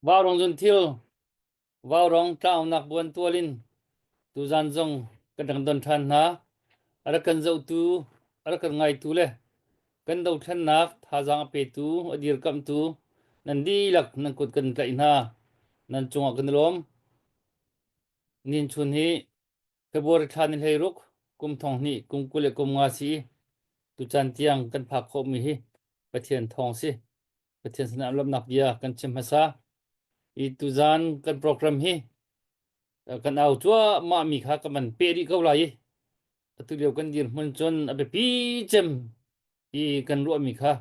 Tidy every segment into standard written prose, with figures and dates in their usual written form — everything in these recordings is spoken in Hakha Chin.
Vaurawng zunthil, vaurawng tlaunak buantual in tuzan zong kan rak don ṭhan hna. A rak kan zohtu, a rak kan ngaitu le kan dothlennak thazaang a petu, a dirkamhtu nan dihlak nan kut kan tlaih hna. Nan cungah kan i lawm. Ninchun hi February thla ni 16 kum thong hnih kum 25 si tucaan tiang kan phak khawhmi hi Pathian thawng si. Pathian sinah lawmhnak bia kan chim hmasa. I tuzan kan program hi kan au cuahmah mi kha ka man pe rih ko lai i atu lio kan dirhmun cun a biapi cem i kan ruahmi kha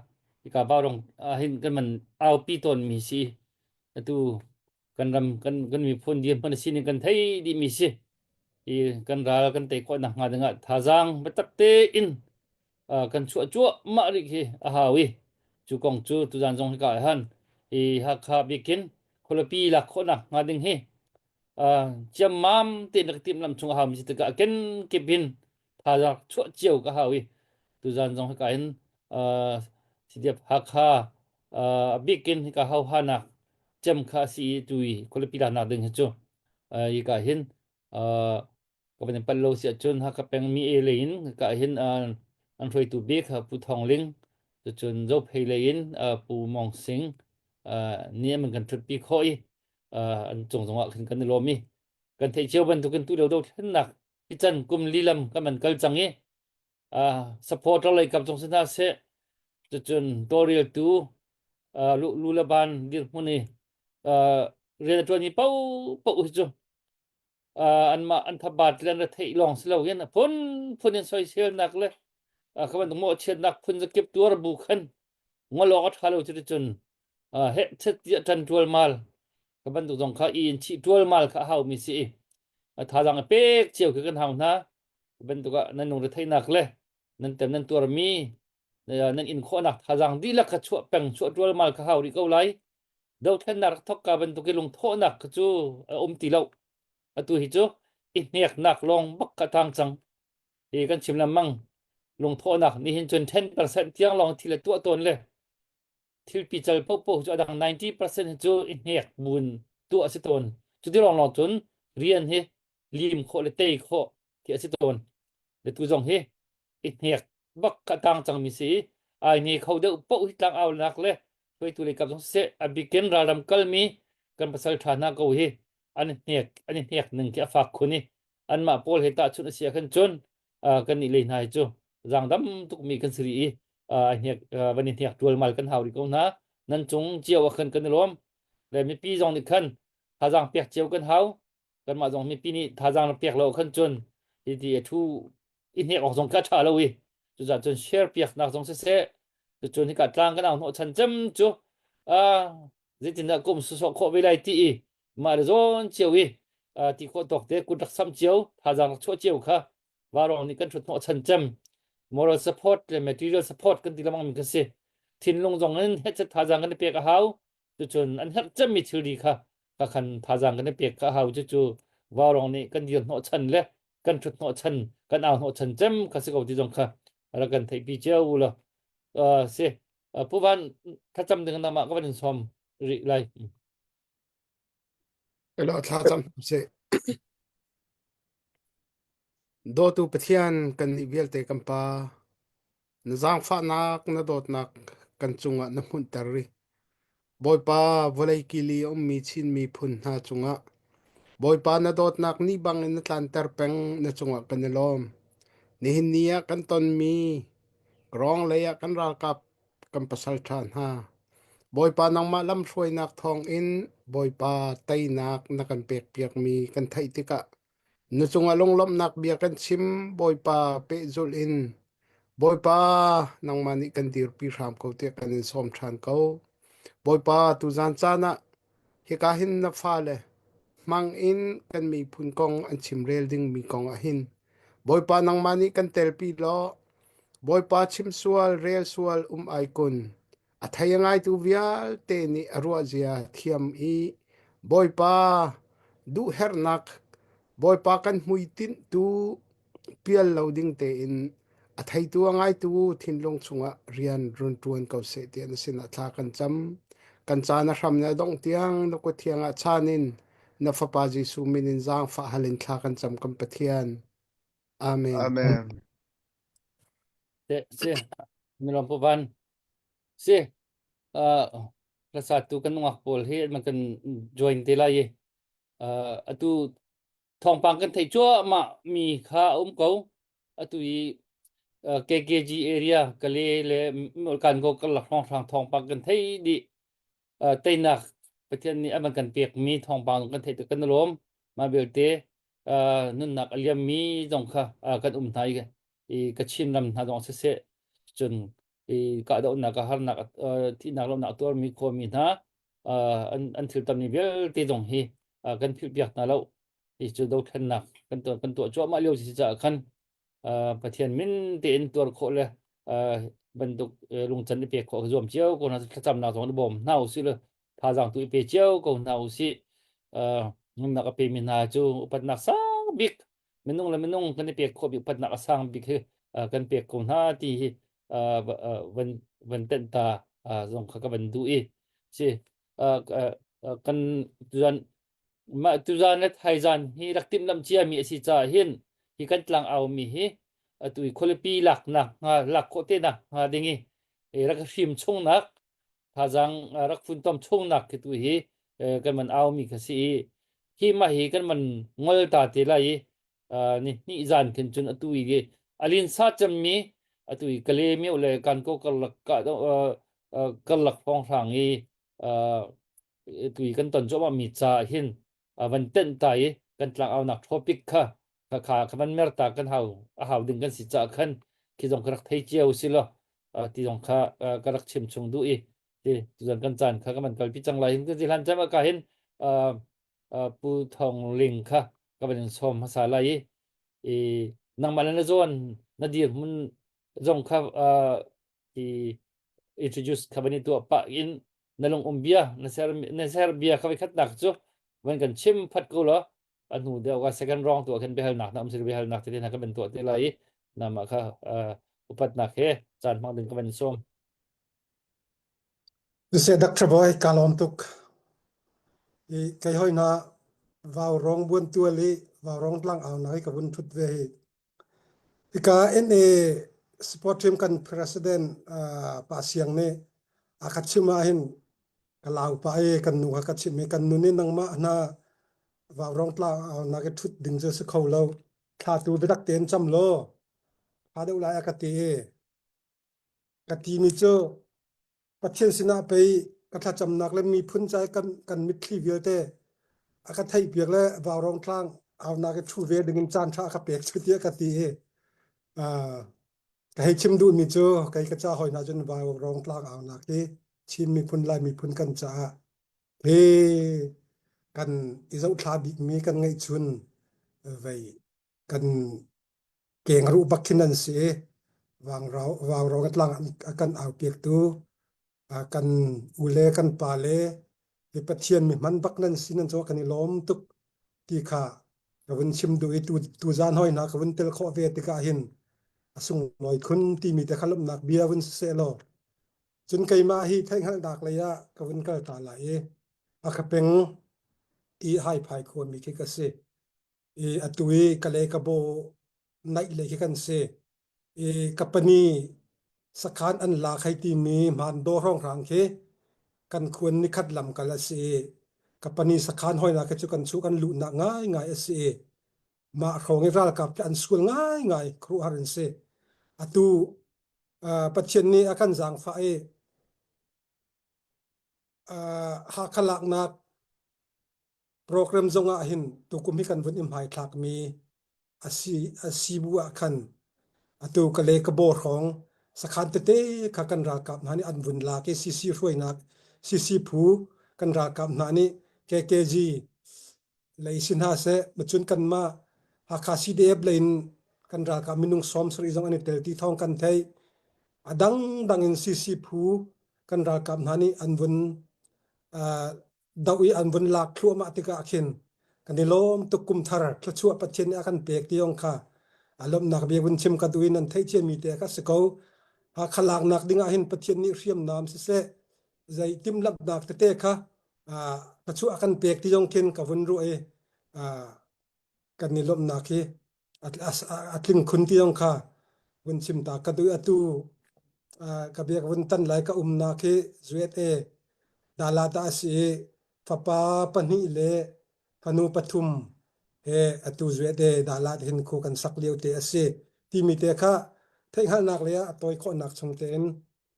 hika Vaurong ahhin kan man aupi tawnmi si. Atu kan ram kan kan miphun dirhmun a sining kan thei dihmi si. I kan ral kan tei khawh nakhnga dingah thazaang biatak tein kan chuah cuahmah rih khi a hau i cu kong cu tuzan zong hika ah han i Hakha bikin khualipi lak khawhnak hnga ding hi ciammam tein rak timhlamh chung a hau mi si tikah kenkip in thazaang chuah cio ka hau i tuzan zong hika hin CDF Hakha a bikin hika hauhanak cem kha a si i tu i khualipi laknak ding hi cu hika hin ka van in pal lo si ahcun Hakha peng mi e lei in ka hin an hruaitu bik Pu Thawng Ling cucun Zophei lei in Pu Mong Sing nih an kan ṭhutpi khawh i an cung zongah khin kan i lawm i kan theih cio bantukin tu lio dothlennak hi can kum lilam kan man kal cang i supporter lei kap zong si hna seh cucun tawlreltu lu le ban dirhmun i rian a ṭuanmi paohpaoh hi cu anmah an thabat le an retheih lawng si loin a phunphun in soiselnak le kha bantuk mawhchiatnak phun zakip tuar bu khan ngol awk a ṭha lo cuticun heh chet tiah ṭan ṭualmal kha bantuk zong kha i in chih ṭualmal kha a haumi si i a thazaang a pek cio khi kan hau hna bantuk ah nan lungretheihnak le nan tem nan tuarmi nan in khawhnak thazaang dihlak kha chuah peng chuah ṭualmal kha hau rih ko lai Dothlennak rak thawk ka bantuk i lungthawhnak kha cu a um ti lo. Atu hi cu i hneknak lawng bak kha tang cang. Hi kan chim lengmang lungthawhnak nihin cun 10% tiang lawng thil a tuah tawn le thil pical paohpaoh cu a dang 90% hi cu i hnek buin tuah a si tawn. Cuti lawng lawng cun rian hi lim khawh le tei khawh ti a si tawn. Le tu zong hi i hnek bak kha tang cangmi si i ai ne kho deuh paoh hi tlangaunak le hruaitu lei kap zong siseh a bikin ralram kalmi kan pasal ṭha hna ko hi an hnek an i hnek ning khi a fak khun i anmah pawl he tahchunh a si ah khan cun kan nih lei hna hi cu zaangdam tukmi kan si rih i hnek van i hnek ṭualmal kan hau rih ko hna nan cung cio ah khan kan i lawm le mipi zong nih khan thazaang pek cio kan hau kanmah zong mipi nih thazaang pek lo khan cun hi ti a thu i hnek awk zong kha ṭha lo i cucaah cun share piaknak zong siseh cucun hika tlang kan au hnawh chan cem cu zeitindah kum sawsawh khawh ve lai ti i mah le zawn cio i ti khawh tawk te kut rak sam cio thazaang rak chuah cio kha varawng nih kan ṭhut hnawh chan cem moral support le material support kan ti lengmang mi kan si thinlung zong in hetchet thazaang kan i pek a hau cucun an herh cemmi thilri kha ka khan thazaang kan i pek kha a hau cucu varawng nih kan dir hnawh chan le kan ṭhut hnawh chan kan au hnawh chan cem kha si ko ti zong kha rak kan theihpi cio u law si Pu Van thlacam ding nangmah ka van in sawm rih lai. Elo thla cam sih. Dawtu Pathian kan nih vialte kan pa na zaangfahnak na dawtnak kan cungah na hmunhter rih. Bawipa vawlei kili a ummi Chin miphun hna cungah Bawipa na dawtnak ni bangin na tlanter peng na cungah kan i lawm. Nihin ni ah kan tonmi rawng lei ah kan ralkap kan pasalṭha hna Bawipa nangmah lamhruainak thawngin Bawipa teinak na kan pekpiakmi kan theih tikah Na cungah lunglawmhnak bia kan chim, Bawipa pehzulh in. Bawipa, nangmah nih kan dirpi hram ko tiah kan in sawm ṭhan ko. Bawipa, tuzan caan ah hika hin na fale hmang in kan miphun kong an chimrel dingmi kong ah hin Bawipa nangmah nih kan telpi law Bawipa chim sual, rel sual um ai kun. A thei a ngaitu vialte nih a ruahzia thiam i Bawipa duhherhnak, Bawipa kan hmuitinhtu pial lo ding tein a theitu a ngaitu thinlung chungah rian run ṭuan ko seh tiah na sinah thla kan cam. Kan caan a hram le a dongh tiang na kut thiang ah chan in na Fapa Jesuh min in zaangfah hal in thla kan cam kan Pathian. Amen. Amen. Te si milom pu van si uh, hlasa tu kan nungak pawl hi man kan join te lai i uh, atu thawngpang kan theih cuahmah mi kha a um ko atu i uh, KKG area Kale le kan go karlak hrawnghrang thawngpang kan thei dih uh, teinak Pathian nih a van kan pekmi thawngpang kan theih tik kan i lawm mah belte uh, nunnak a liammi zong kha uh, kan um hna i, i Kachin ram hna zong siseh cun i kahdohnak a harnak uh, thihnak lohnak a tuarmi khuami hna uh, an, an thil tammi vialte zong hi uh, kan philh piak hna lo hi cu dothlennak kan tuah kan tuah cuahmah lio si caah khan uh, Pathian min tein tuar khawh le uh, bantuk uh, lungcan i pek khawh zuam cio ko hna thlacamnak zong i bawm hna usih le thazaang tu i pe cio ko hna usih uh, nunnak a pemi hna cu upatnak sang bik minung le minung kan i pek khawh bik upatnak a sang bik hi uh, kan pek ko hna ti hi uh, uh, van van tenh ta uh, zong kha ka van duh i si uh, uh, kan tuzan mah tuzan le thaizan hi rak timhlamh ciami a si caah hin hi kan tlang aumi hi atu i khualipi laknak hnga lak khawh te nak hnga ding i rak hrim chungnak thazaang rak funtom chungnak khi tu hi kan man aumi kha si i hi mah hi kan man ngol ta te lai i ni hnih zan khin cun atu i alin sa cemmi atu i Kale myo le Kankaw karlak karlak hrawnghrang i tui kan ton cuahmah mi ca hin van tenh ta i kan tlangaunak topic kha kha kha kha van mer ta kan hau a hau ding kan si ca khan khi zong ka rak thei cio si lo ti zong kha ka rak chim chung duh i ti tuzan kan caan kha ka man kalpi cang lai hin kan hlan cam ka hin Pu Thong Ling kha ka van in sawm hmasa lai i i nangmah le na zawn na dirhmun zong kha i introduce kha van i tuah pah in na lung um bia na ser na ser bia kha voi khatnak cu van kan chim phat ko law a hnu deuh ka second round tu ah khan biahalnak na um si biahalnak te hna kan van tuah te lai i nama kha upatnak he caan hmang ding ka van sawm. Siseh Dr. Boy ka lawm tuk. I kei hoi na vau rong buan tual i vau rong tlang au na hi ka vun thut ve hi. Hika NA sport team kan president uh, Pa Siang nih a ka chim ahhin ka lau pah i kan nu kha ka chimh i kan nu nih nangmah hna vaurawng tla nak i ṭhut ding cu si kho lo. Thla tu biatak tein cam law ṭha deuh lai a ka ti i ka timi cu Pathian sinah pei ka thlacamnak le miphun ca i kan, kan mitthli vialte a ka theihpiak le vaurawng tlang aunak i ṭhu ve dingin caan ṭha a ka pek cu tiah ka ti i uh, ka hei chim duhmi cu kei ka ca hawi hna cun vaurawng tlang aunak hi Chin miphun Lai miphun kan caah hi kan i zohthla bikmi kan ngeihchun vei kan kengruh bak khin an si i vaurawng tlang a kan aupiaktu kan u le kan pa le hi Pathian mi hman bak nan si nan cu kan i lawm tuk ti kha ka vun chim duh i tu tu zan hoi hna ka vun tel khawh ve tikah hin a sunglawi khun timi te kha lawmhnak bia vun siseh law cun keimah hi theihhngalhnak lei ah ka vun kal ta lai i a ka peng i haiphai khuami khi ka si i atu i Kalay Kabaw naih lei khi kan si. I kapani sakhan an lak hei timi hmandaw hrawnghrang khi kan khuan nikhat lam kal a si i kapani sakhan hoinak khi cu kan chu kan luhnak ngaingai a si i mah hrawng i ralkap khi an sual ngaingai khuaruahhar an si. Atu uh, Pathian nih a kan zaangfah i uh, Hakha laknak Program zong ah hin tukum hi kan vun i hmaithlakmi a si, a si bu ah khan atu Kale Kabaw hrawng sakhan tete kha kan ralkap hna nih an vun lak i CC hruainak CC phu kan ralkap hna nih KKG lei si hna seh macun kanmah Hakha CDF lei in kan ralkap minung 70 zong an i tel ti thawng kan theih. A dangdang in CC phu kan ralkap hna nih an vun uh, doh i an vun lak thluahmah tikah khin kan i lawm tuk kum thar thluachuah Pathian nih a kan pek ti zong kha a lawmhnak bia vun chim ka duh in nan theih ciami te kha si ko. Hakha laknak ding ah hin Pathian nih hriamnam siseh. zei timhlamhnak tete kha thluachuah a kan pek ti zong khin ka vun ruah i kan i lawmhnak hi a tling khun ti zong kha vun chim ta ka duh atu ka bia ka vun tan lai ka umnak hi USA Dalat ah a si i fapa pahnih le fanu pathum he atu USA Dalat hin khu kan sak lio te a si timi te kha theihhngalhnak le a tawi khawhnak chung tein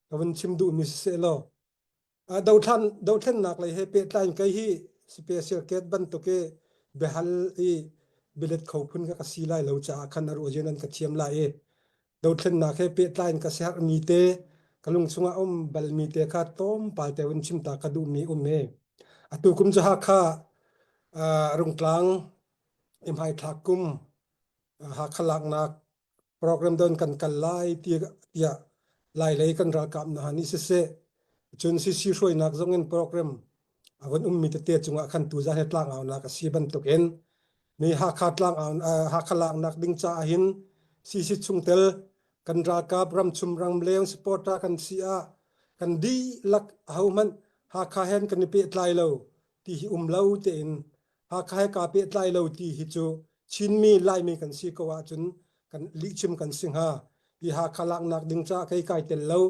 ka vun chim duhmi siseh law dothlan dothlennak lei he pehtlai in kei hi special case bantuk i biahal i bialet kho phun ka ka si lai lo caah khan a ruah nan ka thiam lai i dothlennak he pehtlai in ka siaherhmi te ka lung chungah um balmi te kha tlawmpal te vun chim ta ka duhmi um he atu kum cu Hakha Rungtlang i hmaithlak kum Hakha laknak program don kan kal lai tiah Lailei kan ralkap hna nih siseh cun CC hruainak zong in program a von ummi tete cungah khan tuzan he tlangaunak a si bantukin mi Hakha tlangau Hakha laknak ding caah hin CC chungtel kan ralkap ramchum ramleng supporter kan si ah kan dihlak ahohmanh Hakha hen kan i pehtlai lo ti hi um lo tein Hakha he kaa pehtlai lo ti hi cu Chinmi Laimi kan si ko ahcun kan lihchim kan si hnga. Hi Hakha laknak ding caah kei kai tel lo,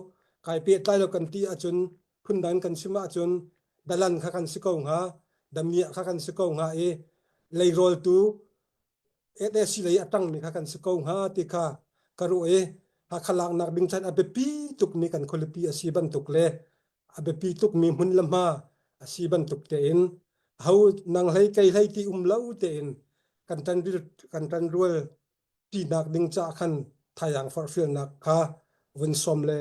kai pehtlai lo kan ti ahcun phundang kan chim ahcun dalan kha kan si ko hnga, damiah kha kan si ko hnga i leirawltu SAC lei a ṭangmi kha kan si ko hnga ti kha ka ruah i Hakha laknak ding chan a biapi tukmi kan khualipi a si bantuk le a biapi tukmi hmun le hma a si bantuk tein ho nang hlei kei hlei ti um lo tein kan ṭan kan ṭanrual ṭinak ding caah khan thayang forhfialnak kha vun sawm le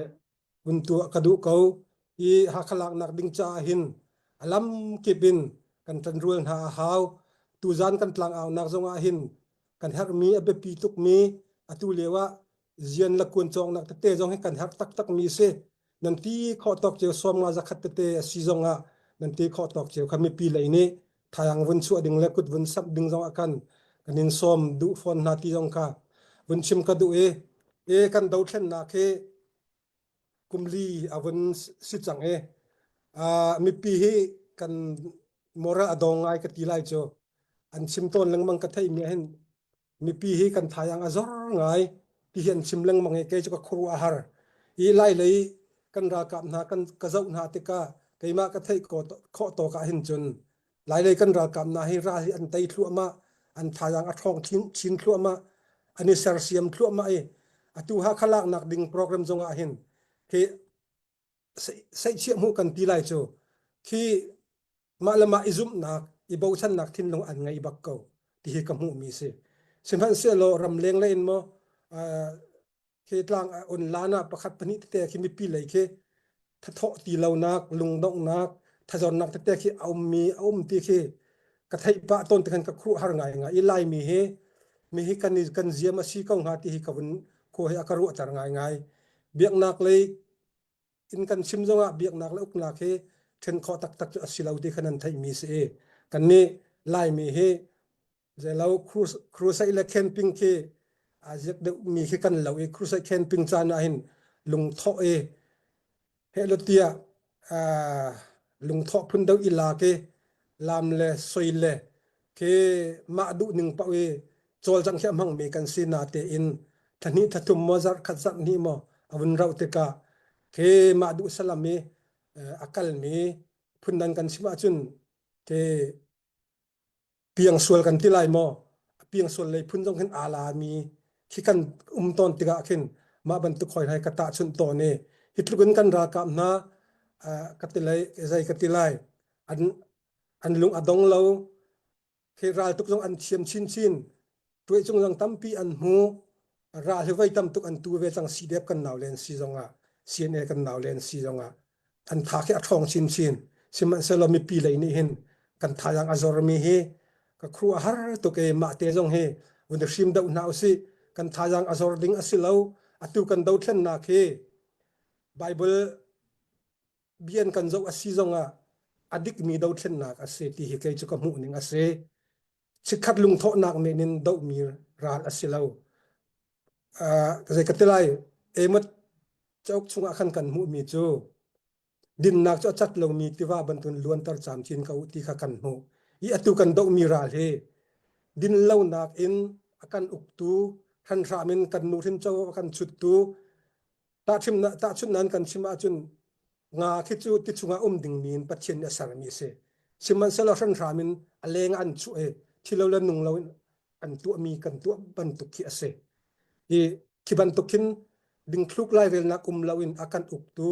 vun tuah ka duh ko i Hakha laknak ding caah hin a lam kip in kan ṭanrual hna a hau. Tuzan kan tlangaunak zongah hin kan herhmi a biapi tukmi atu lio ah zian le kuan cawknak tete zong hi kan herh taktakmi si. Nan ti khawh tawk cio sawm nga zakhat tete a si zongah nan ti khawh tawk cio kha mipi lei nih thayang vun chuah ding le kut vun samh ding zongah khan kan in sawm duh fawn hna ti zong kha vun chim ka duh i e kan dothlennak hi kum li a vun si cang i mipi hi kan moral a dong ngai ka ti lai cu an chim tawn lengmang ka theih mi hin mipi hi kan thayang a zor ngai ti hi an chim lengmang i kei cu ka khuaruah a har i lai lei kan ralkap hna kan ka zoh hna tikah keimah ka theih khawh tawk ah hin cun Lailei kan ralkap hna hi ral hi an tei thluahmah, an thazaang a ṭhawng chin thluahmah, an i sersiam thluahmah i atu Hakha laknak ding program zong ah hin khi seihchiah hmuh kan ti lai cu khi mah le mah i zumhnak i bochannak thinlung an ngei bak ko ti hi ka hmuhmi si. Sihmanhsehlaw ramleng lei in maw khi tlang on lan ah pakhat pahnih tete khi mipi lei khi thathawh ti lonak lungdonghnak thazornak tete khi a ummi a um ti khi ka theih pah tawn te khan ka khuh har ngai ngai i laimi hi mi hi kan kan ziam a si ko hnga ti hi ka vun khua hi a ka ruahter ngai ngai biaknak lei in kan chim zongah biaknak le uknak hi then khawh taktak cu a si lo ti khan an theihmi si i kannih laimi hi Zeilo crusade le camping khi aa ziak deuhmi khi kan lo i crusade camping caan ah hin lungthawh i hehlo tiah lungthawh phun deuh i lak i lam le soi le khi mah duh ning paoh i cawlcangh khi a hmangmi kan si na tein thla hnih thla thum maw zarh khat zarh hnih maw a vun rauh tikah khi mah duh salam i a kalmi phundang kan chim ahcun khi piangsual kan ti lai maw a piangsual lei phun zong hin aa lami khi kan um tawn tikah khin mah bantuk hoi hai ka tahchunh tawn i hi tluk in kan ralkap hna ka ti lai zei ka ti lai an an lung a dong lo khi ral tuk zong an thiam chinchin tuai cung zong tampi an hmu ral hi voi tam tuk an tu ve cang CDF kan nau len si zong ah CNA kan nau len si zong ah an tha khi a ṭhawng chinchin sihmanhsehlaw mipi lei nih hin kan thazaang a zormi hi ka khru a har tuk e mah te zong hi vun hrim deuh hna usih kan thazaang a zor ding a si lo atu kan dothlennak hi Bible bian kan zoh a si zong ah a dikmi dothlennak a si ti hi kei cu ka hmuh ning a si chikkhat lungthawhnak men in dohmi ral a si lo uh, zei ka ti lai Amos cauk chungah khan kan hmuhmi cu. Dinnak cu a cat lomi tiva bantukin luanter camcin ko u ti kha kan hmuh. I atu kan dohmi ral hi dinlonak in a kan uktu, hranhram in kan nuhrin covo a kan chuttu, tahchunhnak kan chim ahcun nga khi cu ti chungah um dingmi in Pathian nih a sermi a si. Sihmanhsehlaw hranhram in a leng ah an chuah i thi lo le nung lo in an tuahmi kan tuah bantuk khi a si. Hi khi bantuk khin dingthluk lairelnak um loin a kan uktu,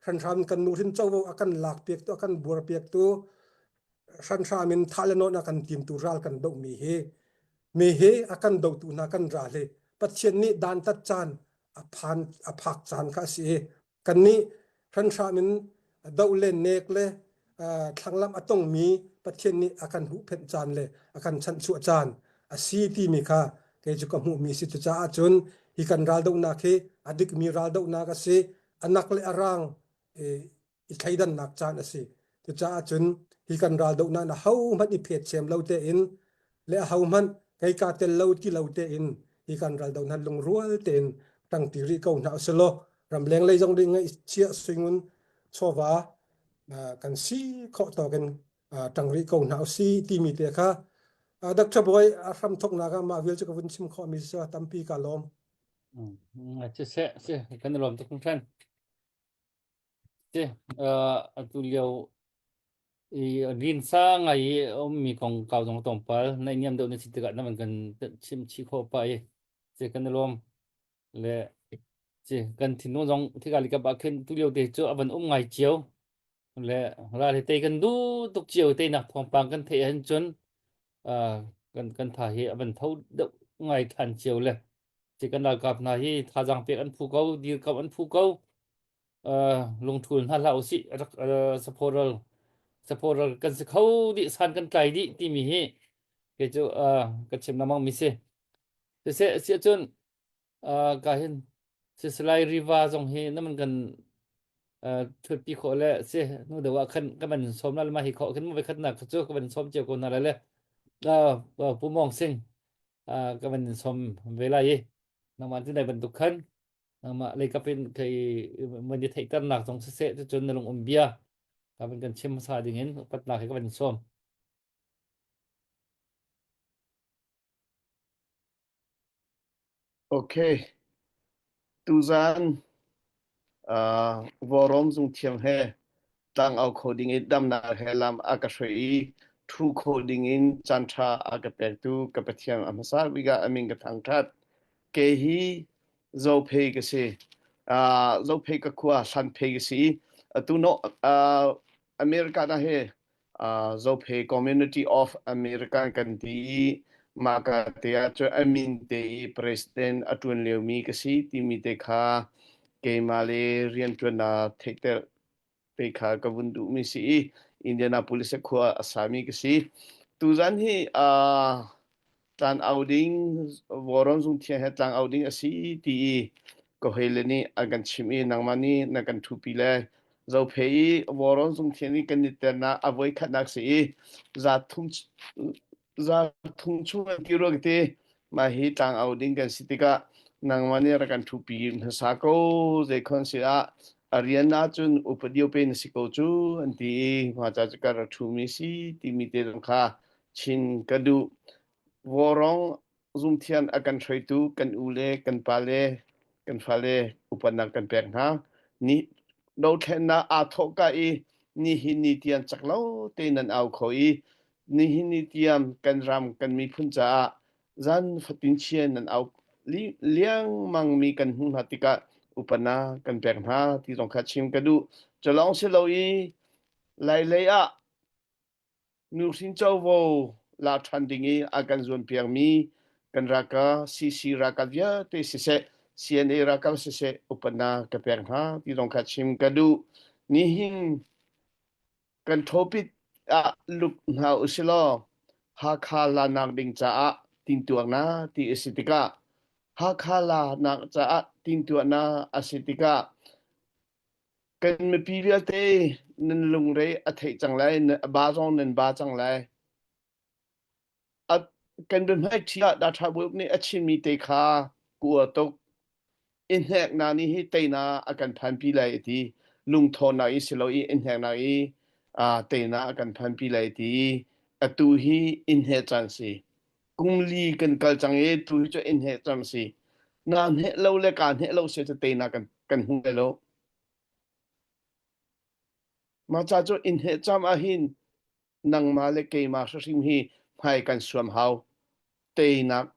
hranhram in kan nuhrin covo a kan lakpiaktu, a kan buarpiaktu, hranhram in thah le nawn a kan timtu ral kan dohmi hi mi hi a kan dotu hna kan ral hi Pathian nih dantat caan a phan a phak caan kha a si i kannih hranhram in doh le nek le thlanglamh a tongmi Pathian nih a kan huhphenh caan le a kan chanhchuah caan a si timi kha kei cu ka hmuhmi si. Cucaah cun hi kan raldohnak hi a dikmi raldohnak a si. A nak le a rang i thleidannak caan a si. Cucaah cun hi kan raldohnak in ahohmanh i phetchem lo tein le ahohmanh kei kaa tel lo ti lo tein hi kan raldohnak lungrual tein ṭangṭi rih ko hna usilaw ramleng lei zong nih ngaihchiah suingun chawva kan si khawh tawk in ṭang rih ko hna usi timi te kha Dr. Bawi a hram thawknak ah mah vial cu ka vun chim khawhmi si tampi ka lawm. Siseh, si kan i lawm tuk hringhran. Si, atu lio i rinsa ngai i a ummi kongkau zong tlawmpal naihniam deuh na si tikah na van kan chim chih khawh pah i si kan i lawm. Le si kan thinlung zong thika likap ah khin tu lio te cu a van um ngai cio. Le ral hi tei kan duh tuk cio teinak thawngpang kan theih ahhin cun kan kan tha hi a van tho deuh ngai than cio le si kan ralkap hna hi thazaang pek an phu ko dirkamh an phu ko lungthul hna hlah usih rak supporter supporter kan si kho dih san kan tlai dih timi hi kei cu ka chim lengmang mi si siseh siah cun ka hin Sisalai Riva zong hi naman kan thutpi khawh le si nu deuh ah khan ka van sawm la ma hi khawh khin mo khat nak cu ka van sawm cio ko na le Pu Mong Sing ka van sawm ve lai i nangmah tu nai bantuk khan nangmah leikap in kei man i theihternak zong siseh cucun na lung um bia ka van kan chim hmasa ding in upatnak he ka van sawm. Okay. Tuzan uh, Vawrawm zungthiam he tlangau kho ding in damnak he lam a ka hruai i thu kho ding in caanṭha a ka pektu ka Pathian a hmasa bik ah a min ka thangṭhat. Kei hi Zophei ka si. Uh, Zophei ka khua Hlanphei ka si. Atu no uh, America na he uh, Zophei Community of America kan ti i mah ka te ah cun a min te i president a ṭuan liomi ka si timi te kha keimah le rianṭuannak theihter te kha ka vun duhmi si i Indianapolis khua a sami ka si. Tuzan hi uh, tlan au ding Vawrawn zungthiang he tlang au ding a si ti i ka hawile nih an kan chimh i nangmah nih na kan ṭhupi le Zophe i Vawrawn zungthiang nih kan i ternak a voi khatnak si i za thum za thum chung an ti rua ka ti mah hi tlang au ding kan si tikah nangmah nih rak kan ṭhupi hmasa ko zeikhon si ah a rian ahcun upadi pe na si ko cu an ti i mah ca cu ka rak ṭhumi si timi te zong kha chin ka duh. Vawrong zungthian a kan hruaitu kan u le kan pa le kan fale upatnak kan pek hna. Ni dothlennak aa thawhka i nihin ni tiang cak lo tein nan au kho i nihin ni tiang kan ram kan miphun caah zan fatin chia nan au liangmang mi kan hmuh hna tikah upatnak kan pek hna ti zong kha chim ka duh. Cu lawng si lo i Lailei ah Nuhrin covo la ṭhan ding i a kan zuampiakmi kan ralkap CC ralkap vialte siseh, CNA ralkap siseh upatnak ka pek hna ti zong kha chim ka duh. Nihin kan topic ah luk hna usilaw Hakha lanak ding caah tintuaknak ti a si tikah Hakha lanak caah tintuahnak a si tikah Kan mipi vialte nan lungre a theih cang lai, a ba zong nan ba cang lai. A, kan biahmaiṭhi ah Datha Bawiuk nih a chimmi te kha ka uar tuk. I hneknak nih hi teina a kan phanpi lai a ti. Lungthawnnak i si lo i innheknak i teinak a kan phanpi lai ti i atu hi innheh caan si. Kum li kan kal cang i tu hi cu innheh caan si. Naa hneh lo le kaa hneh lo si cu teinak kan kan hmu lai lo. Mah ca cu innheh cam ahhin nangmah le keimah hrimhrim hi hmai kan suam hau. Teinak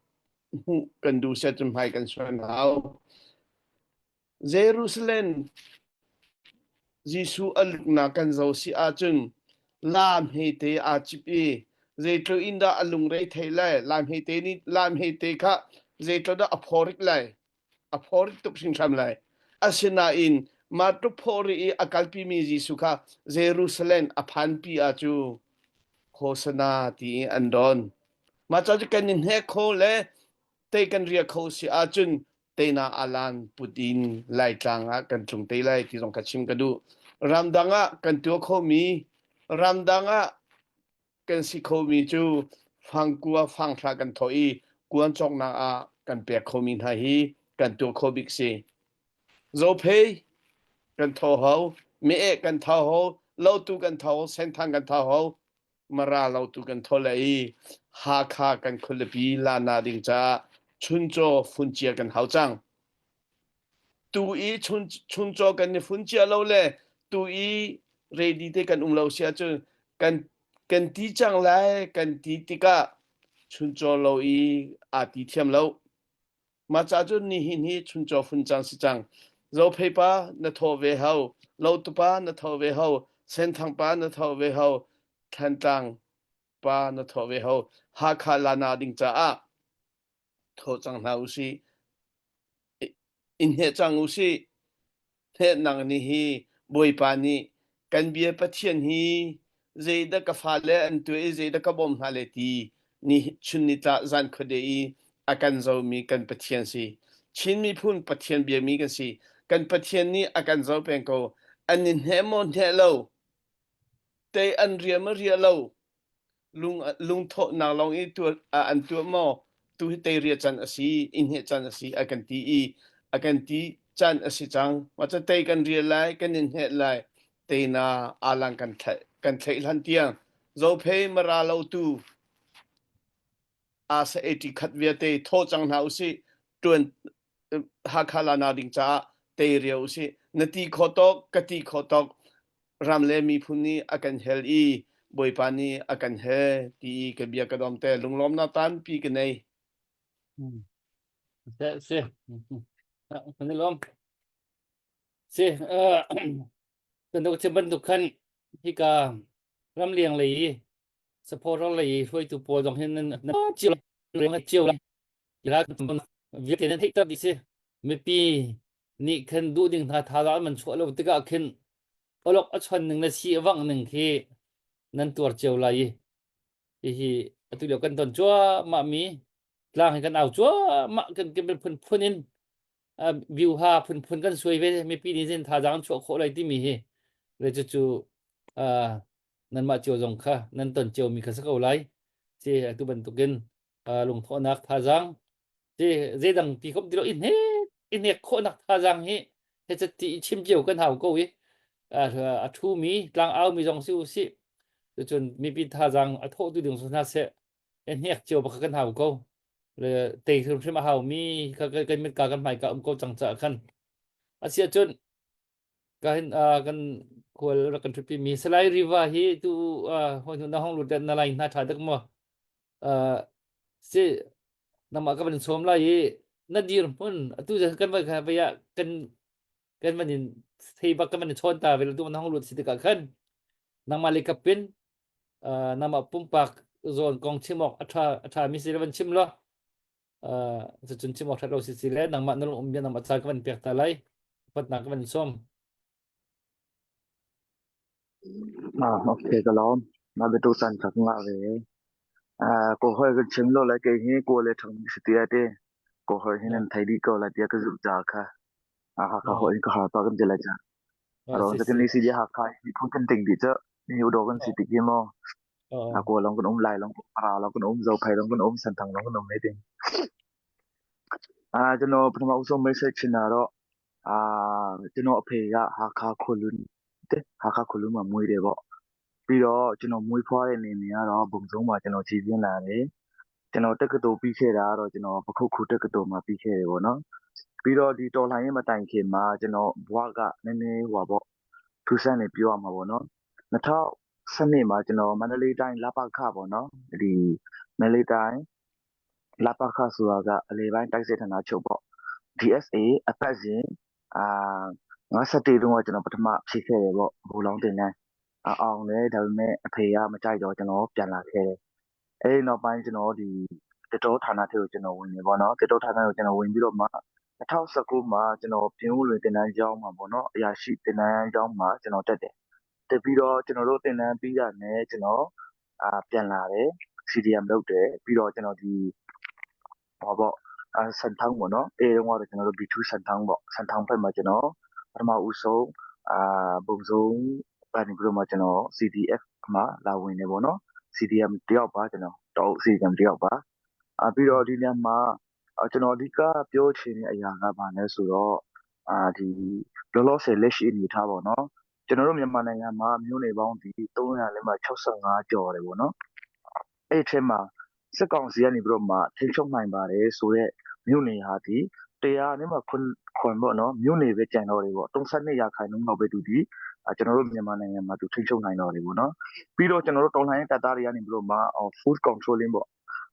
hmuh kan duh set cun hmai kan suam hau. Jerusalem Jesuh a luknak kan zoh si ahcun lam hmete aa cip i zeitluk in dah a lungre thei lai lam hmete nih lam hmete kha zeitluk dah a phawrik lai a phawrik tuk hringhran lai asinain mah tluk phawri i a kalpimi Jesuh kha Jerusalem a phanpi ah cu Hosana ti i an don mah ca cu kan i hnek kho le tei kan ria kho si ahcun teina alan put in Laitlang ah kan tlung te lai ti zong kha chim ka duh. Ramdang ah kan tuah khomi ramdang ah kan si khomi cu fangkua fanghra kan thawh i kuan cawknak ah kan pek khomi hna hi kan tuah kho bik si. Zophei kan tho ho, me kan tho ho, lotu kan tho ho, senthang kan tho ho, Mara lotu kan tho le i Hakha kan khualipi lana ding caah chuncaw funcia kan hau cang. Tu i chun chuncaw kan i funcia lo le tu i ready te kan um lo si ahcun kan kan ti cang lai kan ti tikah chuncaw lo i aa ti thiam lo. Mah ca cun nihin hi chuncaw fun cang si cang. Zophei pa na thaw ve hau, Lotupa na thaw ve hau, Senthang pa na thaw ve hau, Thlantlang pa na thaw ve hau. Hakha lana ding caah thaw cang hna usih. In hne cang usih. Hneknak nih hi Bawipa nih kan bia Pathian hi zeidah ka fale an tuah i zeidah ka bawmh hna le ti ni chun nitla zan khuade i a kan zomi kan Pathian si. Chin miphun Pathian biami kan si. Kan Pathian nih a kan zo peng ko. An i hne maw hne lo, tei an ria maw ria lo, lung lungthawhnak lawng i tuah an tuah maw tu hi teiria can a si i hne can a si a kan ti i a kan ti can a si cang mah cu tei kan rial lai kan in hne lai teina alang kan thlaih kan thlaih hlan tiang zophei mara lo tu asa 80 khat vialte tho cang hna usih tuan Hakha lana ding caah tei ria usih na ti kho tawk ka ti kho tawk ram le miphun nih a kan hel i Bawipa nih a kan he ti i ka bia ka dom te lunglawmnak tampi ka nei. Si, si. Kan i lawm. Si, kan dok chim bantuk khan hika ramliang lei i supporter lei i hruaitu pawl zong hin nan cio cio vialte nan theihter dih si. Mipi nih khan duh ding hna thazaang an chuah lo tikah khin awlok a chon ning le si a vangh ning khi nan tuar cio lai i hihi atu lio kan ton cuahmah mi tlang hi kan au cuahmah kan kan phunphun in vyuha phunphun kan suai ve mipi nih zin thazaang chuah khawh lai timi hi le cucu nanmah cio zong kha nan ton cio mi kha si ko lai ci atu bantukin lungthawhnak thazaang ti zeidang ti khom ti lo i hnek i hnek khawhnak thazaang hi he ti chim cio kan hau ko i a thu mi tlang au mi zong si u si cun mipi thazaang a thawh tu ding su hna seh i hnek cio bak kan hau ko le tei hrimhrim a hau mi kha kan mit ka kan hmai ka um ko cang ca khan asia cun ka hin kan khual rak kan ṭhutpi mi Salai Riva hi tu hoi na hong lut na lai hna ṭha dak maw si nangmah ka van sawm lai i na dirhmun atu kan van kha vai ah kan kan van in thei bak kan van in chawn ta ve tu na hong lut si tikah khan nangmah le kapin nangmah pumpak zawn kong chim awk a ṭha a ṭha mi si le van chim law cucun chim awk ṭhat lo si si le nangmah na lung um bia nangmah ca ka van pek ta lai upatnak ka van sawm Ah, okay, ka lawm. Na biatu san kha ka ngah ve. Ah, ko hoi kan chim lo lai kei hi ko le thang si tia te. Ko hoi hin an thei dih ko lai tia ka zumh ca kha. Ah, Hakha hoi in ka har pa kan ti lai ca. Aro si sa kan si ni si dia Hakha hi phun kan ting dih cha. Ni udo kan si tik hi mo. A ko long kan um lai long para long kan um zo phai long kan um santhang long kan um ne ting. Ah, jano phnama usom message china ro. Ah, ကျွန်တော်အဖေကဟာခါခွလွန်းတဲ့ဟာခါခွလွန်းမှာမွေးတယ်ပေါ့ပြီးတော့ကျွန်တော်မွေးဖွားတဲ့နေနေကတော့ဘုံစုံမှာကျွန်တော်ခြေပြင်းလာတယ်ကျွန်တော်တက္ကသိုလ်ပြီးခဲ့တာကတော့ကျွန်တော်ပခုတ်ခုတက္ကသိုလ်မှာပြီးခဲ့တယ်ပေါ့နော်ပြီးတော့ဒီတော်လှန်ရေးမတိုင်ခင်မှာကျွန်တော်ဘွားကနည်းနည်းဟိုပါပေါ့ထူးဆန်းနေပြောရမှာပေါ့နော်2012မှာကျွန်တော်မန္တလေးတိုင်းလပခပေါ့နော်ဒီမန္တလေးတိုင်းလပခဆိုတာကအလေပိုင်းတိုက်စစ်ဌာနချုပ်ပေါ့ DSA အပတ်စဉ်အာ51တုန်းကကျွန်တော်ပထမဖြည့်ခဲ့တယ်ပေါ့ဘူလောင်းတင်တန်းအောင်တယ်ဒါပေမဲ့အဖေကမကြိုက်တော့ကျွန်တော်ပြန်လာခဲ့တယ်အဲဒီနောက်ပိုင်းကျွန်တော်ဒီတတော်ဌာနထဲကိုကျွန်တော်ဝင်နေပေါ့နော်တတော်ဌာနကိုကျွန်တော်ဝင်ပြီးတော့မှ2019မှာကျွန်တော်ပြင်ဦးလွင်တင်တန်းကျောင်းမှာပေါ့နော်အရာရှိတင်တန်းကျောင်းမှာကျွန်တော်တက်တယ်တက်ပြီးတော့ကျွန်တော်တို့တင်တန်းပြီးတာနဲ့ကျွန်တော်အာပြန်လာတယ် CDM လုပ်တယ်ပြီးတော့ကျွန်တော်ဒီဟောပေါ့ အာစန်ထောင်းပေါ့နော်အဲတုန်းကတော့ကျွန်တော်တို့ B2 စန်ထောင်းပေါ့စန်ထောင်းဘက်မှာကျွန်တော်ပထမဦးဆုံးအာပုံစုံကနေပြီးတော့မှကျွန်တော် CDF မှာလာဝင်နေပေါ့နော် CDM တယောက်ပါကျွန်တော်တော့ CDM တယောက်ပါအာပြီးတော့ဒီညမှာကျွန်တော်အဓိကပြောချင်တဲ့အရာကဘာလဲဆိုတော့အာဒီလောလောဆယ်လက်ရှိအနေထားပေါ့နော်ကျွန်တော်တို့မြန်မာနိုင်ငံမှာမြို့နယ်ပေါင်းဒီ365ကျော်တယ်ပေါ့နော်အဲ့ဒီထဲမှာစစ်ကောင်စီကနေပြီးတော့မှထိန်းချုပ်နိုင်ပါတယ်ဆိုတော့မြို့နယ်ဟာဒီတရားနဲ့မှခွန်ခွန်ပေါ့နော်မြို့နယ်ပဲကြံတော့တယ်ပေါ့32ရာခိုင်နှုန်းလောက်ပဲသူဒီကျွန်တော်တို့မြန်မာနိုင်ငံမှာသူထိန်းချုပ်နိုင်တော့တယ်ပေါ့နော်ပြီးတော့ကျွန်တော်တို့တော်လှန်ရေးတပ်သားတွေကနေပြီးတော့မှ food controlling ပေါ့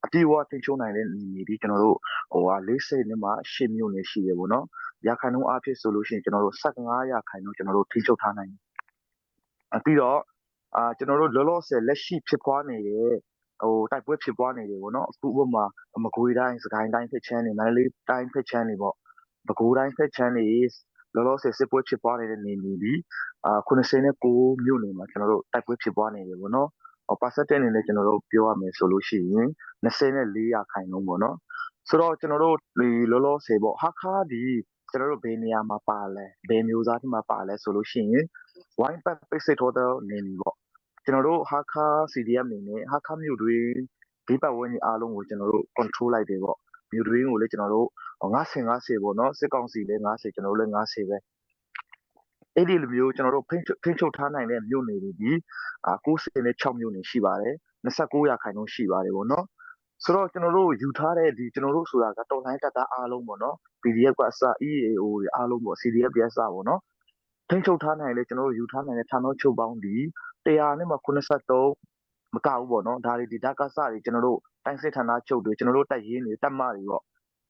အပြည့်အဝထိန်းချုပ်နိုင်တဲ့နေဒီကျွန်တော်တို့ဟိုဟာ40နဲ့မှ8မြို့နယ်ရှိတယ်ပေါ့နော်ရာခိုင်နှုန်းအဖြစ်ဆိုလို့ရှိရင်ကျွန်တော်တို့15ရာခိုင်နှုန်းကျွန်တော်တို့ထိန်းချုပ်ထားနိုင်တယ်ပြီးတော့အာကျွန်တော်တို့လောလောဆယ်လက်ရှိဖြစ်ပွားနေတဲ့ဟိုတိုက်ပွဲဖြစ်ပွားနေတယ်ပေါ့နော်အခုဥပမာမကွေးတိုင်းစကိုင်းတိုင်းဖက်ချမ်းတွေမန္တလေးတိုင်းဖက်ချမ်းတွေပေါ့ပဲခူးတိုင်းဖက်ချမ်းတွေလောလောဆယ်စစ်ပွဲဖြစ်ပွားနေတဲ့နေနေဒီအာ89မြို့နယ်မှာကျွန်တော်တို့တိုက်ပွဲဖြစ်ပွားနေတယ်ပေါ့နော်ဟို percentage အနေနဲ့ကျွန်တော်တို့ပြောရမယ်ဆိုလို့ရှိရင်24ရာခိုင်နှုန်းပေါ့နော်ဆိုတော့ကျွန်တော်တို့ဒီလောလောဆယ်ပေါ့ဟာခါဒီကျွန်တော်တို့ဘယ်နေရာမှာပါလဲဘယ်မျိုးသားတွေမှာပါလဲဆိုလို့ရှိရင်ဝိုင်းပတ်ပိတ်စိတ်ထောတဲ့နေနေပေါ့ကျွန်တော်တို့ဟာခါ CDM အနေနဲ့ဟာခါမြို့တွေဒီပတ်ဝန်းကျင်အားလုံးကိုကျွန်တော်တို့ control လိုက်တယ်ပေါ့မြို့တွင်းကိုလည်းကျွန်တော်တို့50 50ပေါ့နော်စစ်ကောင်စီလည်း50ကျွန်တော်တို့လည်း50ပဲအဲ့ဒီလိုမျိုးကျွန်တော်တို့ဖိထိန်းချုပ်ထားနိုင်တဲ့မြို့နယ်တွေဒီအာ96မြို့နယ်ရှိပါတယ်29ရာခိုင်နှုန်းရှိပါတယ်ပေါ့နော်ဆိုတော့ကျွန်တော်တို့ယူထားတဲ့ဒီကျွန်တော်တို့ဆိုတာကတော်လိုင်းတပ်သားအားလုံးပေါ့နော် PDF ကအစ EAO တွေအားလုံးပေါ့ CDF တွေအစပေါ့နော်ထိန်းချုပ်ထားနိုင်လေကျွန်တော်တို့ယူထားနိုင်တဲ့ဌာနချုပ်ပေါင်းဒီ100နဲ့မှ83မကဘူးပေါ့နော်ဒါတွေဒီဓာတ်ကစတွေကျွန်တော်တို့တိုင်းစစ်ဌာနချုပ်တွေကျွန်တော်တို့တက်ရင်းတွေတက်မတွေပေါ့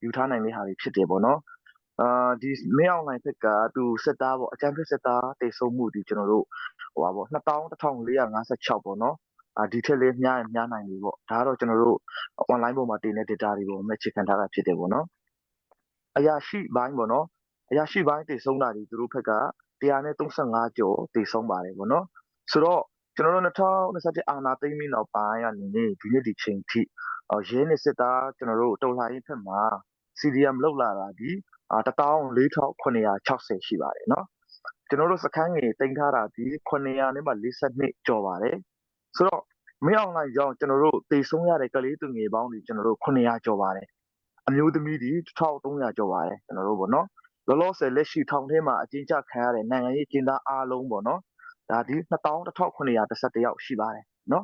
ယူထားနိုင်တဲ့ဟာတွေဖြစ်တယ်ပေါ့နော်အာဒီမင်းအွန်လိုင်းဖက်ကသူစစ်သားပေါ့အကြမ်းဖက်စစ်သားတေဆုံးမှုဒီကျွန်တော်တို့ဟိုပါပေါ့21456ပေါ့နော်အာဒီထက်လေးများရင်များနိုင်ပြီပေါ့ဒါကတော့ကျွန်တော်တို့ online ပေါ်မှာတင်တဲ့ data တွေပေါ်မှာအခြေခံထားတာဖြစ်တယ်ပေါ့နော်အရာရှိပိုင်းပေါ့နော်အရာရှိပိုင်းတည်ဆုံးတာဒီသူတို့ဘက်က135ကျော်တည်ဆုံးပါတယ်ပေါ့နော်ဆိုတော့ကျွန်တော်တို့2021အာဏာသိမ်းပြီးနောက်ပိုင်းကနေဒီနေ့ဒီချိန်ထိရဲနဲ့စစ်သားကျွန်တော်တို့တော်လှန်ရေးဖက်မှာ CDM လောက်လာတာဒီ14960ရှိပါတယ်နော်ကျွန်တော်တို့စခန်းငယ်တင်ထားတာဒီ900နဲ့မှ42ကျော်ပါတယ်ဆိုတော့မင်းအွန်လိုင်းကြောင့်ကျွန်တော်တို့တေဆုံးရတဲ့ကလေးသူငယ်ပေါင်းတွေကျွန်တော်တို့900ကျော်ပါတယ်အမျိုးသမီးတွေ1300ကျော်ပါတယ်ကျွန်တော်တို့ပေါ့နော်လောလောဆယ်လက်ရှိထောင်ထဲမှာအကျဉ်းချခံရတဲ့နိုင်ငံရေးကျင်းသားအားလုံးပေါ့နော်ဒါဒီ21911ယောက်ရှိပါတယ်နော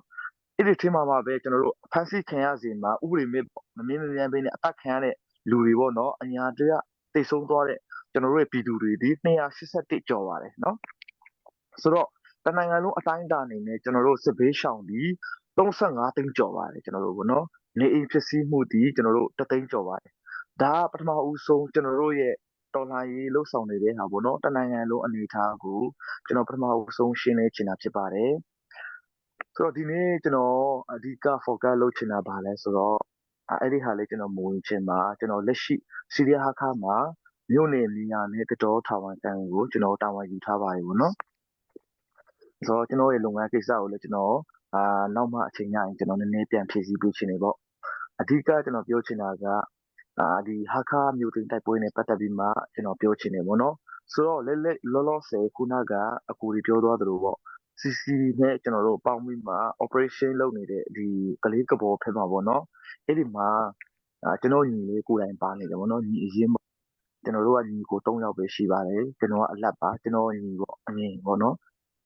်အဲ့ဒီထင်းမှာပါပဲကျွန်တော်တို့ဖန်ဆီးခံရစီမှာဥပဒေမဲ့မမြင်မမြန်ပဲနဲ့အသက်ခံရတဲ့လူတွေပေါ့နော်အညာတရတိတ်ဆုံးသွားတဲ့ကျွန်တော်တို့ရဲ့ပြည်သူတွေဒီ281ကျော်ပါတယ်နော်ဆိုတော့တနိုင်ငံလုံးအတိုင်းအတာအနေနဲ့ကျွန်တော်တို့စစ်ဘေးရှောင်ဒီ35သိန်းကျော်ပါတယ်ကျွန်တော်တို့ပေါ့နော်နေအိမ်ဖြစ်စီမှုဒီကျွန်တော်တို့3သိန်းကျော်ပါတယ်ဒါကပထမဦးဆုံးကျွန်တော်တို့ရဲ့တော်လှန်ရေးလှုပ်ဆောင်နေတဲ့ဟာပေါ့နော်တနိုင်ငံလုံးအနေအထားကိုကျွန်တော်ပထမဦးဆုံးရှင်းလင်းချင်တာဖြစ်ပါတယ်ဆိုတော့ဒီနေ့ကျွန်တော်အဓိက focus လုပ်ချင်တာဘာလဲဆိုတော့အဲ့ဒီဟာလေးကျွန်တော်မဝင်ချင်ပါကျွန်တော်လက်ရှိစီရီယာဟာခါမှာမြို့နယ်နေရာနဲ့တတော်ထောင်ဝန်တန်းကိုကျွန်တော်တာဝန်ယူထားပါတယ်ပေါ့နော်ဆိုတော့ကျွန်တော်ရဲ့လုပ်ငန်းကိစ္စကိုလည်းကျွန်တော်အာနောက်မှအချိန်ရရင်ကျွန်တော်နည်းနည်းပြန်ဖြည့်ဆည်းပေးချင်နေပေါ့အဓိကကျွန်တော်ပြောချင်တာကအာဒီဟာခါမြို့တင်တိုက်ပွဲနဲ့ပတ်သက်ပြီးမှကျွန်တော်ပြောချင်တယ်ပေါ့နော်ဆိုတော့လက်လက်လောလောဆယ်ခုနကအကူတွေပြောသွားသလိုပေါ့ CC နဲ့ကျွန်တော်တို့ပေါင်းပြီးမှ operation လုပ်နေတဲ့ဒီကလေးကဘောဖက်မှာပေါ့နော်အဲ့ဒီမှာအာကျွန်တော်ညီလေးကိုယ်တိုင်ပါနေတယ်ပေါ့နော်ညီအရင်ပေါ့ ကျွန်တော်တို့ကညီကို၃ယောက်ပဲရှိပါတယ်ကျွန်တော်ကအလတ်ပါကျွန်တော်ညီပေါ့အငယ်ပေါ့နော်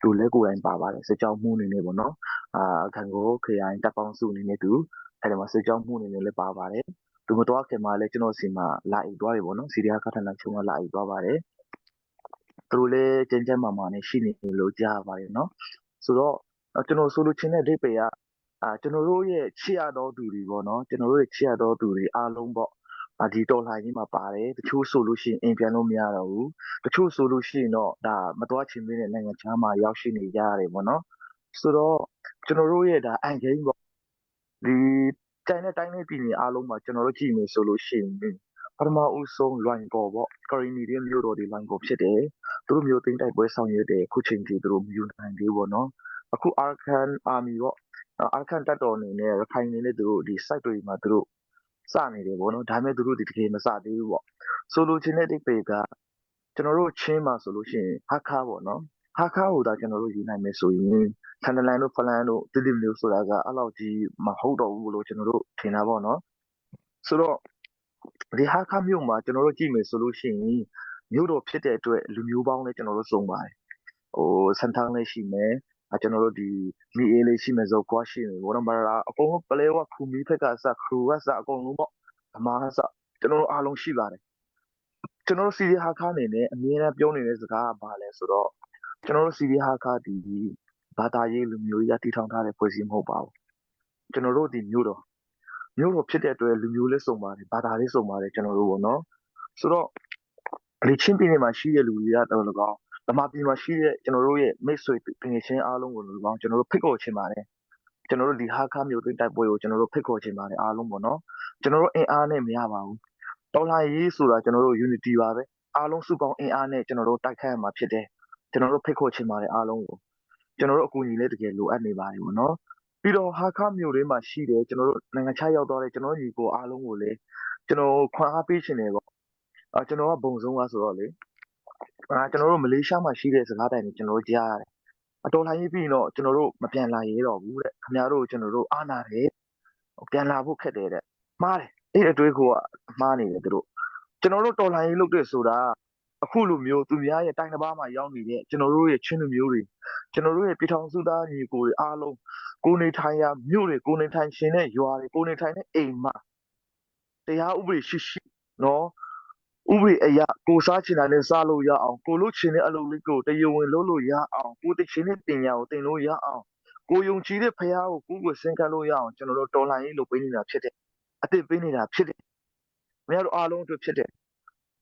သူလည်းကိုယ်တိုင်ပါပါတယ်စစ်ကြောင်းမှုအနေနဲ့ပေါ့နော်အာခံကိုခရိုင်တပ်ပေါင်းစုအနေနဲ့သူအဲ့ဒီမှာစစ်ကြောင်းမှုအနေနဲ့လည်းပါပါတယ်သူမသွားခင်မှာလည်းကျွန်တော်စီမှာလာအိတ်သွားတယ်ပေါ့နော်စီရီယာခထနာချုံကလာအိတ်သွားပါတယ်သူတို့လည်းကျန်းကျန်းမာမာနဲ့ရှိနေလို့ကြားပါတယ်နော်ဆိုတော့ကျွန်တော်ဆိုလိုချင်တဲ့အဓိပ္ပာယ်ကအာကျွန်တော်တို့ရဲ့ချစ်ရသောသူတွေပေါ့နော်ကျွန်တော်တို့ရဲ့ချစ်ရသောသူတွေအားလုံးပေါ့အာဒီတော်လှန်ရေးမှာပါတယ်တချို့ဆိုလို့ရှိရင်အိမ်ပြန်လို့မရတော့ဘူးတချို့ဆိုလို့ရှိရင်တော့ဒါမသွားချင်သေးတဲ့နိုင်ငံခြားမှာရောက်ရှိနေကြရတယ်ပေါ့နော်ဆိုတော့ကျွန်တော်တို့ရဲ့ဒါ end game ပေါ့ဒီတိုင်းနဲ့တိုင်းနဲ့ပြည်နယ်အားလုံးမှာကျွန်တော်တို့ကြည့်နေဆိုလို့ရှိရင်ပထမဦးဆုံးလွိုင်ကော်ပေါ့ကရီနီရဲ့မြို့တော်ဒီလွိုင်ကော်ဖြစ်တယ်သူတို့မျိုးသိမ်းတိုက်ပွဲဆောင်ရွက်တယ်အခုချိန်ထိသူတို့မယူနိုင်သေးဘူးပေါ့နော်အခု Arakan Army ပေါ့ Arakan တပ်တော်အနေနဲ့ရခိုင်အနေနဲ့သူတို့ဒီ site တွေမှာသူတို့စနေတယ်ပေါ့နော်ဒါပေမဲ့သူတို့ဒီတကယ်မစသေးဘူးပေါ့ဆိုလိုချင်တဲ့အိပေကကျွန်တော်တို့ချင်းမှာဆိုလို့ရှိရင်ဟာခါပေါ့နော်ဟာခါကိုဒါကျွန်တော်တို့ယူနိုင်မယ်ဆိုရင်ထန်တလန်တို့ဖလန်တို့တိတိမျိုးဆိုတာကအဲ့လောက်ကြီးမဟုတ်တော့ဘူးလို့ကျွန်တော်တို့ထင်တာပေါ့နော်ဆိုတော့ဒီဟာခါမြို့မှာကျွန်တော်တို့ကြည့်မယ်ဆိုလို့ရှိရင်မြို့တော်ဖြစ်တဲ့အတွက်လူမျိုးပေါင်းလည်းကျွန်တော်တို့စုံပါတယ်ဟိုဆန်ထန်းလည်းရှိမယ်အကျွန်တော်တို့ဒီမီအေးလေးရှိမယ်ဆိုကွာရှိမယ်ဘောနော်မရာအကုန်လုံးပလဲဝခူမီဖက်ကစခရူကစအကုန်လုံးပေါ့အမားစကျွန်တော်တို့အားလုံးရှိပါတယ်ကျွန်တော်တို့စီဒီဟာခါအနေနဲ့အမြဲတမ်းပြောနေတဲ့စကားကဘာလဲဆိုတော့ကျွန်တော်တို့စီဒီဟာခါဒီဘာသာရေးလူမျိုးကြီးတည်ထောင်ထားတဲ့ဖွဲ့စည်းမဟုတ်ပါဘူးကျွန်တော်တို့ဒီမျိုးတော်မျိုးတော်ဖြစ်တဲ့အတွက်လူမျိုးလေးစုံပါတယ်ဘာသာလေးစုံပါတယ်ကျွန်တော်တို့ပေါ့နော်ဆိုတော့ဒီချင်းပြည်နယ်မှာရှိတဲ့လူတွေကတော့၎င်းဗမာပြည်မှာရှိတဲ့ကျွန်တော်တို့ရဲ့မိတ်ဆွေသူငယ်ချင်းအားလုံးကို၎င်းကျွန်တော်တို့ဖိတ်ခေါ်ချင်ပါတယ်ကျွန်တော်တို့ဒီဟာခါမျိုးတွေတိုက်ပွဲကိုကျွန်တော်တို့ဖိတ်ခေါ်ချင်ပါတယ်အားလုံးပေါ့နော်ကျွန်တော်တို့အင်အားနဲ့မရပါဘူးတော်လှန်ရေးဆိုတာကျွန်တော်တို့ unity ပါပဲအားလုံးစုပေါင်းအင်အားနဲ့ကျွန်တော်တို့တိုက်ခိုက်ရမှာဖြစ်တယ်ကျွန်တော်တို့ဖိတ်ခေါ်ချင်ပါတယ်အားလုံးကိုကျွန်တော်တို့အကူအညီလည်းတကယ်လိုအပ်နေပါတယ်ပေါ့နော်ပြီးတော့ဟာခါမျိုးတွေမှာရှိတယ်ကျွန်တော်တို့နိုင်ငံခြားရောက်သွားတဲ့ကျွန်တော်ညီကိုအားလုံးကိုလည်းကျွန်တော်ခွန်အားပေးချင်တယ်ပေါ့အာကျွန်တော်ကဘုံဆုံးကဆိုတော့လေအာကျွန်တော်တို့မလေးရှားမှာရှိတဲ့စကားတိုင်တွေကျွန်တော်တို့ကြားရတယ်အတော်လှန်ရေးပြီးရင်တော့ကျွန်တော်တို့မပြန်လာရဲတော့ဘူးတဲ့ခင်ဗျားတို့ကျွန်တော်တို့အာနာတယ်ပြန်လာဖို့ခက်တယ်တဲ့မှားတယ်အဲ့အတွေးကိုကမှားနေတယ်သူတို့ကျွန်တော်တို့တော်လှန်ရေးလုပ်တဲ့ဆိုတာအခုလိုမျိုးသူများရဲ့တိုင်းတစ်ပါးမှာရောက်နေတဲ့ကျွန်တော်တို့ရဲ့ချင်းလူမျိုးတွေကျွန်တော်တို့ရဲ့ပြည်ထောင်စုသားညီကိုတွေအားလုံးကိုနေထိုင်ရာမြို့တွေကိုနေထိုင်ရှင်တဲ့ရွာတွေကိုနေထိုင်တဲ့အိမ်မှာတရားဥပဒေရှိရှိနော်ဥပဒေအရကိုစားချင်တာနဲ့စားလို့ရအောင်ကိုလို့ချင်တဲ့အလုပ်လေးကိုတရားဝင်လုပ်လို့ရအောင်ကိုသိချင်တဲ့ပညာကိုသင်လို့ရအောင်ကိုယုံကြည်တဲ့ဖရားကိုကိုကိုစင်ကပ်လို့ရအောင်ကျွန်တော်တို့တော်လှန်ရေးလုပ်ပေးနေတာဖြစ်တယ်အသစ်ပေးနေတာဖြစ်တယ်မရတို့အားလုံးအတွက်ဖြစ်တယ်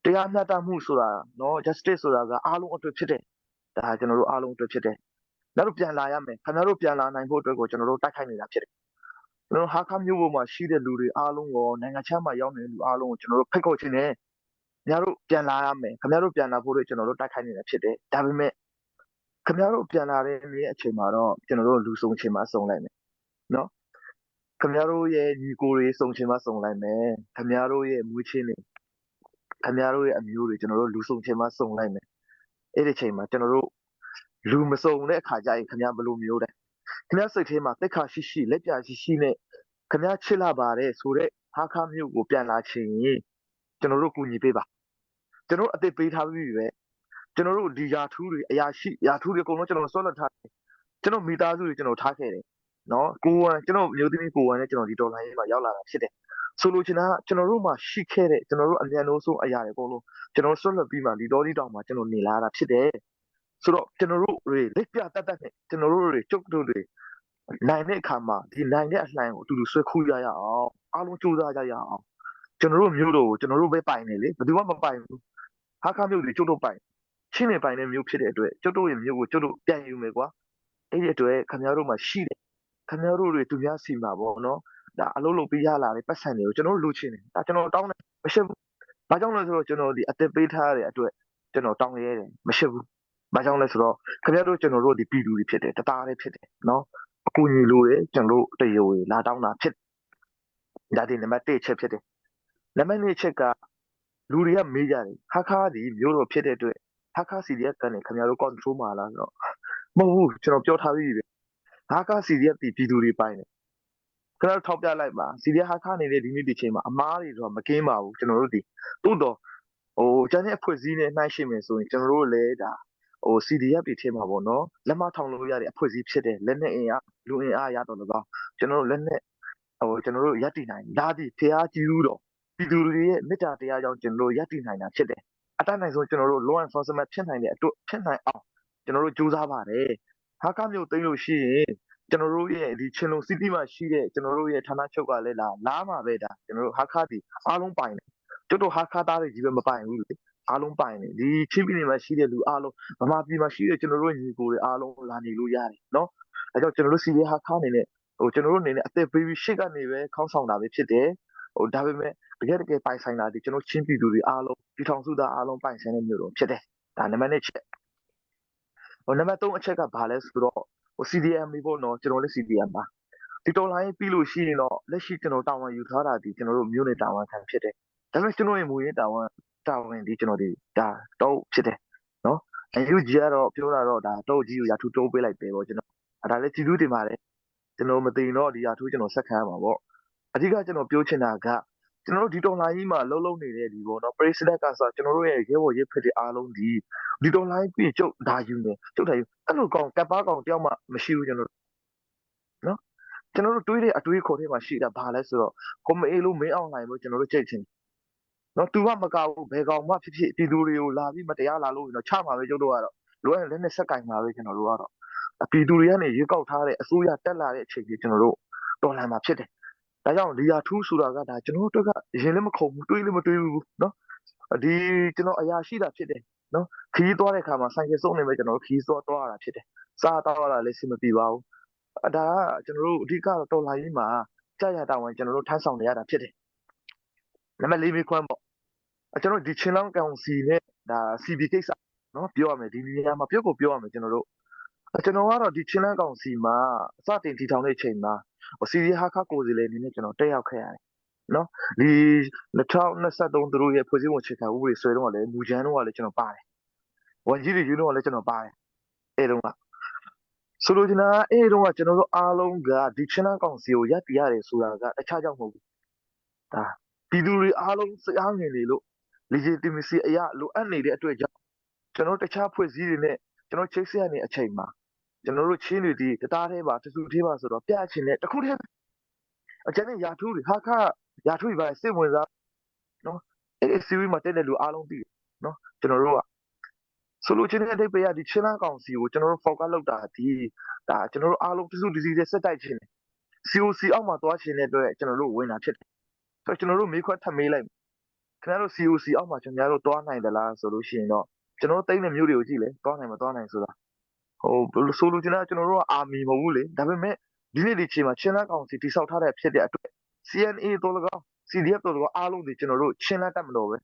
တရားမျှတမှုဆိုတာနော် justice ဆိုတာကအားလုံးအတွက်ဖြစ်တယ်ဒါကျွန်တော်တို့အားလုံးအတွက်ဖြစ်တယ်နောက်တို့ပြန်လာရမယ်ခင်ဗျားတို့ပြန်လာနိုင်ဖို့အတွက်ကိုကျွန်တော်တို့တိုက်ခိုက်နေတာဖြစ်တယ်ကျွန်တော်ဟာခါမျိုးပေါ်မှာရှိတဲ့လူတွေအားလုံးကိုနိုင်ငံခြားမှာရောက်နေတဲ့လူအားလုံးကိုကျွန်တော်တို့ဖိတ်ခေါ်ခြင်းနဲ့ခင်ဗျားတို့ပြန်လာရမယ်ခင်ဗျားတို့ပြန်လာဖို့အတွက်ကျွန်တော်တို့တိုက်ခိုက်နေတာဖြစ်တယ်ဒါပေမဲ့ခင်ဗျားတို့ပြန်လာတဲ့နေ့အချိန်မှာတော့ကျွန်တော်တို့လူစုံချိန်မှာစုံလိုက်မယ်နော်ခင်ဗျားတို့ရဲ့ညီကိုတွေစုံချိန်မှာစုံလိုက်မယ်ခင်ဗျားတို့ရဲ့မွေးချင်းတွေခင်ဗျားတို့ရဲ့အမျိုးတွေကျွန်တော်တို့လူစုံချိန်မှာစုံလိုက်မယ်အဲ့ဒီချိန်မှာကျွန်တော်တို့လူမစုံတဲ့အခါကျရင်ခင်ဗျားဘယ်လိုမျိုးလဲခင်ဗျားစိတ်ထဲမှာတက်ခါရှိရှိလက်ပြရှိရှိနဲ့ခင်ဗျားချစ်လာပါတယ်ဆိုတော့ဟာခါမျိုးကိုပြန်လာချင်ရင်ကျွန်တော်တို့ကူညီပေးပါကျွန်တော်အသက်ပေးထားပြီးပြီပဲကျွန်တော်တို့ဒီယာထူးတွေအရာရှိယာထူးတွေအကုန်လုံးကျွန်တော်ဆွတ်လွတ်ထားတယ်ကျွန်တော်မိသားစုတွေကျွန်တော်ထားခဲ့တယ်နော်ကိုဝန်ကျွန်တော်မျိုးသမီးကိုဝန်နဲ့ကျွန်တော်ဒီဒေါ်လာရေးမှာရောက်လာတာဖြစ်တယ်ဆိုလိုချင်တာကကျွန်တော်တို့မှာရှိခဲ့တဲ့ကျွန်တော်တို့အမြန်လို့ဆုံးအရာတွေအကုန်လုံးကျွန်တော်ဆွတ်လွတ်ပြီးမှဒီတော်ဒီတောင်မှာကျွန်တော်နေလာတာဖြစ်တယ်ဆိုတော့ကျွန်တော်တို့တွေလက်ပြတတ်တတ်နဲ့ကျွန်တော်တို့တွေကျုပ်တို့တွေနိုင်တဲ့အခါမှာဒီနိုင်တဲ့အလှိုင်းကိုအတူတူဆွဲခူးရရအောင်အားလုံးကြိုးစားကြရအောင်ကျွန်တော်တို့မျိုးတို့ကိုကျွန်တော်တို့ပဲပိုင်နေလေဘယ်သူမှမပိုင်ဘူးဟာခါမျိုးတွေကျုပ်တို့ပိုင်ချင်းနေပိုင်တဲ့မျိုးဖြစ်တဲ့အတွက်ကျုပ်တို့ရဲ့မျိုးကိုကျုပ်တို့ပြန်ယူမယ်ကွာအဲ့ဒီအတွက်ခင်ဗျားတို့မှာရှိတယ်ခင်ဗျားတို့တွေသူများစီမှာပေါ့နော်ဒါအလုပ်လုပ်ပြီးရလာတဲ့ပတ်စံတွေကိုကျွန်တော်တို့လိုချင်တယ်ဒါကျွန်တော်တောင်းတယ်မရှိဘူးဘာကြောင့်လဲဆိုတော့ကျွန်တော်ဒီအသက်ပေးထားတဲ့အတွက်ကျွန်တော်တောင်းရဲတယ်မရှိဘူးဘာကြောင့်လဲဆိုတော့ခင်ဗျားတို့ကျွန်တော်တို့ဒီပြည်သူတွေဖြစ်တယ်တသားတွေဖြစ်တယ်နော်အကူညီလိုတယ်ကျွန်တော်တို့တရားဝင်လာတောင်းတာဖြစ်ဒါဒီနံပါတ်1ချက်ဖြစ်တယ်နံပါတ်2ချက်ကလူတွေကမေးကြတယ်ဟာခါဒီမျိုးတော့ဖြစ်တဲ့အတွက်ဟာခါ CDF ကနေခင်ဗျားတို့ control မှာလားဆိုတော့မဟုတ်ဘူးကျွန်တော်ပြောထားပြီးပြီဟာခါ CDF ဒီပြည်သူတွေပိုင်တယ်ခင်ဗျားတို့ထောက်ပြလိုက်ပါ CDF ဟာခနေတဲ့ဒီနေ့ဒီချိန်မှာအမားတွေတော့မကင်းပါဘူးကျွန်တော်တို့ဒီတိုးတော့ ဟိုကျန်တဲ့အဖွဲ့အစည်းနဲ့နှိုင်းယှဉ်မယ်ဆိုရင်ကျွန်တော်တို့လည်းဒါဟို CDF တွေထဲမှာပေါ့နော်လက်မထောင်လို့ရတဲ့အဖွဲ့အစည်းဖြစ်တယ်လက်နဲ့အင်အားလူအင်အားရတော့လည်းကောင်းကျွန်တော်တို့လက်နဲ့ဟိုကျွန်တော်တို့ရပ်တည်နိုင်ဒါဒီဖျားကြည့်လို့တော့ပြည်သူတွေရဲ့မေတ္တာတရားကြောင့်ကျွန်တော်တို့ရပ်တည်နိုင်တာဖြစ်တယ်အတတ်နိုင်ဆုံးကျွန်တော်တို့ law enforcement ဖြစ်နိုင်တဲ့အတွက်ဖြစ်နိုင်အောင်ကျွန်တော်တို့ကြိုးစားပါတယ်ဟာကမျိုးသိမ်းလို့ရှိရင်ကျွန်တော်တို့ရဲ့ဒီချင်းလုံးစီတီမှာရှိတဲ့ကျွန်တော်တို့ရဲ့ဌာနချုပ်ကလည်းလာလာမှာပဲဒါကျွန်တော်တို့ဟာခါဒီအားလုံးပိုင်တယ်ကျွတ်တို့ဟာခါသားတွေကြီးပဲမပိုင်ဘူးလေအားလုံးပိုင်တယ်ဒီချင်းပြည်နယ်မှာရှိတဲ့လူအားလုံးဗမာပြည်မှာရှိတဲ့ကျွန်တော်တို့ညီကိုတွေအားလုံးလာနေလို့ရတယ်နော်အဲကြောင့်ကျွန်တော်တို့စီရီဟာခါနေနဲ့ဟိုကျွန်တော်တို့အနေနဲ့အသက်ပေးပြီးရှေ့ကနေပဲခေါင်းဆောင်တာပဲဖြစ်တယ်ဟိုဒါပေမဲ့တကယ်တကယ်ပိုင်ဆိုင်တာဒီကျွန်တော်ချင်းပြည်သူတွေအားလုံးပြည်ထောင်စုသားအားလုံးပိုင်ဆိုင်တဲ့မျိုးတော့ဖြစ်တယ်ဒါနံပါတ်1ချက်ဟိုနံပါတ်3အချက်ကဘာလဲဆိုတော့ဟို CDM တွေပေါ့နော်ကျွန်တော်လည်း CDM ပါဒီတော်လိုင်းပြီးလို့ရှိရင်တော့လက်ရှိကျွန်တော်တာဝန်ယူထားတာဒီကျွန်တော်တို့မြို့နယ်တာဝန်ခံဖြစ်တယ်ဒါပေမဲ့ကျွန်တော်ရဲ့မူရင်းတာဝန်တာဝန်ဒီကျွန်တော်ဒီဒါတော့ဖြစ်တယ်နော်အယူကြီးကတော့ပြောတာတော့ဒါတော့ကြီးကိုရာထူးတိုးပေးလိုက်ပဲပေါ့ကျွန်တော်ဒါလည်းကြည်လူတင်ပါတယ်ကျွန်တော်မသိတော့ဒီရာထူးကျွန်တော်ဆက်ခံရမှာပေါ့အဓိကကျွန်တော်ပြောချင်တာကကျွန်တော်တို့ဒီတော်လိုင်းကြီးမှာလှုပ်လှုပ်နေတဲ့ဒီပေါ့နော် president ကဆိုကျွန်တော်တို့ရဲ့ရဲဘော်ရဲဖက်တွေအားလုံးဒီဒီတော်လိုင်းပြီးကျုပ်ဒါယူနေကျုပ်ဒါယူအဲ့လိုကောင်ကပ်ပါကောင်တယောက်မှမရှိဘူးကျွန်တော်နော်ကျွန်တော်တို့တွေးတဲ့အတွေးခေါ်ထဲမှာရှိတာဘာလဲဆိုတော့ကိုမအေးလို့မင်းအောင်နိုင်လို့ကျွန်တော်တို့ကြိတ်ချင်နော်သူကမကောက်ဘူးဘယ်ကောင်မှဖြစ်ဖြစ်ပြည်သူတွေကိုလာပြီးမတရားလာလို့တော့ချမှာပဲကျုပ်တို့ကတော့လိုအပ်လက်နဲ့ဆက်ကင်မှာပဲကျွန်တော်တို့ကတော့ပြည်သူတွေကနေရွေးကောက်ထားတဲ့အစိုးရတက်လာတဲ့အချိန်ကြီးကျွန်တော်တို့တော်လှန်မှာဖြစ်တယ်။ဒါကြောင့်လီယာထူးဆိုတာကဒါကျွန်တော်တို့ကရင်လည်းမခုန်ဘူးတွေးလည်းမတွေးဘူးနော်ဒီကျွန်တော်အရာရှိတာဖြစ်တယ်နော်ခီးသွားတဲ့အခါမှာဆိုင်ကယ်စုံနေမဲ့ကျွန်တော်တို့ခီးသွားသွားရတာဖြစ်တယ်။စားတော့ရတာလည်းစင်မပြေပါဘူး။ဒါကကျွန်တော်တို့အဓိကတော့တော်လှန်ရေးမှာကြာရတာဝန်ကျွန်တော်တို့ထမ်းဆောင်နေရတာဖြစ်တယ်။နံပါတ်၄မေးခွန်းပေါ့ကျွန်တော်ဒီချင်းလောင်းကောင်စီနဲ့ဒါ CB ကိစ္စနော်ပြောရမယ်ဒီနေရာမှာပြောကိုပြောရမယ်ကျွန်တော်တို့ကျွန်တော်ကတော့ဒီချင်းလန်းကောင်စီမှာစတင်တည်ထောင်တဲ့အချိန်မှာစီရီဟာခကိုစီလေအနေနဲ့ကျွန်တော်တက်ရောက်ခဲ့ရတယ်နော်ဒီ2023သူတို့ရဲ့ဖွဲ့စည်းပုံအခြေခံဥပဒေဆွဲတော့လည်းမူကြမ်းတော့လည်းကျွန်တော်ပါတယ်ဝန်ကြီးတွေယူတော့လည်းကျွန်တော်ပါတယ်အဲ့တုန်းကဆိုလိုချင်တာအဲ့တုန်းကကျွန်တော်တို့အားလုံးကဒီချင်းလန်းကောင်စီကိုရပ်တည်ရတယ်ဆိုတာကတခြားကြောင့်မဟုတ်ဘူးဒါပြည်သူတွေအားလုံးစိတ်အားငယ်နေလို့ legitimacy အရာလိုအပ်နေတဲ့အတွက်ကြောင့်ကျွန်တော်တခြားဖွဲ့စည်းတွေနဲ့ကျွန်တော်ချိတ်ဆက်ရနေအချိန်မှာကျွန်တော်တို့ချင်းတွေဒီတသားသေးပါတစုသေးပါဆိုတော့ပြချင်တဲ့တခုတည်းအကျန်တဲ့ယာထူးတွေဟာခယာထူးတွေပါစိတ်ဝင်စားနော်အဲ့ဒီစီဝီမှာတက်တဲ့လူအားလုံးသိတယ်နော်ကျွန်တော်တို့ကဆိုလိုချင်တဲ့အဓိပ္ပာယ်ကဒီချင်းလန်းကောင်စီကိုကျွန်တော်တို့ focus လုပ်တာဒီဒါကျွန်တော်တို့အားလုံးတစုတစည်းတဲ့ဆက်တိုက်ချင်တယ် COC အောက်မှာသွားချင်တဲ့အတွက်ကျွန်တော်တို့ဝင်တာဖြစ်တယ်ဆိုတော့ကျွန်တော်တို့မေးခွန်းထပ်မေးလိုက်ခင်ဗျားတို့ COC အောက်မှာကျွန်တော်တို့သွားနိုင်သလားဆိုလို့ရှိရင်တော့ကျွန်တော်တို့တိတ်တဲ့မျိုးတွေကိုကြည့်လေသွားနိုင်မသွားနိုင်ဆိုတာဟိုဆိုလိုချင်တာကျွန်တော်တို့ကအာမီမဟုတ်ဘူးလေဒါပေမဲ့ဒီနေ့ဒီချိန်မှာချင်းလန်းကောင်စီတိဆောက်ထားတဲ့ဖြစ်တဲ့အတွက် CNA တော်လကောင် CDF တော်လကောင်အားလုံးဒီကျွန်တော်တို့ချင်းလန်းတက်မလို့ပ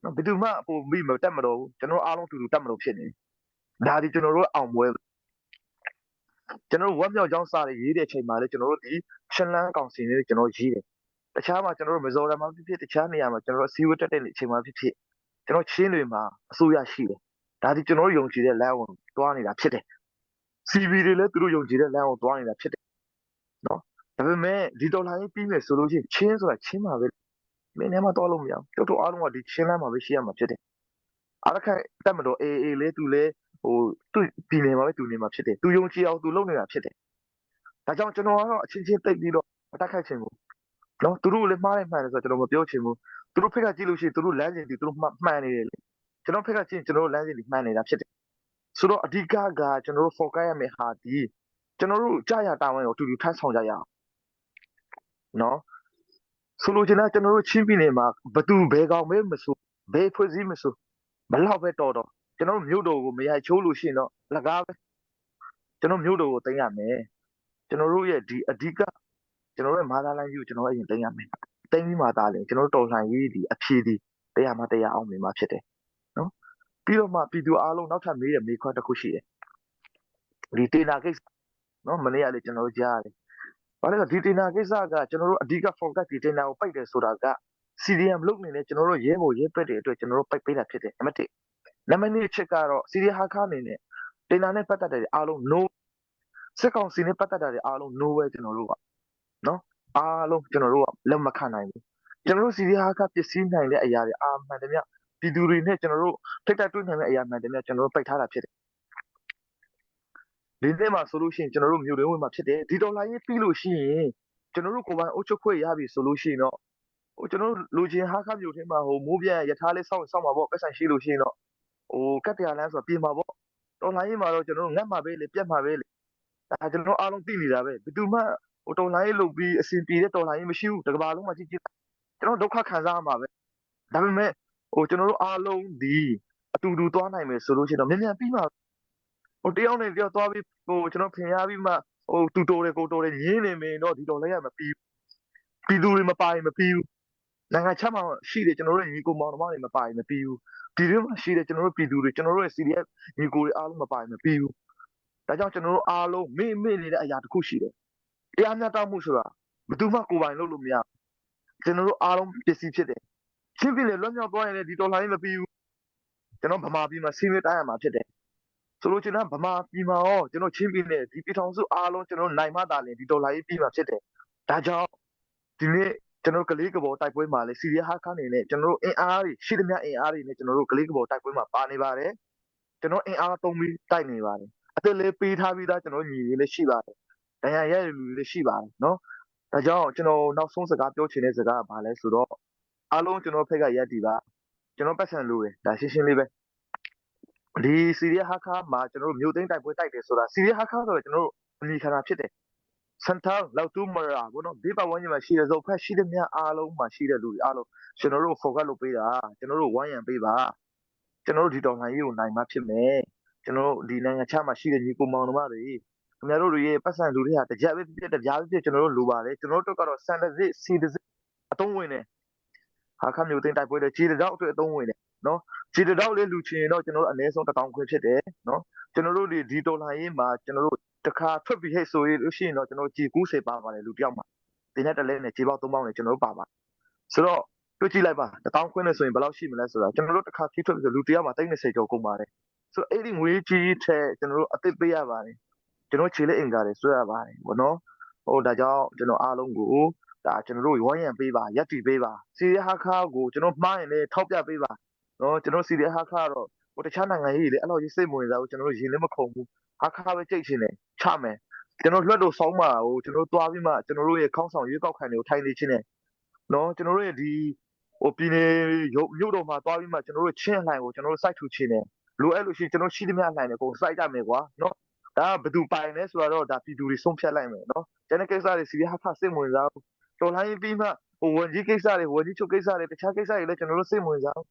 ဲနော်ဘယ်သူမှပို့မိမတက်မလို့ဘူးကျွန်တော်အားလုံးတူတူတက်မလို့ဖြစ်နေဒါဒီကျွန်တော်တို့အောင်ပွဲကျွန်တော်တို့ဝက်မြောက်ချောင်းစာတွေရေးတဲ့အချိန်မှာလည်းကျွန်တော်တို့ဒီချင်းလန်းကောင်စီနဲ့ကျွန်တော်ရေးတယ်တခြားမှာကျွန်တော်တို့မဇိုရမ်မှာဖြစ်ဖြစ်တခြားနေရာမှာကျွန်တော်တို့အစည်းအဝေးတက်တဲ့အချိန်မှာဖြစ်ဖြစ်ကျွန်တော်ချင်းတွေမှာအစိုးရရှိတယ်ဒါဒီကျွန်တော်တို့ယုံကြည်တဲ့လမ်းကိုတွားနေတာဖြစ်တယ် CV တွေလည်းသူတို့ယုံကြည်တဲ့လမ်းကိုတွားနေတာဖြစ်တယ်နော်ဒါပေမဲ့ဒီဒေါ်လာကြီးပြီးမယ်ဆိုလို့ရှိရင်ချင်းဆိုတာချင်းမှာပဲမင်းနဲ့မှတွားလို့မရဘူးတို့တို့အားလုံးကဒီချင်းလမ်းမှာပဲရှိရမှာဖြစ်တယ်အားရခတက်မတော် AA လေသူလေဟိုသူ့ပြည်နယ်မှာပဲသူနေမှာဖြစ်တယ်သူယုံကြည်အောင်သူလုပ်နေတာဖြစ်တယ်ဒါကြောင့်ကျွန်တော်ကတော့အချင်းချင်းတိတ်ပြီးတော့မတိုက်ခိုက်ချင်ဘူးနော်သူတို့လည်းမှားတယ်မှန်တယ်ဆိုတော့ကျွန်တော်မပြောချင်ဘူးသူတို့ဖက်ကကြည့်လို့ရှိရင်သူတို့လမ်းစဉ်ဒီသူတို့မှန်နေတယ်လေကျွန်တော်ဖက်ကကြည့်ရင်ကျွန်တော်တို့လမ်းစဉ်ဒီမှန်နေတာဖြစ်တယ်ဆိုတော့အဓိကကကျွန်တော်တို့ focus ရမယ့်ဟာဒီကျွန်တော်တို့ကြာရတာဝန်ကိုအတူတူထမ်းဆောင်ကြရအောင်နော်ဆိုလိုချင်တာကျွန်တော်တို့ချင်းပြည်နယ်မှာဘသူဘဲကောင်ပဲမဆိုဘဲဖွဲ့စည်းမဆိုဘလောက်ပဲတော်တော်ကျွန်တော်တို့မြို့တော်ကိုမရိုက်ချိုးလို့ရှိရင်တော့လကားပဲကျွန်တော်မြို့တော်ကိုတင်ရမယ်ကျွန်တော်တို့ရဲ့ဒီအဓိကကျွန်တော်တို့ရဲ့မာသာလိုင်းကြီးကိုကျွန်တော်အရင်တင်ရမယ်တင်ပြီးမှသာလေကျွန်တော်တို့တော်လှန်ရေးဒီအဖြေဒီတရားမှတရားအောင်မြင်မှာဖြစ်တယ်နော်ပြီးတော့မှပြည်သူအားလုံးနောက်ထပ်မေးတဲ့မေးခွန်းတစ်ခုရှိတယ်ဒီတေနာကိစ္စနော်မနေ့ကလေကျွန်တော်တို့ကြားရတယ်ဘာလဲဆိုဒီတင်နာကိစ္စကကျွန်တော်တို့အဓိက focus ဒီတင်နာကိုပိတ်တယ်ဆိုတာက CDM လုပ်နေတဲ့ကျွန်တော်တို့ရဲဘော်ရဲပက်တွေအတွက်ကျွန်တော်တို့ပိတ်ပေးတာဖြစ်တယ်နံပါတ်1နံပါတ်2အချက်ကတော့ CDM ဟာခအနေနဲ့တင်နာနဲ့ပတ်သက်တဲ့အားလုံး no စစ်ကောင်စီနဲ့ပတ်သက်တာတွေအားလုံး no ပဲကျွန်တော်တို့ကနော်အားလုံးကျွန်တော်တို့ကလက်မခံနိုင်ဘူးကျွန်တော်တို့ CDM ဟာခပစ္စည်းနိုင်တဲ့အရာတွေအာမှန်တယ်မြ။ ပြည်သူတွေနဲ့ကျွန်တော်တို့ထိတ်တိုက်တွေ့နိုင်တဲ့အရာမှန်တယ်များကျွန်တော်တို့ပိတ်ထားတာဖြစ်တယ်ဒီနေ့မှာဆိုလို့ရှိရင်ကျွန်တော်တို့မြို့တွင်းဝင်မှာဖြစ်တယ်ဒီဒေါ်လာရေးပြီးလို့ရှိရင်ကျွန်တော်တို့ကိုယ်ပိုင်အုပ်ချုပ်ခွင့်ရပြီဆိုလို့ရှိရင်တော့ဟိုကျွန်တော်တို့လူချင်းဟာခမြို့ထဲမှာဟိုမိုးပြန်ရထားလေးစောင့်စောင့်မှာပေါ့ပတ်စံရှိလို့ရှိရင်တော့ဟိုကတ်တရာလန်းဆိုတာပြင်မှာပေါ့တော်လိုင်းရေးမှာတော့ကျွန်တော်တို့ငတ်မှာပဲလေပြက်မှာပဲလေဒါကျွန်တော်အားလုံးသိနေတာပဲဘယ်သူမှဟိုတော်လိုင်းရေးလုပ်ပြီးအဆင်ပြေတဲ့တော်လိုင်းရေးမရှိဘူးတကဘာလုံးမှာကြည့်ကြည့်ကျွန်တော်ဒုက္ခခံစားရမှာပဲဒါပေမဲ့ဟိုကျွန်တော်တို့အားလုံးဒီအတူတူသွားနိုင်မယ်ဆိုလို့ရှိရင်တော့မြန်မြန်ပြီးမှာဟိုတယောက်နဲ့တယောက်သွားပြီးဟိုကျွန်တော်ဖင်ရပြီးမှဟိုတူတော်တယ်ကိုတော်တယ်ညင်းနေမယ်တော့ဒီတော်လည်းရမပြီးပြည်သူတွေမပါရင်မပြီးဘူးနိုင်ငံခြားမှာရှိတယ်ကျွန်တော်တို့ညီကိုမောင်နှမတွေမပါရင်မပြီးဘူးဒီတွင်းမှာရှိတယ်ကျွန်တော်တို့ပြည်သူတွေကျွန်တော်တို့ရဲ့ CDF ညီကိုတွေအားလုံးမပါရင်မပြီးဘူးဒါကြောင့်ကျွန်တော်တို့အားလုံးမေ့မေ့နေတဲ့အရာတစ်ခုရှိတယ်တရားမျှတမှုဆိုတာဘယ်သူမှကိုယ်ပိုင်လုပ်လို့မရကျွန်တော်တို့အားလုံးပစ္စည်းဖြစ်တယ်ချင်းပြည်နယ်လွတ်မြောက်သွားရင်လည်းဒီတော်လှန်ရေးမပြီးဘူးကျွန်တော်ဗမာပြည်မှာစီးမြတိုင်းရမှာဖြစ်တယ်ဆိုလိုချင်တာဗမာပြည်မှာရောကျွန်တော်ချင်းပြည်နယ်ဒီပြည်ထောင်စုအားလုံးကျွန်တော်နိုင်မှသာလျှင်ဒီတော်လှန်ရေးပြီးမှာဖြစ်တယ်ဒါကြောင့်ဒီနေ့ကျွန်တော်ကလေးကဘောတိုက်ပွဲမှာလေစီရီယာဟာခအနေနဲ့ကျွန်တော်တို့အင်အားတွေရှိသမျှအင်အားတွေနဲ့ကျွန်တော်တို့ကလေးကဘောတိုက်ပွဲမှာပါနေပါတယ်ကျွန်တော်အင်အားသုံးပြီးတိုက်နေပါတယ်အသက်လေးပေးထားပြီးသားကျွန်တော်ညီလေးလည်းရှိပါတယ်ဒဏ်ရာရတဲ့လူတွေလည်းရှိပါတယ်နော်ဒါကြောင့်ကျွန်တော်နောက်ဆုံးစကားပြောချင်တဲ့စကားကဘာလဲဆိုတော့အားလုံးကျွန်တော်ဖက်ကရက်တီပါကျွန်တော်ပတ်စံလို့တယ်ဒါရှင်းရှင်းလေးပဲဒီစီရီယာဟာခါမှာကျွန်တော်တို့မြို့သိမ်းတိုက်ပွဲတိုက်တယ်ဆိုတာစီရီယာဟာခါဆိုတော့ကျွန်တော်တို့အမိခန္ဓာဖြစ်တယ်စန်တာလောက်တူမရာဘောနော်ဘေးပတ်ဝန်းကျင်မှာရှိတဲ့ဇောဖက်ရှိတဲ့မြအားလုံးမှာရှိတဲ့လူတွေအားလုံးကျွန်တော်တို့ focus လုပ်ပေးတာကျွန်တော်တို့ဝိုင်းရံပေးပါကျွန်တော်တို့ဒီတော်လှန်ရေးကိုနိုင်မှဖြစ်မယ်ကျွန်တော်တို့ဒီနိုင်ငံခြားမှာရှိတဲ့ညီကိုမောင်နှမတွေခင်ဗျားတို့တွေရဲ့ပတ်စံလူတွေဟာတကြက်ပဲဖြစ်ဖြစ်တပြားပဲဖြစ်ကျွန်တော်တို့လိုပါတယ်ကျွန်တော်တို့ကတော့စန်တစစ်စီတစစ်အတုံးဝင်တယ်ဟာခမျိုးတင်တိုက်ပွဲတဲ့ခြေတောက်အတွက်အတုံးဝင်တယ်နော်ခြေတောက်လေးလူချင်တော့ကျွန်တော်တို့အနည်းဆုံး1000ခွဲဖြစ်တယ်နော်ကျွန်တော်တို့ဒီဒီတော်လှန်ရေးမှာကျွန်တော်တို့တခါထွက်ပြီးဟဲ့ဆိုရလို့ရှိရင်တော့ကျွန်တော်ကြည်90ပါပါတယ်လူတယောက်မှာတင်တဲ့တလဲနဲ့ခြေပေါက်3ပေါက်နဲ့ကျွန်တော်တို့ပါပါဆိုတော့တွေ့ကြည့်လိုက်ပါ1000ခွဲနဲ့ဆိုရင်ဘယ်လောက်ရှိမလဲဆိုတာကျွန်တော်တို့တခါခီးထွက်ပြီးဆိုလူတယောက်မှာ30ကျော်ကုန်ပါတယ်ဆိုတော့အဲ့ဒီငွေကြီးထက်ကျွန်တော်တို့အသစ်ပေးရပါတယ်ကျွန်တော်ခြေလက်အင်္ဂါတွေဆွဲရပါတယ်ဘောနော်ဟိုဒါကြောင့်ကျွန်တော်အားလုံးကိုဒါကျွန်တော်တို့ဝိုင်းရံပေးပါရက်တီပေးပါစီရီဟာခါကိုကျွန်တော်မှားရင်လည်းထောက်ပြပေးပါနော်ကျွန်တော်စီရီဟာခါတော့ဟိုတခြားနိုင်ငံကြီးတွေလည်းအဲ့လိုကြီးစိတ်မဝင်စားဘူးကျွန်တော်တို့ရင်လည်းမခုန်ဘူးဟာခါပဲကြိတ်ချင်တယ်ချမယ်ကျွန်တော်လွတ်တော့ဆောင်းမှာဟိုကျွန်တော်သွားပြီးမှကျွန်တော်တို့ရဲ့ခေါင်းဆောင်ရွေးကောက်ခံတွေကိုထိုင်နေချင်းတယ်နော်ကျွန်တော်တို့ရဲ့ဒီဟိုပြည်နယ်ရုပ်မြို့တော်မှာသွားပြီးမှကျွန်တော်တို့ချင်းအလှိုင်ကိုကျွန်တော်တို့စိုက်ထူချင်းတယ်လိုအပ်လို့ရှိရင်ကျွန်တော်ရှိသမျှအလှိုင်တွေကိုစိုက်ကြမယ်ကွာနော်ဒါကဘယ်သူပိုင်လဲဆိုတော့ဒါပြည်သူတွေဆုံးဖြတ်လိုက်မယ်နော်ကျန်တဲ့ကိစ္စတွေစီရီဟာခစိတ်ဝင်စားဘူးတော်လိုင်းပြီးမှဟိုဝန်ကြီးကိစ္စတွေဝန်ကြီးချုပ်ကိစ္စတွေတခြားကိစ္စတွေလည်းကျွန်တော်တို့စိတ်ဝင်စာ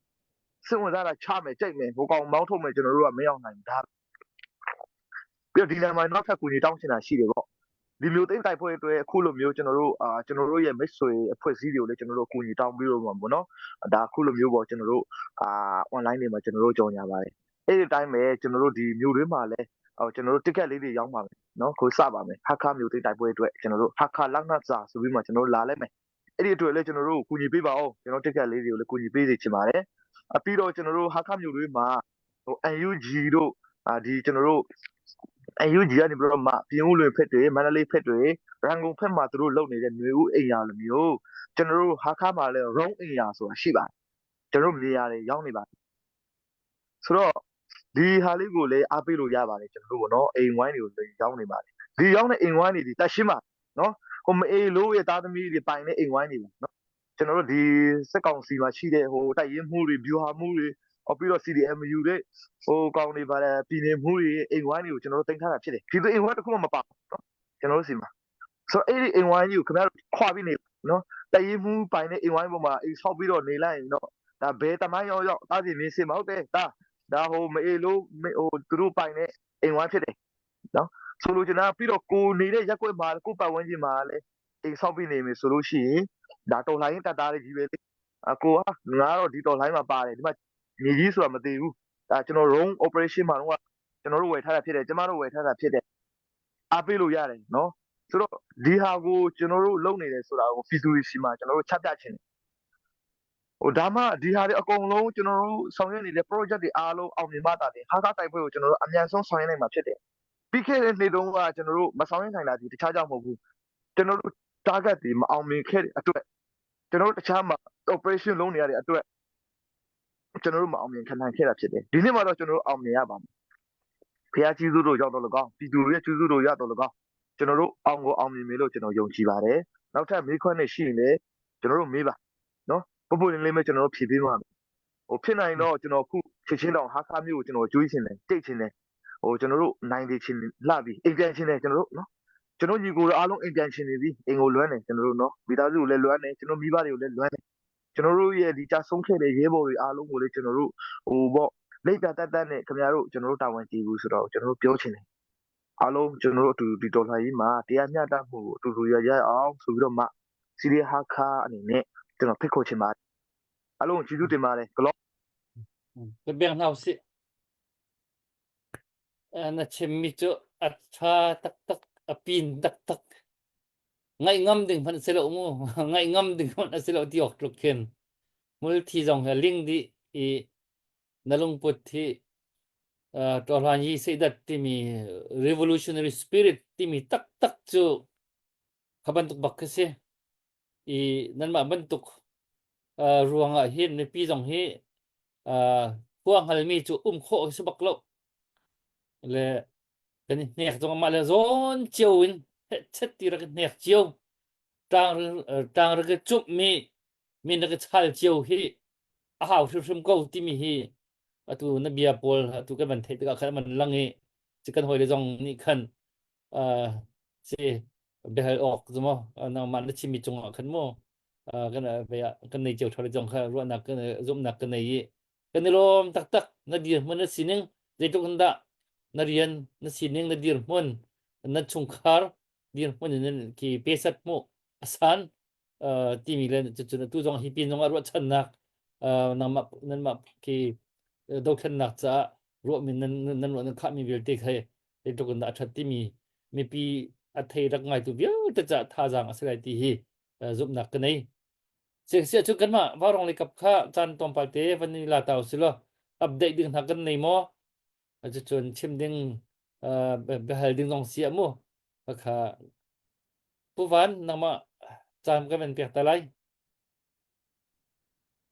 းစိတ်ဝင်စားတာချမယ်ကြိတ်မယ်ဟိုကောင်မောင်းထုတ်မယ်ကျွန်တော်တို့ကမရောက်နိုင်ဘူးဒါပြီးတော့ဒီလမှာနောက်ထပ်ကူညီတောင်းချင်တာရှိတယ်ပေါ့ဒီမျိုးသိမ့်တိုက်ပွဲအတွက်အခုလိုမျိုးကျွန်တော်တို့အာကျွန်တော်တို့ရဲ့မိတ်ဆွေအဖွဲ့အစည်းတွေကိုလည်းကျွန်တော်တို့ကူညီတောင်းပြီးတော့မှာပေါ့နော်ဒါအခုလိုမျိုးပေါ့ကျွန်တော်တို့အာ online တွေမှာကျွန်တော်တို့ကြော်ညာပါတယ်အဲ့ဒီအတိုင်းပဲကျွန်တော်တို့ဒီမျိုးတွေမှာလည်းဟိုကျွန်တော်တို့ ticket လေးတွေရောင်းပါမယ်နော်ကိုစပါမယ်ဟာခမျိုးသိမ့်တိုက်ပွဲအတွက်ကျွန်တော်တို့ဟာခလက်နတ်စာဆိုပြီးမှကျွန်တော်တို့လာလိုက်မယ်အဲ့ဒီအတွက်လည်းကျွန်တော်တို့ကူညီပေးပါအောင်ကျွန်တော် ticket လေးတွေကိုလည်းကူညီပေးစီချင်ပါတယ်အပြီးတော့ကျွန်တော်တို့ဟာခမျိုးတွေမှာဟို UNG တို့အာဒီကျွန်တော်တို့ UNG ကနေပြီးတော့မှပြင်ဦးလွင်ဖက်တွေမန္တလေးဖက်တွေရန်ကုန်ဖက်မှာသူတို့လုပ်နေတဲ့ຫນွေဦးအိမ်ယာလိုမျိုးကျွန်တော်တို့ဟာခါမှာလည်းရုံးအိမ်ယာဆိုတာရှိပါတယ်ကျွန်တော်တို့နေရာတွေရောက်နေပါတယ်ဆိုတော့ဒီဟာလေးကိုလည်းအားပေးလို့ရပါတယ်ကျွန်တော်တို့ပေါ့နော်အိမ်ဝိုင်းတွေကိုလည်းရောက်နေပါတယ်ဒီရောက်တဲ့အိမ်ဝိုင်းတွေဒီတက်ရှင်းပါနော်ဟိုမအေးလို့ရဲ့သားသမီးတွေပိုင်တဲ့အိမ်ဝိုင်းတွေပါနော်ကျွန်တော်တို့ဒီစက်ကောင်စီမှာရှိတဲ့ဟိုတိုက်ရင်မှုတွေဗျူဟာမှုတွေဟောပြီးတော့ CDMU တွေဟိုကောင်တွေပါတယ်ပြည်နယ်မှုတွေအိမ်ဝိုင်းတွေကိုကျွန်တော်တို့တင်ထားတာဖြစ်တယ်ဒီလိုအိမ်ဝိုင်းတစ်ခုမှမပါဘူးနော်ကျွန်တော်တို့စီမှာဆိုတော့အဲ့ဒီအိမ်ဝိုင်းကြီးကိုခင်ဗျားတို့ခွာပြီးနေနော်တိုက်ရင်မှုပိုင်တဲ့အိမ်ဝိုင်းပေါ်မှာအိမ်ဆောက်ပြီးတော့နေလိုက်ရင်တော့ဒါဘယ်တမိုင်းရောက်ရောက်တားစီမင်းစင်မဟုတ်တယ်ဒါဒါဟိုမအေးလို့ဟိုသူတို့ပိုင်တဲ့အိမ်ဝိုင်းဖြစ်တယ်နော်ဆိုလိုချင်တာပြီးတော့ကိုနေတဲ့ရက်ွက်မှာကိုပတ်ဝန်းကျင်မှာလည်းအိမ်ဆောက်ပြီးနေမယ်ဆိုလို့ရှိရင်ဒါတော်လှန်ရေးတပ်သားတွေကြီးပဲလေအကိုကငါတော့ဒီတော်လှန်ရေးမှာပါတယ်ဒီမှာညီကြီးဆိုတာမသိဘူးဒါကျွန်တော် room operation မှာတော့ကျွန်တော်တို့ဝယ်ထားတာဖြစ်တယ်ကျမတို့ဝယ်ထားတာဖြစ်တယ်အားပေးလို့ရတယ်နော်ဆိုတော့ဒီဟာကိုကျွန်တော်တို့လုပ်နေတယ်ဆိုတာကိုပြည်သူတွေရှိမှကျွန်တော်တို့ချပြချင်တယ်ဟိုဒါမှဒီဟာတွေအကုန်လုံးကျွန်တော်တို့ဆောင်ရွက်နေတဲ့ project တွေအားလုံးအောင်မြင်မှသာတယ်ဟာကားတိုက်ပွဲကိုကျွန်တော်တို့အမြန်ဆုံးဆောင်ရွက်နိုင်မှာဖြစ်တယ်ပြီးခဲ့တဲ့နေ့တုန်းကကျွန်တော်တို့မဆောင်ရွက်နိုင်တာဒီတခြားကြောင့်မဟုတ်ဘူးကျွန်တော်တို့ target တွေမအောင်မြင်ခဲ့တဲ့အတွက်ကျွန်တော်တို့တခြားမှာ operation လုပ်နေရတဲ့အတွက် ကျွန်တော်တို့မအောင်မြင်ခံနိုင်ခဲ့တာဖြစ်တယ်ဒီနေ့မှာတော့ကျွန်တော်တို့အောင်မြင်ရပါမယ်ဖျားကျေးဇူးတို့ရောက်တော့၎င်းပြည်သူတွေရဲ့ကျေးဇူးတို့ရတော့၎င်းကျွန်တော်တို့အောင်ကိုအောင်မြင်မယ်လို့ကျွန်တော်ယုံကြည်ပါတယ်နောက်ထပ်မေးခွန်းတွေရှိရင်လည်းကျွန်တော်တို့မေးပါနော်ပုပ်ပုလင်းလေးပဲကျွန်တော်တို့ဖြေပေးပါမယ်ဟိုဖြစ်နိုင်တော့ကျွန်တော်ခုချက်ချင်းတော့ဟာခါမျိုးကိုကျွန်တော်ကြွေးချင်တယ်တိတ်ချင်တယ်ဟိုကျွန်တော်တို့နိုင်သေးချင်လှပြီအိမ်ပြန်ချင်တယ်ကျွန်တော်တို့နော်ကျွန်တော်ညီကိုအားလုံးအိမ်ပြန်ချင်နေပြီအိမ်ကိုလွမ်းတယ်ကျွန်တော်တို့နော်မိသားစုကိုလည်းလွမ်းတယ်ကျွန်တော်မိဘတွေကိုလည်းလွမ်းတယ်ကျွန်တော်တို့ရဲ့ဒီကြဆုံးခဲ့တဲ့ရဲဘော်တွေအားလုံးကိုလည်းကျွန်တော်တို့ဟိုပေါ့လိပ်ပြတက်တက်နဲ့ခင်ဗျားတို့ကျွန်တော်တို့တာဝန်ကျေဘူးဆိုတော့ကျွန်တော်တို့ပြောချင်တယ်အားလုံးကျွန်တော်တို့အတူတူဒီတော်လှန်ရေးမှာတရားမျှတမှုကိုအတူတူရရအောင်ဆိုပြီးတော့မှစီရီဟာခါအနေနဲ့ကျွန်တော်ဖိတ်ခေါ်ချင်ပါတယ်အားလုံးကျေးဇူးတင်ပါတယ်ဂလော့ Ka beng hna usih. Na chimmi cu a ṭha taktak, a pin taktak. Ngaih ngam ding hmanh si lo mu. Ngaih ngam ding hmanh a si lo ti awk tluk khin. Hmulthi zong he ling dih i na lungput hi uh, ṭawhlan yi seidat timi revolutionary spirit timi taktak cu kha bantuk bak khi si. I nanmah bantuk uh, ruangah hin mipi zong hi uh, khua hngalmi cu um khawh si bak lo. Le kan i hnek zong mah le zawn cio in chet ti rak i hnek cio tang tang rak i cumh mi min rak i chal cio hi a hau hrimhrim ko timi hi atu na bia pawl atu kan van theih tikah khan man lang i ci kan hawile zong nih khan uh, si biahal awk zu mo nangmah na chimmi cungah khan mu kan kan nei cio thole zong kha ruahnak kan zumhnak kan nei i kan i lawm taktak na dirhmun na sining zeitluk in dah na rian na sining na dirhmun na chungkhar dirhmun in ki pesat mu asan timi le cucun atu zong hi pin zong ah ruahchannak nangmah nanmah ki dothlennak caah ruahmi nan nan ruah nan khahmi vialte kha zeitluk in dah a ṭhat timi mipi a thei rak ngaitu vialte caah thazaang a si lai ti hi zumhnak ka nei. Siah cu kanmah Vaurawng lei kap kha caan tlawmpal te van i la ta usih law update ding hna kan nei maw? Cucun chim ding biahal ding zong si ah mu. Kha Pu Van nangmah caan kan van pek ta lai.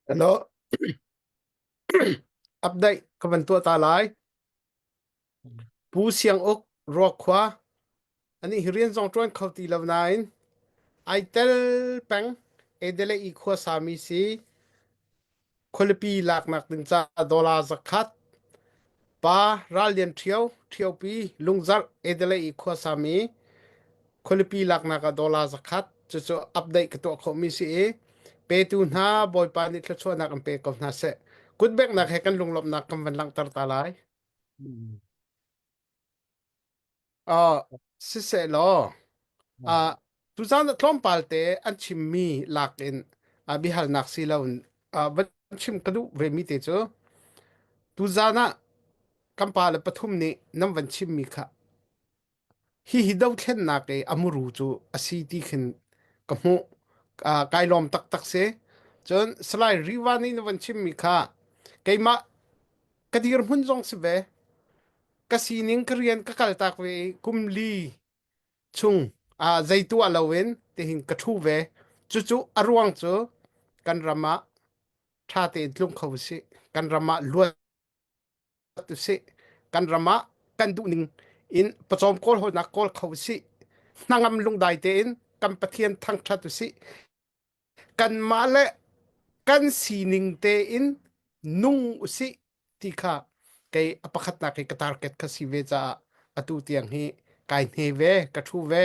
Hello. Update ka van tuah ta lai. Pu Siang Uk Ruakhua anih hi rian zong ṭuan kho ti lo nain ai tel peng Adelaide i khuasami si khualipi laknak ding ca dollar zakhat pa Ral Lian Ṭhio Ṭhiopi Lungzarh Adelaide i khuasami khualipi laknak ah dollar zakhat cucu update ka tuah khawhmi si i petu hna Bawipa nih thluachuahnak in pe ko hna seh kutbeknak he kan lunglawmhnak kan van langhter ta lai. Uh, siseh law, uh, tuzaan ah tlawmpal te an chimmi lak in uh, biahalnak si lo in uh, van chim ka duh ve mi te cu tuzaan ah kan pa le pathum nih nan van chimmi kha Hihi dothlennak i a muru cu a si ti khin ka hmuh. Uh, kai lawm taktak si. Cun Salai Riva nih na van chimmi kha keimah ka dirhmun zong si ve. Ka sining ka rian ka kaltak ve i kum li chung uh, zei tuah loin tihin ka ṭhu ve. Cucu a ruang cu kan ram ah ṭha tein tlung kho usih. Kan ram ah luat usih kan ram ah kan duhning in pawcawm kawl hawlnak kawl kho usih hnangam lungdai tein kan Pathian thangṭhat usih kanmah le kan sining tein nung usih ti kha kei a pakhatnak i ka target kha si ve caah atu tiang hi kai hne ve ka ṭhu ve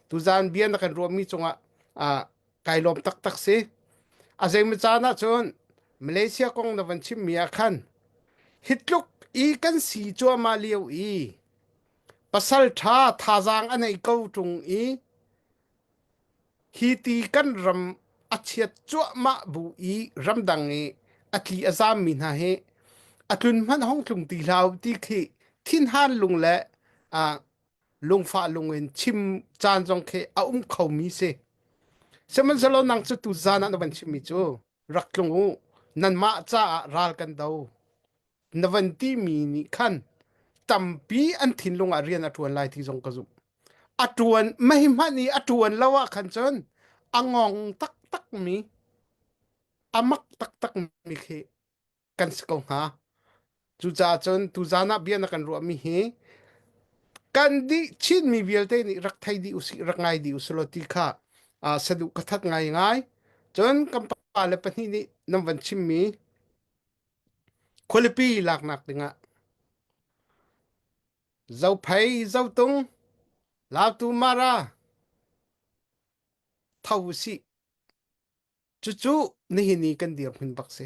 tuzaan bia na kan ruahmi cungah ah kai lawm taktak si. A zeimaw caan ahcun Malaysia kong na van chimmi ah khan hi tluk i kan si cuahmah lio i pasal ṭha thazaang a nei ko ṭung i hi ti kan ram a chiat cuahmah bu i ramdang i a tli a zaammi hna hi a tlun hmanh hong tlung ti hlah u ti khi thinhan lung le ah lungfah lung in chim caan zong khi a um khomi si. Sihmanhsehlaw nang cu tu zan ah na van chimmi cu rak tlung u nanmah caah ral kan do na van timi nih khan tampi an thinlung ah rian a ṭuan lai ti zong ka zumh. A ṭuan mei hmanh i a ṭuan lo ah khan cun a ngong taktak mi a mak taktak mi khi kan si ko hnga. Cucaah cun tuzaan ah bia na kan ruahmi hi kan dih Chinmi vialte nih rak thei dih usih rak ngai dih usih law ti kha uh, saduh ka that ngaingai. Cun kan pa le pahnih nih nan van chimmi khualipi laknak dingah Zophei, Zotung, Lautu Mara tho usih. Cucu nihin i kan dirhmun bak si.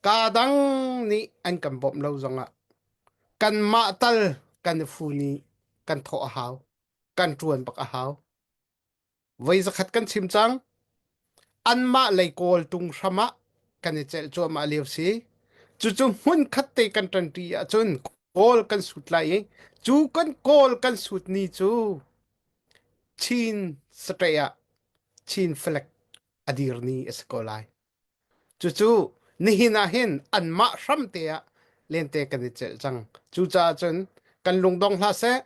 Kaa dang nih an kan bawmh lo zongah kanmah tal kan i fun i kan thawh a hau. Kan ṭuan bak a hau. Voi zakhat kan chim cang. Anmah lei kawl tung hram ah kan i celh cuahmah lio si. Cucu hmun khat te kan ṭanṭi ahcun kawl kan sut lai i cu kan kawl kan sut ni cu Chin state ah Chin flag a dir ni a si ko lai. Cucu nihin ah hin anmah hramte ah lente kan i celh cang. Cucaah cun kan lungdong hlah seh.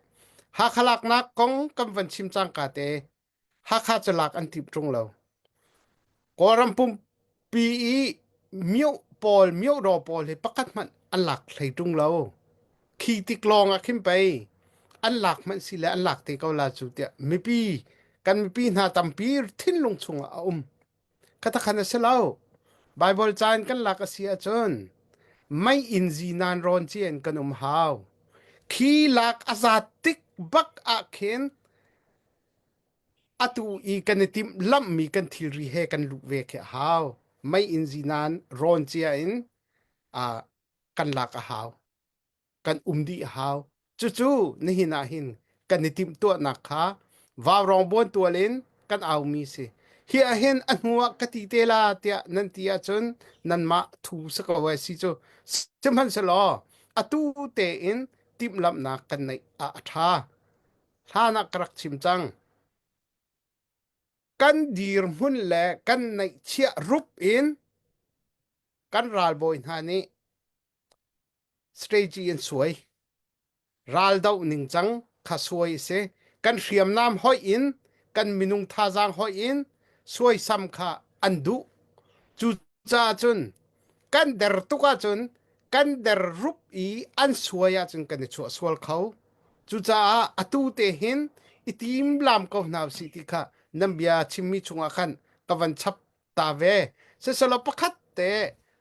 Hakha laknak kong kan van chim cangka te Hakha cu lak an timh ṭung lo. Kawlram pumpi i mioh pawl, miohdaw pawl hi pakhat hmanh an lak hlei ṭung lo. Khi tik lawng ah khin pei an lak hmanh si le an lak te ko la cu tiah mipi kan mipi hna tampi thinlung chungah a um. Khatakhan a si lo. Baibal ca in kan lak a si ahcun mei inn zinan rawn cia in kan um hau. Khi lak a zat tik bak ah khin atu i kan i timh lamhmi kan thilri he kan luh ve khi a hau. Mei inn zinan rawn cia in uh, kan lak a hau. Kan um dih a hau. Cucu nihin ah hin kan i timhtuahnak kha vaurawng buantual in kan aumi si. Hi ah hin a hnu ah ka ti te la tiah nan ti ahcun nanmah thu si ko ai si cu. Sihmanhsehlaw atu tein timhlamhnak kan neih ah a ṭha. Hlan ah ka rak chim cang. Kan dirhmun le kan neihchiah rup in kan ralbawi hna nih strategy an suai. Raldoh ningcang kha suai a si. Kan hriamnam hoih in kan minung thazaang hoih in suaisam kha an duh. Cucaah cun kan der tuk ahcun kan der rup i an suai ahcun kan i chuah sual kho. Cucaah atu te hin i timlam ko hna usih ti kha nan bia chimmi chungah khan ka van chap ta ve. Siselaw pakhat te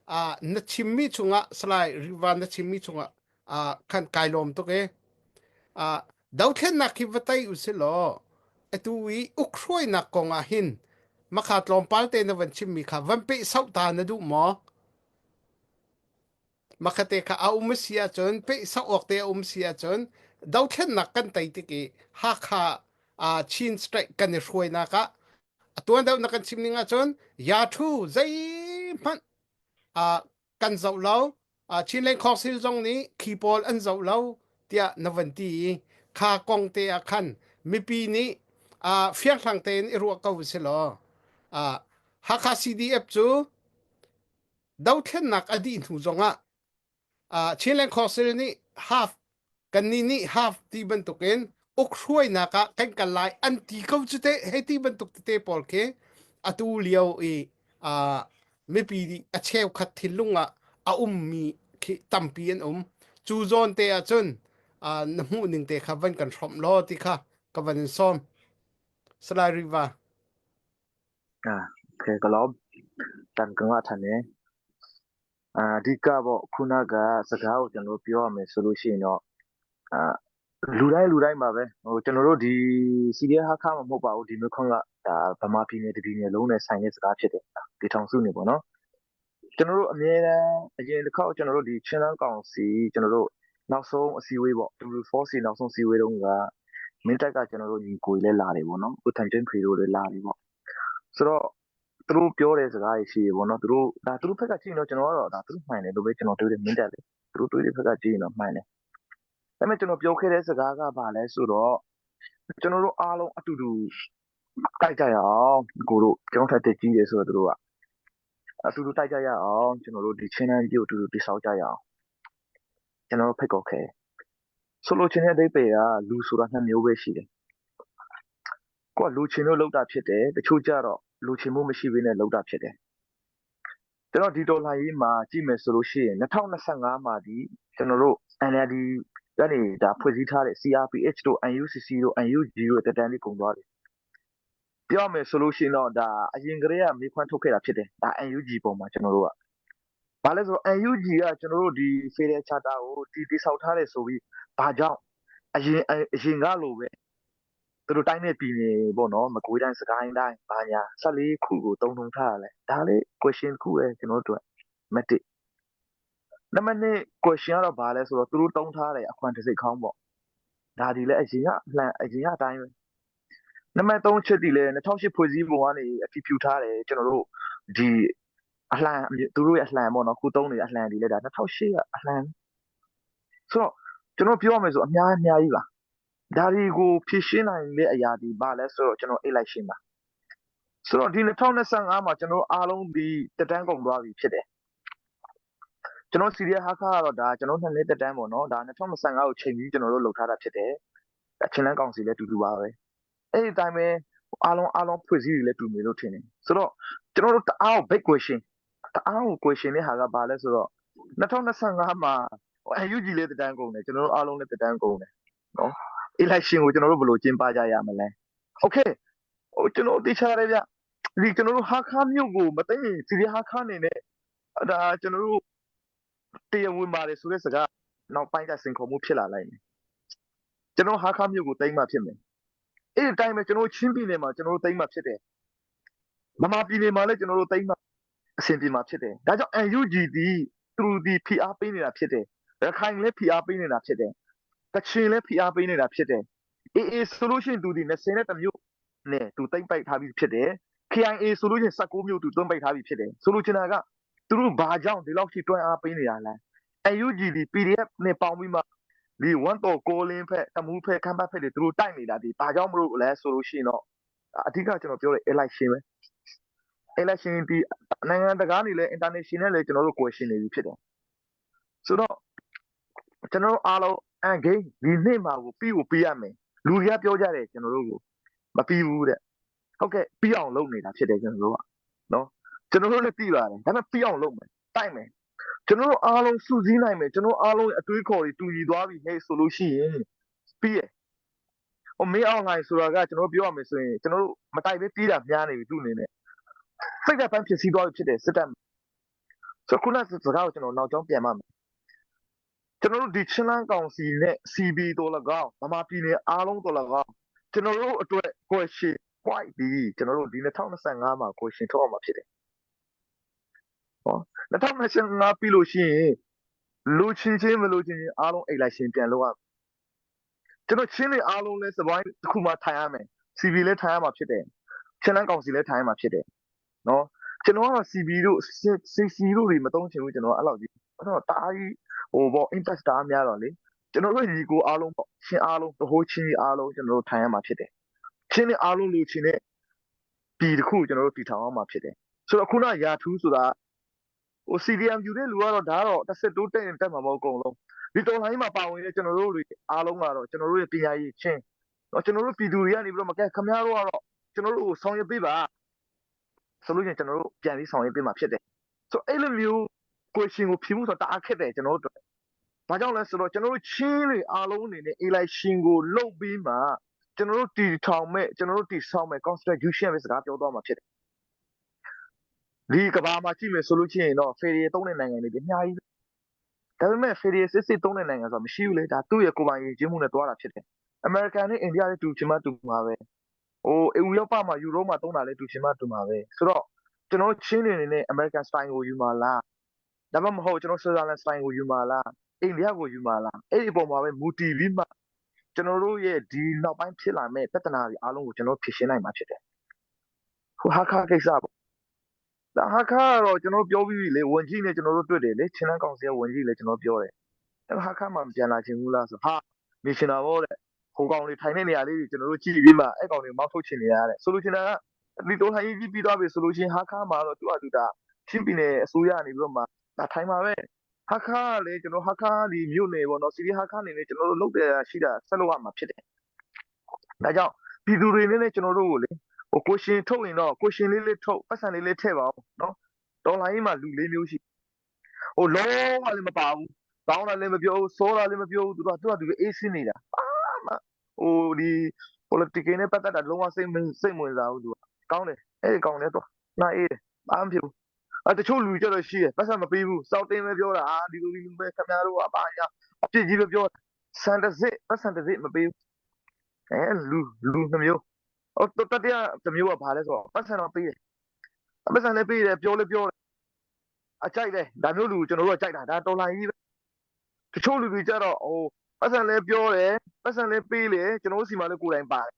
uh, na chimmi chungah Salai Rivan na chimmi chungah uh, khan kai lawm tuk i uh, dothlennak hi va tei usih law atu i ukhruainak kong ah hin makha tlawmpal te na van chimmi kha van peh sauh ta na duh maw? Makhate kha a um si ahcun peh sauh awk te a um si ahcun dothlennak kan tei tik i Hakha uh, Chin State kan i hruainak ah a tuan deuh na kan chim ning ahcun yathu zeihmanh uh, kan zoh lo uh, Chinland Council zong nih khi pawl an zoh lo tiah na van ti i kha kong te ah khan mipi nih uh, fianghlang tein i ruah ko si law uh, Hakha CDF cu dothlennak a dih hnu zongah uh, Chinland Council nih half kannih nih half ti bantukin ukhruainak ah kan kal lai an ti ko cu te hei ti bantuk tete pawl khi atu lio i uh, mipi nih a cheukhat thinlung ah a ummi khi tampi an um cu zawn te ah cun uh, na hmuh ning te kha van kan hrawmh law ti kha ka van in sawm Salai Riva Ah, okay, ka lawm. Tan ka ngah than e. အာအဓိကပေါ့ခုနကစကားကိုကျွန်တော်တို့ပြောရမယ်ဆိုလို့ရှိရင်တော့အာလူတိုင်းလူတိုင်းပါပဲဟိုကျွန်တော်တို့ဒီ CDF ဟာခါမှမဟုတ်ပါဘူးဒီမျိုးခွန်းကဒါဗမာပြည်နယ်တပြည်နယ်လုံးနဲ့ဆိုင်တဲ့စကားဖြစ်တယ်ဒီထောင်စုနေပေါ့နော်ကျွန်တော်တို့အမြဲတမ်းအရင်တစ်ခေါက်ကျွန်တော်တို့ဒီချင်းလန်းကောင်စီကျွန်တော်တို့နောက်ဆုံးအစည်းအဝေးပေါ့ W4C နောက်ဆုံးအစည်းအဝေးတုန်းကမင်းတိုက်ကကျွန်တော်တို့ညီကိုကြီးလည်းလာတယ်ပေါ့နော်ဦးထန်ချင်းဖေတို့လည်းလာတယ်ပေါ့ဆိုတော့ သူတို့ပြောတဲ့စကားတွေရှိတယ်ပေါ့နော်သူတို့ဒါသူတို့ဘက်ကကြည့်ရင်တော့ကျွန်တော်ကတော့ဒါသူတို့မှန်တယ်လို့ပဲကျွန်တော်တွေးတယ်မင်းတက်လေသူတို့တွေးတဲ့ဘက်ကကြည့်ရင်တော့မှန်တယ်ဒါပေမဲ့ကျွန်တော်ပြောခဲ့တဲ့စကားကဘာလဲဆိုတော့ကျွန်တော်တို့အားလုံးအတူတူတိုက်ကြရအောင်ကိုတို့ကျွန်တော်ထက်တက်ကြီးတယ်ဆိုတော့သူတို့ကအတူတူတိုက်ကြရအောင်ကျွန်တော်တို့ဒီချင်းတန်းကြီးကိုအတူတူတိဆောက်ကြရအောင်ကျွန်တော်တို့ဖိတ်ခေါ်ခဲ့ဆိုလိုချင်တဲ့အဓိပ္ပာယ်ကလူဆိုတာနှစ်မျိုးပဲရှိတယ် ကိုကလိုချင်လို့လုပ်တာဖြစ်တယ်တချို့ကြတော့လိုချင်မှုမရှိဘဲနဲ့လုပ်တာဖြစ်တယ်။ ကျွန်တော်ဒီတော်လှန်ရေးမှာကြည့်မယ်ဆိုလို့ရှိရင်2025မှာဒီကျွန်တော်တို့ NLD ကနေဒါဖွဲ့စည်းထားတဲ့ CRPH တို့ NUCC တို့ NUG တို့တက်တန်းလေးကုန်သွားတယ်ပြောမယ်ဆိုလို့ရှိရင်တော့ဒါအရင်ကတည်းကမေးခွန်းထုတ်ခဲ့တာဖြစ်တယ်ဒါ NUG ပုံမှာကျွန်တော်တို့ကဘာလဲဆိုတော့ NUG ကကျွန်တော်တို့ဒီ Federal Charter ကိုတည်တည်ဆောက်ထားတယ်ဆိုပြီးဘာကြောင့်အရင်အရင်ကလိုပဲသူတို့တိုင်းနဲ့ပြည်နယ်ပေါ့နော်မကွေးတိုင်းစကိုင်းတိုင်းဘာညာ14ခုကိုတုံတုံထားရလဲဒါလေး question တစ်ခုပဲကျွန်တော်တို့အတွက်မတစ်နံပါတ်2 question ကတော့ဘာလဲဆိုတော့သူတို့တုံးထားတယ်အခွန်တစ်စိတ်ခေါင်းပေါ့ဒါဒီလည်းအရင်ကလှန်အရင်ကအတိုင်းပဲနံပါတ်3ချက်ဒီလည်း2008ဖွဲ့စည်းပုံကနေအတည်ပြုထားတယ်ကျွန်တော်တို့ဒီအလှန်သူတို့ရဲ့အလှန်ပေါ့နော်ခုတုံးနေတဲ့အလှန်ဒီလည်းဒါ2008ကအလှန်ဆိုတော့ကျွန်တော်ပြောရမယ်ဆိုအများအများကြီးပါဒါတွေကိုဖြည့်ရှင်းနိုင်တဲ့အရာဒီဘာလဲဆိုတော့ကျွန်တော်အိတ်လိုက်ရှင်းပါဆိုတော့ဒီ2025မှာကျွန်တော်အားလုံးဒီတက်တန်းကုန်သွားပြီဖြစ်တယ်ကျွန်တော်စီရီယာဟာခါကတော့ဒါကျွန်တော်နှစ်နှစ်တက်တန်းပေါ့နော်ဒါ2025ကိုချိန်ပြီးကျွန်တော်တို့လုပ်ထားတာဖြစ်တယ်အချင်းလန်းကောင်စီလည်းတူတူပါပဲအဲ့ဒီအတိုင်းပဲအားလုံးအားလုံးဖွဲ့စည်းတွေလည်းတူမယ်လို့ထင်တယ်ဆိုတော့ကျွန်တော်တို့တအား big question တအားကို question တဲ့ဟာကဘာလဲဆိုတော့2025မှာ UG လေးတက်တန်းကုန်တယ်ကျွန်တော်တို့အားလုံးလည်းတက်တန်းကုန်တယ်နော် election ကိုကျွန်တော်တို့ဘယ်လိုကျင်းပကြရမလဲ okay ဟိုကျွန်တော်သိချရတယ်ဗျဒီကျွန်တော်တို့ဟာခါမြို့ကိုမသိရင်စီရီဟာခါနေနဲ့ဒါကျွန်တော်တို့တရားဝင်ပါတယ်ဆိုတဲ့စကားနောက်ပိုင်းကစင်ခေါ်မှုဖြစ်လာလိုက်မယ်ကျွန်တော်ဟာခါမြို့ကိုတိမ့်မှဖြစ်မယ်အဲ့ဒီအတိုင်းပဲကျွန်တော်ချင်းပြည်နယ်မှာကျွန်တော်တို့တိမ့်မှဖြစ်တယ်မမပြည်နယ်မှာလည်းကျွန်တော်တို့တိမ့်မှအဆင်ပြေမှာဖြစ်တယ်ဒါကြောင့် NUG ဒီသူဒီဖိအားပေးနေတာဖြစ်တယ်ရခိုင်လည်းဖိအားပေးနေတာဖြစ်တယ်ကချင်လည်းဖိအားပေးနေတာဖြစ်တယ်အေးအေးဆိုလို့ရှိရင်သူဒီ20နဲ့တမျိုးနဲ့သူတိမ့်ပိုက်ထားပြီးဖြစ်တယ် KIA ဆိုလို့ရှိရင်16မျိုးသူတွန်းပိုက်ထားပြီးဖြစ်တယ်ဆိုလိုချင်တာကသူတို့ဘာကြောင့်ဒီလောက်ထိတွန်းအားပေးနေရလဲ NUG ဒီ PDF နဲ့ပေါင်းပြီးမှဒီဝန်တော်ကိုလင်းဖက်တမူးဖက်ခမ်းပတ်ဖက်တွေသူတို့တိုက်နေတာဒီဘာကြောင့်မလို့လဲဆိုလို့ရှိရင်တော့အဓိကကျွန်တော်ပြောတဲ့ election ပဲ election ဒီနိုင်ငံတကာနေလဲ international လဲကျွန်တော်တို့ question နေပြီဖြစ်တယ်ဆိုတော့ကျွန်တော်တို့အားလုံး end game ဒီနှစ်မှာကိုပြီးကိုပြီးရမယ်လူတွေကပြောကြတယ်ကျွန်တော်တို့ကိုမပြီးဘူးတဲ့ဟုတ်ကဲ့ပြီးအောင်လုပ်နေတာဖြစ်တယ်ကျွန်တော်တို့ကနော်ကျွန်တော်တို့လည်းပြီးပါတယ်ဒါပေမဲ့ပြီးအောင်လုပ်မယ်တိုက်မယ်ကျွန်တော်တို့အားလုံးစုစည်းနိုင်မယ်ကျွန်တော်အားလုံးအတွေးခေါ်တွေတူညီသွားပြီဟဲ့ဆိုလို့ရှိရင်ပြီးရဟိုမင်းအောင်လှိုင်ဆိုတာကကျွန်တော်ပြောရမယ်ဆိုရင်ကျွန်တော်တို့မတိုက်ပဲပြီးတာများနေပြီသူ့အနေနဲ့စိတ်သက်ပန်းဖြစ်စည်းသွားပြီဖြစ်တယ်စစ်တပ်ဆိုခုနစကားကိုကျွန်တော်နောက်ကျောင်းပြန်ပါမယ်ကျွန်တော်တို့ဒီချင်းလန်းကောင်စီနဲ့ CB တော်၎င်းဗမာပြည်နယ်အားလုံးတော်၎င်းကျွန်တော်တို့အတွက် question white ဒီကျွန်တော်တို့ဒီ2025မှာ question ထုတ်အောင်မှာဖြစ်တယ်ဟော2025ပြီးလို့ရှိရင်လူချင်းချင်းမလူချင်းချင်းအားလုံးအိတ်လိုက်ရှင်ပြန်လို့ရကျွန်တော်ချင်းတွေအားလုံးလဲစပိုင်းတစ်ခုမှထိုင်ရမယ် CB လဲထိုင်ရမှာဖြစ်တယ်ချင်းလန်းကောင်စီလဲထိုင်ရမှာဖြစ်တယ်နော်ကျွန်တော်ကတော့ CB တို့ CC တို့တွေမသုံးချင်ဘူးကျွန်တော်အဲ့လောက်ကြီးအဲ့တော့တအားကြီးဟိုပေါ့ impact တအားများတော့လေကျွန်တော်တို့ညီကိုအားလုံးပေါ့ချင်းအားလုံးတဟိုးချင်းကြီးအားလုံးကျွန်တော်တို့ထိုင်ရမှာဖြစ်တယ်ချင်းတွေအားလုံးလူချင်းတဲ့ပြည်တစ်ခုကျွန်တော်တို့တည်ထောင်အောင်မှာဖြစ်တယ်ဆိုတော့ခုနရာထူးဆိုတာဟို CDM ယူတဲ့လူကတော့ဒါကတော့တစ်ဆက်တိုးတက်ရင်တက်မှာမဟုတ်အကုန်လုံးဒီတော်လိုင်းမှာပါဝင်တဲ့ကျွန်တော်တို့တွေအားလုံးကတော့ကျွန်တော်တို့ရဲ့ပညာရေးချင်းတော့ကျွန်တော်တို့ပြည်သူတွေကနေပြီးတော့မကဲခမရတို့ကတော့ကျွန်တော်တို့ကိုဆောင်ရွက်ပေးပါဆိုလို့ချင်းကျွန်တော်တို့ပြန်ပြီးဆောင်ရွက်ပေးမှာဖြစ်တယ်ဆိုတော့အဲ့လိုမျိုး question ကိုဖြေမှုဆိုတာတအားခက်တယ်ကျွန်တော်တို့ဘာကြောင့်လဲဆိုတော့ကျွန်တော်တို့ချင်းတွေအားလုံးအနေနဲ့ election ကိုလုပ်ပြီးမှကျွန်တော်တို့တီထောင်မဲ့ကျွန်တော်တို့တီဆောင်မဲ့ constitution ပဲစကားပြောသွားမှာဖြစ်တယ်ဒီကဘာမှာကြည့်မယ်ဆိုလို့ရှိရင်တော့ Federal သုံးတဲ့နိုင်ငံတွေအများကြီးဒါပေမဲ့ Federal စစ်စစ်သုံးတဲ့နိုင်ငံဆိုတာမရှိဘူးလေဒါသူ့ရဲ့ကိုယ်ပိုင်ရည်ချင်းမှုနဲ့တွားတာဖြစ်တယ်အမေရိကန်နဲ့အိန္ဒိယနဲ့တူချင်မှတူမှာပဲဟိုဥရောပမှာယူရိုမှာသုံးတာလဲတူချင်မှတူမှာပဲဆိုတော့ကျွန်တော်ချင်းနေနေနဲ့ American style ကိုယူမှာလားဒါမှမဟုတ်ကျွန်တော် Switzerland style ကိုယူမှာလားအိန္ဒိယကိုယူမှာလားအဲ့ဒီအပေါ်မှာပဲမူတည်ပြီးမှကျွန်တော်တို့ရဲ့ဒီနောက်ပိုင်းဖြစ်လာမဲ့ပြဿနာတွေအားလုံးကိုကျွန်တော်ဖြေရှင်းနိုင်မှာဖြစ်တယ်ဟိုဟာခါကိစ္စပေါ့ဒါဟာခါကတော့ကျွန်တော်ပြောပြီးပြီလေဝန်ကြီးနဲ့ကျွန်တော်တို့တွေ့တယ်လေချင်းလန်းကောင်စီကဝန်ကြီးလည်းကျွန်တော်ပြောတယ်အဲ့ဟာခါမှမပြန်လာချင်ဘူးလားဆိုဟာနေချင်တာပေါ့တဲ့ဟိုကောင်တွေထိုင်တဲ့နေရာလေးတွေကျွန်တော်တို့ကြည့်ပြီးမှအဲ့ကောင်တွေမောက်ထုတ်ချင်နေရတယ်ဆိုလိုချင်တာကဒီတော်လှန်ရေးကြီးပြီးသွားပြီဆိုလို့ရှိရင်ဟာခါမှာတော့သူ့အတူတာချင်းပြည်နယ်အစိုးရနေပြီးတော့မှဒါထိုင်မှာပဲဟာခါကလေကျွန်တော်ဟာခါဒီမြို့နယ်ပေါ့နော်စီရီဟာခါနေနေကျွန်တော်တို့လုတ်တယ်ရှိတာဆက်လုပ်ရမှာဖြစ်တယ်ဒါကြောင့်ပြည်သူတွေနဲ့ကျွန်တော်တို့ကိုလေဟို question ထုတ်ရင်တော့ question လေးလေးထုတ်ပတ်စံလေးလေးထည့်ပါအောင်နော်။ တော်လိုင်းမှာလူ၄မျိုးရှိဟိုလုံးဝလည်းမပါဘူးကောင်းတာလည်းမပြောဘူးစောတာလည်းမပြောဘူးသူကသူကသူအေးစင်းနေတာအာမဟိုဒီ political နဲ့ပတ်သက်တာလုံးဝစိတ်မစိတ်ဝင်စားဘူးသူကကောင်းတယ်အဲ့ကောင်းတယ်တော့နားအေးတယ်ဘာမှမဖြစ်ဘူးအဲတချို့လူကြတော့ရှိတယ်ပတ်စံမပေးဘူးစောက်တင်းပဲပြောတာအာဒီလိုဒီလိုပဲခင်ဗျားတို့ကပါညာအပြစ်ကြီးပဲပြောစံတစစ်ပတ်စံတစစ်မပေးဘူးအဲလူလူနှမျိုးဟိုတတိယတစ်မျိုးကဘာလဲဆိုတော့ပတ်စံတော့ပေးတယ်ပတ်စံလည်းပေးတယ်ပြောလည်းပြောတယ်အကြိုက်တယ်ဒါမျိုးလူကျွန်တော်တို့ကကြိုက်တာဒါတော်လိုင်းကြီးပဲတချို့လူတွေကြတော့ဟိုပတ်စံလည်းပြောတယ်ပတ်စံလည်းပေးတယ်ကျွန်တော်တို့စီမှာလည်းကိုယ်တိုင်ပါတယ်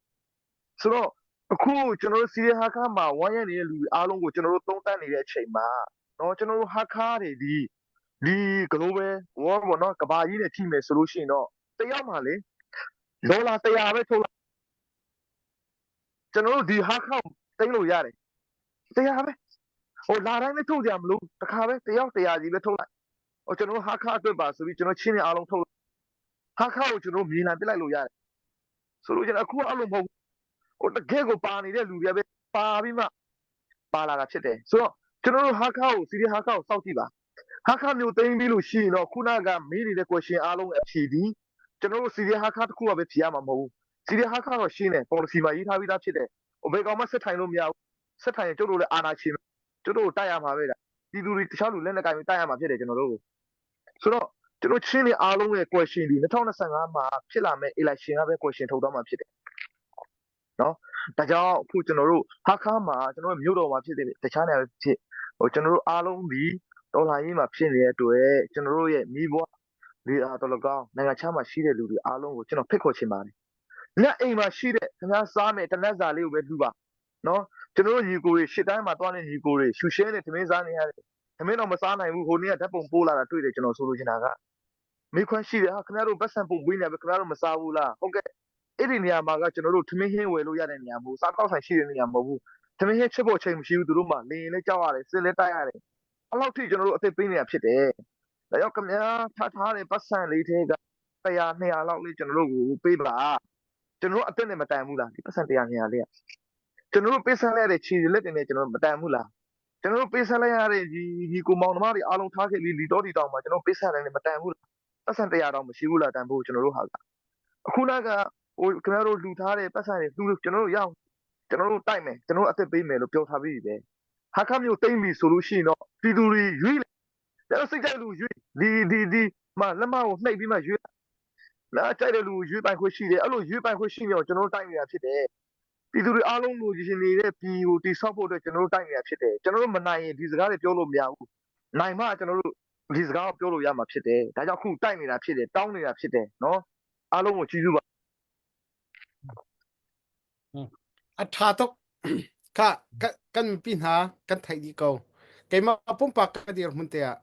ဆိုတော့အခုကျွန်တော်တို့စီရဟာခါမှာဝမ်းရနေတဲ့လူတွေအားလုံးကိုကျွန်တော်တို့သုံးသပ်နေတဲ့အချိန်မှာနော်ကျွန်တော်တို့ဟာခါတွေဒီဒီ global world ပေါ့နော်ကဘာကြီးနဲ့ကြည့်မယ်ဆိုလို့ရှိရင်တော့တယောက်မှလေဒေါ်လာ100ပဲထုတ်လိုက်ကျွန်တော်တို့ဒီဟာခါတိမ့်လို့ရတယ်100ပဲဟိုလာတိုင်းလည်းထုတ်ကြမလို့တခါပဲတယောက်100ကြီးပဲထုတ်လိုက်ဟိုကျွန်တော်ဟာခါအတွက်ပါဆိုပြီးကျွန်တော်ချင်းနေအားလုံးထုတ်ဟာခါကိုကျွန်တော်မြေလံပစ်လိုက်လို့ရတယ်ဆိုလို့ကျွန်တော်အခုအဲ့လိုမဟုတ်ဟိုတကယ်ကိုပါနေတဲ့လူတွေပဲပါပြီးမှပါလာတာဖြစ်တယ်ဆိုတော့ကျွန်တော်တို့ဟာခါကိုစီရီဟာခါကိုစောင့်ကြည့်ပါဟာခါမျိုးသိမ်းပြီးလို့ရှိရင်တော့ခုနကမေးနေတဲ့ question အားလုံးအဖြေဒီကျွန်တော်တို့စီရီဟာခါတခုကပဲဖြေရမှာမဟုတ်ဘူးစီရီဟာခါတော့ရှင်းတယ် policy မှာရေးထားပြီးသားဖြစ်တယ်ဟိုဘယ်ကောင်မှဆက်ထိုင်လို့မရဘူးဆက်ထိုင်ရင်ကျုပ်တို့လည်းအာဏာရှင်ကျုပ်တို့တိုက်ရမှာပဲလားပြည်သူတွေတခြားလူလက်နဲ့ကင်ပြီးတိုက်ရမှာဖြစ်တယ်ကျွန်တော်တို့ဆိုတော့ကျွန်တော်ချင်းနေအားလုံးရဲ့ question ဒီ2025မှာဖြစ်လာမယ့် election ကပဲ question ထုတ်တော့မှာဖြစ်တယ်နော်ဒါကြောင့်အခုကျွန်တော်တို့ဟာခါမှာကျွန်တော်တို့မြို့တော်မှာဖြစ်တယ်တခြားနေရာဖြစ်ဟိုကျွန်တော်တို့အားလုံးဒီတော်လှန်ရေးမှာဖြစ်နေတဲ့အတွက်ကျွန်တော်တို့ရဲ့မိဘတွေအားတော်လကောင်းနိုင်ငံခြားမှာရှိတဲ့လူတွေအားလုံးကိုကျွန်တော်ဖိတ်ခေါ်ချင်ပါတယ်။ညအိမ်မှာရှိတဲ့ခင်ဗျားစားမယ်တနက်စာလေးကိုပဲလှူပါနော်ကျွန်တော်တို့ညီကိုတွေရှစ်တိုင်းမှာတွားနေညီကိုတွေရှူရှဲနေသမင်းစားနေရတယ်သမင်းတော့မစားနိုင်ဘူးဟိုနေ့ကဓာတ်ပုံပို့လာတာတွေ့တယ်ကျွန်တော်ဆိုလိုချင်တာကမိခွန်းရှိတယ်ဟာခင်ဗျားတို့ပတ်စံပုံပေးနေပဲခင်ဗျားတို့မစားဘူးလားဟုတ်ကဲ့အဲ့ဒီနေရာမှာကကျွန်တော်တို့ထမင်းဟင်းဝယ်လို့ရတဲ့နေရာမဟုတ်စားကောက်ဆိုင်ရှိတဲ့နေရာမဟုတ်ဘူးထမင်းဟင်းချစ်ဖို့အချိန်မရှိဘူးသူတို့မှလင်းရင်လည်းကြောက်ရတယ်စစ်လည်းတိုက်ရတယ်အဲ့လောက်ထိကျွန်တော်တို့အသက်ပေးနေတာဖြစ်တယ်ဒါကြောင့်ခင်ဗျားထားထားတဲ့ပတ်စံလေးထဲက100 200လောက်လေးကျွန်တော်တို့ကိုပေးပါကျွန်တော်တို့အသက်နဲ့မတန်ဘူးလားဒီပတ်စံ100 200လေးကကျွန်တော်တို့ပေးဆက်လိုက်တဲ့ခြေလက်တွေနဲ့ကျွန်တော်မတန်ဘူးလားကျွန်တော်တို့ပေးဆက်လိုက်ရတဲ့ဒီဒီကိုမောင်နှမတွေအားလုံးထားခဲ့ပြီးလီတော်ဒီတောင်မှာကျွန်တော်ပေးဆက်တယ်မတန်ဘူးလားပတ်စံ100တောင်မရှိဘူးလားတန်ဖို့ကျွန်တော်တို့ဟာကအခုနကဟိုခင်ဗျားတို့လှူထားတဲ့ပတ်စံတွေလှူကျွန်တော်တို့ရအောင်ကျွန်တော်တို့တိုက်မယ်ကျွန်တော်တို့အသက်ပေးမယ်လို့ပြောထားပြီးပြီပဲဟာခမျိုးတိမ့်ပြီဆိုလို့ရှိရင်တော့ပြည်သူတွေရွေးတယ်စိတ်ကြိုက်လူရွေးဒီဒီဒီမလက်မကိုနှိပ်ပြီးမှရွေးလာကြိုက်တဲ့လူရွေးပိုင်ခွင့်ရှိတယ်အဲ့လိုရွေးပိုင်ခွင့်ရှိနေအောင်ကျွန်တော်တို့တိုက်နေတာဖြစ်တယ်ပြည်သူတွေအားလုံးလိုချင်နေတဲ့ပြည်ကိုတိဆောက်ဖို့အတွက်ကျွန်တော်တို့တိုက်နေတာဖြစ်တယ်ကျွန်တော်တို့မနိုင်ရင်ဒီစကားတွေပြောလို့မရဘူးနိုင်မှကျွန်တော်တို့ဒီစကားကိုပြောလို့ရမှာဖြစ်တယ်ဒါကြောင့်ခုတိုက်နေတာဖြစ်တယ်တောင်းနေတာဖြစ်တယ်နော်အားလုံးကိုကျေးဇူးပါ A ṭha tuk. Kha kan mipi hna kan theih dih ko. Keimah pumpak ka dirhmun te ah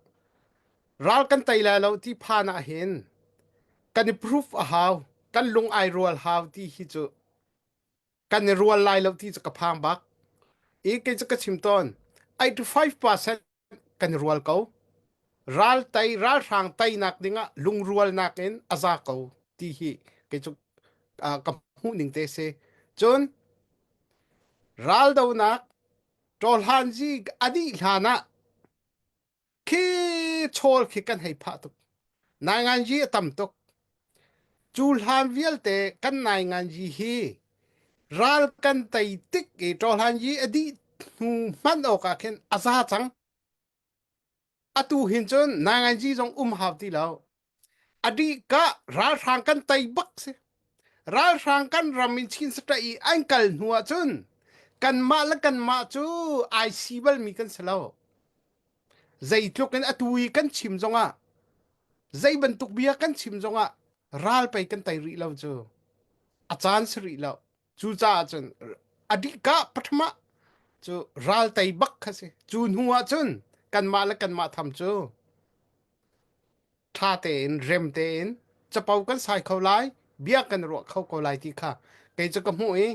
ral kan tei lai lo ti phan ah hin kan i proof a hau kan lung ai rual hau ti hi cu kan i rual lai lo ti cu ka phang bak. I kei cu ka chim tawn 85% kan i rual ko. Ral tei ralhrang teinak dingah lungrualnak in a za ko ti hi kei cu uh, ka hmuh ning te si. Cun raldonak ṭawhlanzi a dih hlan ah khi chawl khi kan hei phah tuk. Nainganzi a tam tuk. Cu hlan vialte kan nainganzi hi ral kan tei tik i ṭawhlanzi a dih hnu hman awk ah khin a za cang. Atu hin cun nainganzi zong um hau ti lo. A dih ka ralhrang kan tei bak si. Ralhrang kan ram in Chin state i an kal hnu ah cun kanmah le kanmah cu ai si balmi kan si lo. Zeitluk in atu i kan chim zongah zei bantuk bia kan chim zongah ral pei kan tei rih lo cu. A caan si rih lo. Cucaah cun a dihka pathama cu ral tei bak kha si. Cu hnu ah cun kanmah le kanmah tham cu ṭha tein rem tein capo kan sai kho lai bia kan ruah kho ko lai ti kha kei cu ka hmuh i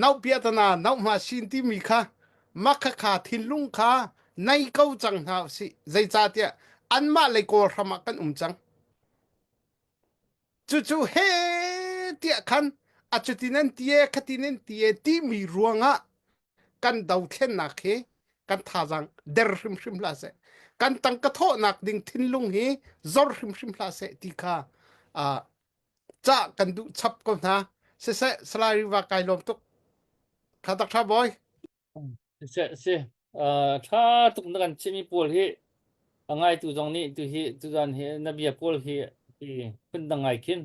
nauh piahtana nauh hma sin timi kha makha kha thinlung kha nei ko cang hna usih zeicahtiah anmah lei kawl hram ah kan um cang cucu he tiah khan a cutin an ti e khatin an ti e timi ruangah kan dothlennak hi. Kan thazaang der hrimhrim hlah seh. Kan tangka thawhnak ding thinlung hi zor hrimhrim hlah seh ti kha uh, ca kan duh chap ko hna. Siseh, Salai Riva kai lawm tuk. Tha tak tha boy. Si si tha tuk na kan chimmi pawl hi a ngaitu zong nih tu hi tuzan hi na bia pawl hi hi phundang ngai khin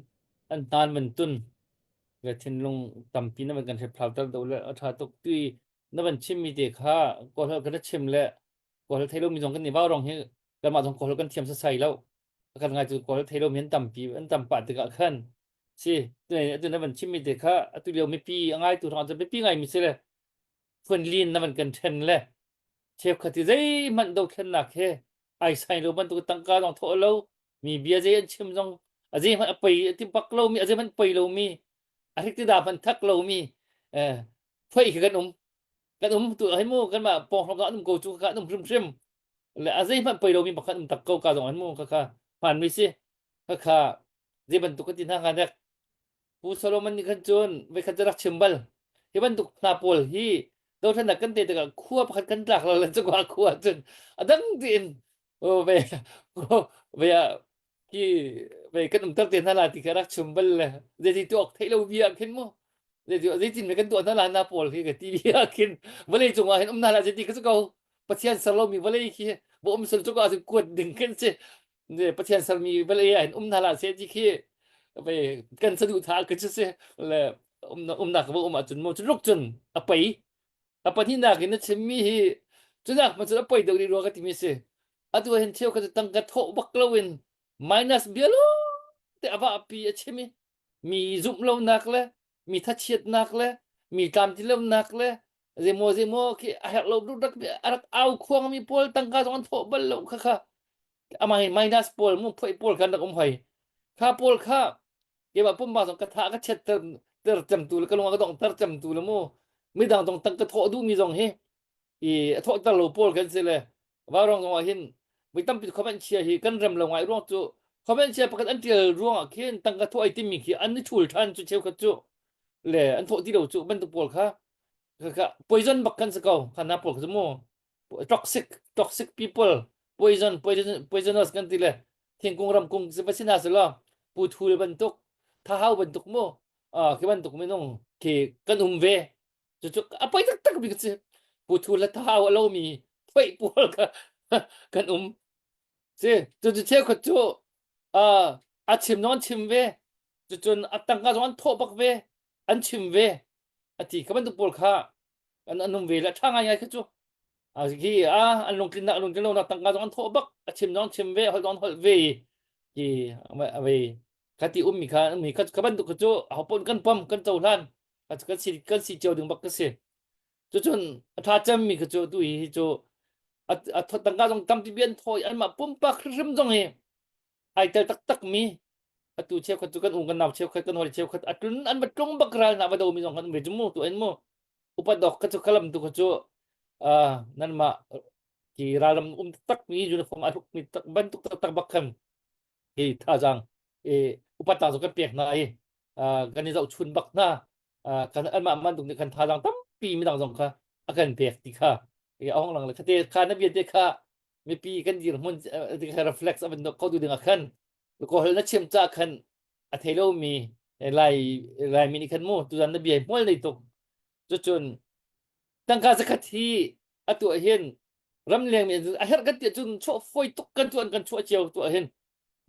an hnan van tun le thinlung tampi na van kan hriphlau ter do le a tha tuk tui na van chimmi te kha kawl kan chim le kawl thei lomi zong kan ni vau rong hi kanmah zong kawl kan thiam sasai lo kan ngai cu kawl thei lomi an tampi an tam pah tikah khan si atu na van chimmi te kha atu lio mipi a ngaitu hrang cu mipi ngaimi si le phunlin na van kan ṭhen le cheukhat i zeihmanh dothlennak he ai sai lo bantuk tangka zong thawh lo mi bia zei an chim zong a zeihmanh a pei a ti bak lomi a zeihmanh pei lomi a hrik ti da hmanh thak lomi eh phoi khi kan um kan um tu hai mu kanmah pawng an um ko cu ka an um hrimhrim le a zeihmanh pei lomi pakhat um tak ko ka zong an mu ka kha hmaan mi si ka kha zei bantuk ka ti hna hnga dek Pu Solomon nih khan cun voikhat cu rak chim bal. Hi bantuk hna pawl hi dothlennak kan te tikah khua pakhat kan tlak lo le cukua khua cun a dang tiin ve ve ah ki ve kan umter te hna la ti kha rak chim bal le zeiti tuak theih lo bia khin mu zeiti zeitin me kan tuah hna la na pawl hi ka ti bia khin vawlei cungah hin um hna la zeiti ka su ko Pathian ser lomi vawlei khi bo um sul cukah cun kuat ding kan si Pathian sermi vawlei ah hin um hna hlah seh ti khi kan saduhthah ka cu si le umnak va um ahcun mu cu cun a pei a pahnihnak in na chimmi hi cunak hmanh cun a pei deuh rih rua ka timi si atu hin cheu kha cu tangka thawh bak loin minus bia te a vahpi a chim i mi zumh lonak le mi thachiatnak le mi tlamtlinlonak le zeimaw zeimaw khi a herh lo rak a rak au khuangmi pawl tangka zong an thawh bal lo kha kha amah hi minus pawl mu phoi pawl khan rak um hoi kha pawl kha keimah pumpak zong ka tha ka chiat ter ter cemtu le ka lung a ka dong ter cemtu le mu midang zong tang ka thawh duhmi zong hi i a thawhter lo pawl kan si le vaurong zong ah hin voi tampi comment chia hi kan rem lo ngai ruang cu comment chia pakhat an tial ruang ah khin tangka thawh ai timi khi an i thul than cu cheukhat cu le an thawh ti lo cu bantuk pawl kha kha poison bak kan si ko kha na pawl kha mu toxic toxic people poison poison poisonous kan ti le thingkung ramkung si va sina si lo pu thul bantuk thahau bantuk mu a khi bantuk minung khi kan um ve Cucu a poi taktak mi si. Puthu le thau a lomi phoih pawl kha kan um. Si, cucu cheukhat cu uh, a chim zong an chim ve. Cucun a tangka zong an thawh bak ve. An chim ve. A ti ka bantuk pawl kha an an um ve le ṭha ngaingai kha cu. A khi a an lungtlinnak lungtlin lonak tangka zong an thawh bak. A chim zong an chim ve, holh zong an holh ve i ki a ve kha ti ummi kha ummi kha ka bantuk kha cu ahopaoh kan pom kan cohlan kan si kan si cio ding bak ka si cucun a tha cemmi kha cu tu hi cu a tangka zong tampi bi an thawi anmah pumpak hrimhrim zong hi ai tel taktak mi atu cheukhat cu kan u kan nau cheukhat kan hawi cheukhat a tlun an va tlung bak ral na va do mi zong kan um ve cu mu tu en mu upat dok ka cu kalam tu ka cu nanmah ki ralram um tak mi uniform a hruk mi tak bantuk tak bak khan hi thazaang i upat zong kan pek hna i kan i zohchun bak hna kan anmah bantuk nih kan thazaang tampi midang zong kha a kan pek ti kha i a hong lang le khate kha na bia te kha mipi kan dirhmun ti kha reflex a van ko tu ding ah khan ko hol na chim ca khan a thei lomi lai laimi nih khan mu tuzan na bia hmual nei tuk cucun tangka zakhat hi atu ah hin ramleng mi a herh kan ti ahcun chuah fawi tuk kan tuan kan chuah cio tu ahhin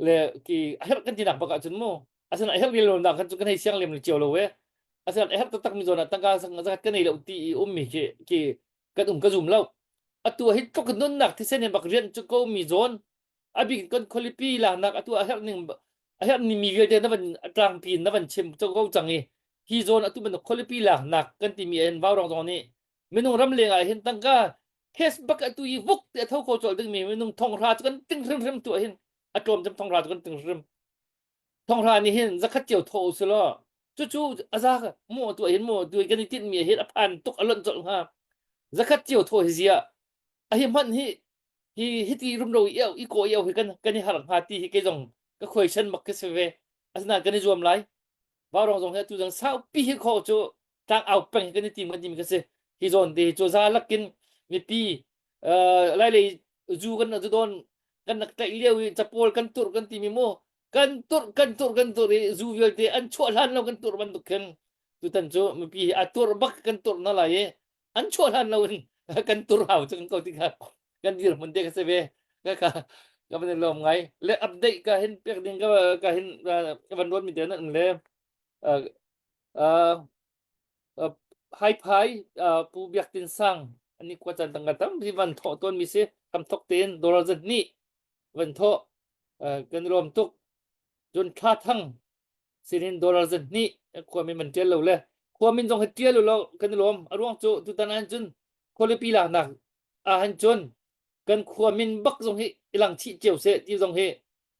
le ki a herh kan tinak bak ahcun mu asinain a herh lem lo nak kan cu kan hei siang lem cio lo e asinain a herh taktak mi zawn ah tangka zakhat kan nei lo ti i ummi khi ki kan um ka zum lo atu hi tluk nunnak thisen in bak rian cu ko mi zawn a bik kan khualipi laknak atu a herh ning a herh ning mi vialte na van tlangpi na van chim ko cang i hi zawn atu bantuk khualipi laknak kan timi en vaurong zong nih minung ram leng ah hin tangka cash bak atu i vuk te a tho kho colh dingmi minung thonghra cu kan ting hrimhrim tu hin a tlawm cem thonghra cu kan ting hrim thonghra nih hin zakhat cio tho u sulaw cucu aza mu tu hin mu tu kan i tinh mi hin a phan tuk a lonh colh hnga zakhat cio tho hi zia a hi hman hi hi hiti rumro i i ko iau hi kan kan i har hnga ti hi kei zong ka khuai bak ka si ve asinain kan i zuam lai Vaurong zong hi atu zong saupi hi kho cu tlangau peng hi kan i tim kan timi ka si. Hi zawn te hi cu za lakin mipi Uh, lai lei zu kan zu don kan nak tlaih lio i capawl kan tur kan timi mu kan tur kan tur kan tur i zu vialte an chuah hlan lo kan tur bantuk khin tutan cu mipi hi a tur bak kan tur na lai i an chuah hlan lo in kan tur hau cu kan ko ti kha kan dirhmun te ka si ve ka ka ka van i lawm ngai le update ka hin pek ding ka ka hin ka van ruat mi te nan le uh, uh, uh, hai phai uh, pu biak tin sang ani kwa chan tanga tam hi van tho ton mi si kam thok ten dollar zan ni van tho uh, kan lom tuk cun thla thang sinin dollar zan hnih khuami man ṭial lo le khuamin zong hi ṭial lo kan i lawm a ruang cu tutan ah cun khualipi laknak ah han cun kan khuamin bak zong hi ilang chih cio seh ti zong hi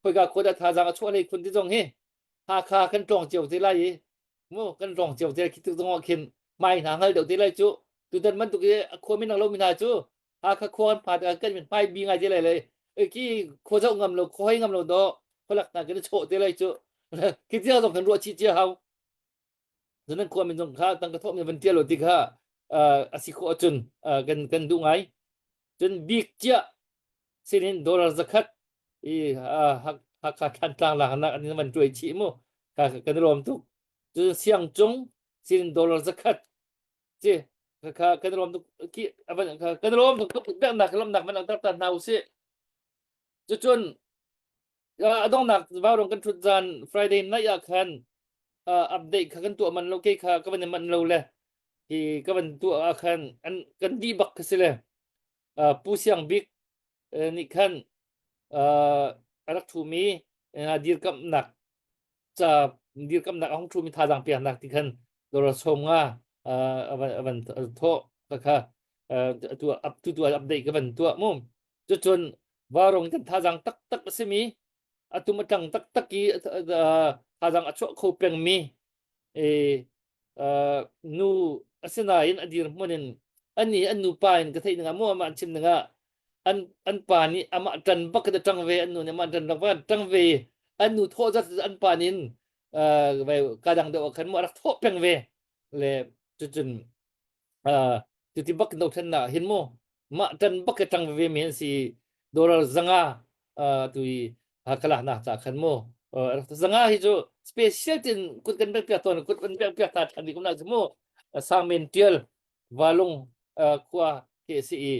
khoika khua dah thazaang a chuah hlei khun ti zong hi Hakha kan tlawng cio te lai i mu kan tlawng cio te khi tuk zong ah khin mai hna hngal deuh te lai cu tutan bantuk i a khuamin ang lo mi hna cu Hakha khua kan phan tikah kan min hmai bi ngai te lai le ki khua zoh ngam lo khua hoi ngam lo do khualak hna kan chawh te lai cu khi tia zong kan ruah chih cia hau nan khua min zong kha tang ka thawh mi van tia lo ti kha a si khawh ahcun kan kan duh ngai cun bik cia sinin dollar zakhat i Hakha Thantlang laknak an van tuai chih mu ka kan lawm tuk cun siang cung sinin dollar zakhat Ci kha kan lawm tuk ki avan kan lawm tuk tuk nak lawmnak man tar ta hna usih. Cucun adongnak vaurong kan thut zan Friday night ah khan update kha kan tuah man lo ke kha ka van man lo le hi ka van tuah ah khan an kan di bak kha si le Pu Siang Bik nih khan a rak thumi dirkamnak ca dirkamnak a hung ṭhumi thazaang peknak ti khan dollar sawm nga a van thawh ka kha tu tu tu update ka van tuah mu cucun varong kan thazaang taktak a simi atum atang taktak i thazaang a chuah kho pengmi nu asinain a dirhmun in ani an nupa in ka theih ning ah mu amah an chim ning ah an an pa nih amah ṭan bak in a ṭang ve an nu nih amah ṭan bak an ṭang ve an nu thawh zat an pa nih in ka dang deuh ah khan mu a rak thawh peng ve le cucun cuti bak in dothlennak hin mu mah ṭan bak i ṭang veve mi an si dollar zanga tu i kalak nak ca khan mu zanga hi cu special tin kut kan pek piak tawn kut kan pek piak ta ṭhan ding na cu mu sangmen tial valung khua ke si i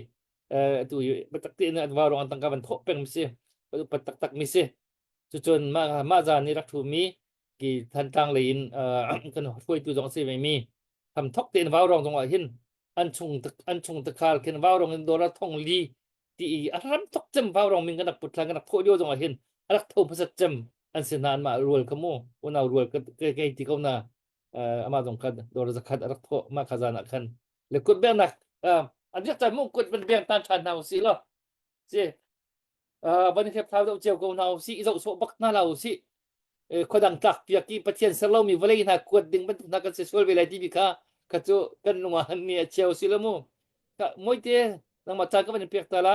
tu i biatak te in va rong an tangka van thawh peng mi si upat taktak mi si cucun mah mah zan i rak thu mi ki Thantlang lei in kan hruaitu zong si ve mi tham thok tein vau rong zong ah hin an chung an chung takhal khin vaurong in dollar thong li ti i a ram thok cem vaurong min kan rak put thlan kan rak thawh lio zong ah hin a rak tho hmasat cem an si hna anmah rual kha mu unau rual ka kei ti ko na amah zong kha dollar zakhat a rak thawh mah kha zan ah khan le kut bengnak an riak chan mu kut van beng tan than hna usih law si van i hlepthlau deuh cio ko hna usih i zoh sawh bak hna la usih khuadang tlak piak i Pathian ser lomi vawlei hna kuat ding bantuk hna kan si sual ve lai timi kha kha cu kan lung ah ni a cheu si lo mu ka moite nangmah caan ka van in pek ta la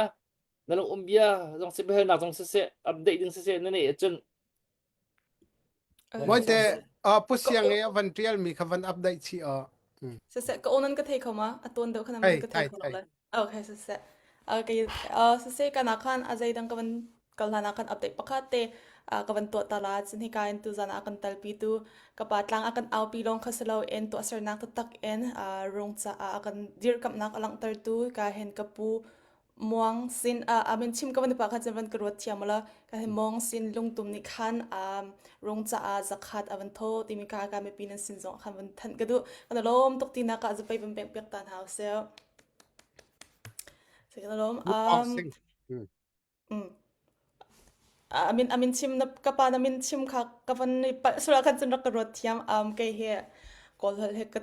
na lung um bia zong si biahalnak zong siseh update ding siseh na neih ahcun Moite pu siang i a van tial mi kha van update chih aw. Siseh ka onan ka thei kho ma a tuan deuh kha nan ka thei kho lo le. Okay, siseh. Okay, siseh kana khan a zeidang ka van kal hlan ah khan update pakhat te ka van tuah ta la cun hika in tuzan ah kan talpi tu ka pa tlang a kan aupi lawng kha si loin tuahsernak taktak in rung caah a kan dirkamhnak a langhtertu ka hin ka pu Muang sin a min chim ka van pa kha cun van ka ruat thiam la ka hin Mong sin lungtum nih khan rung caah zakhat a van tho timi ka ka mipi nan sin zong khan van thanh ka duh kan lawm tuk ti nak ah zapei van pek piak ta hna usih se kan lawm um A min a min chim na ka pa na min chim kha ka van i palh sual ah khan cun rak ka ruat thiam. Um, kei hi Kawl holh he ka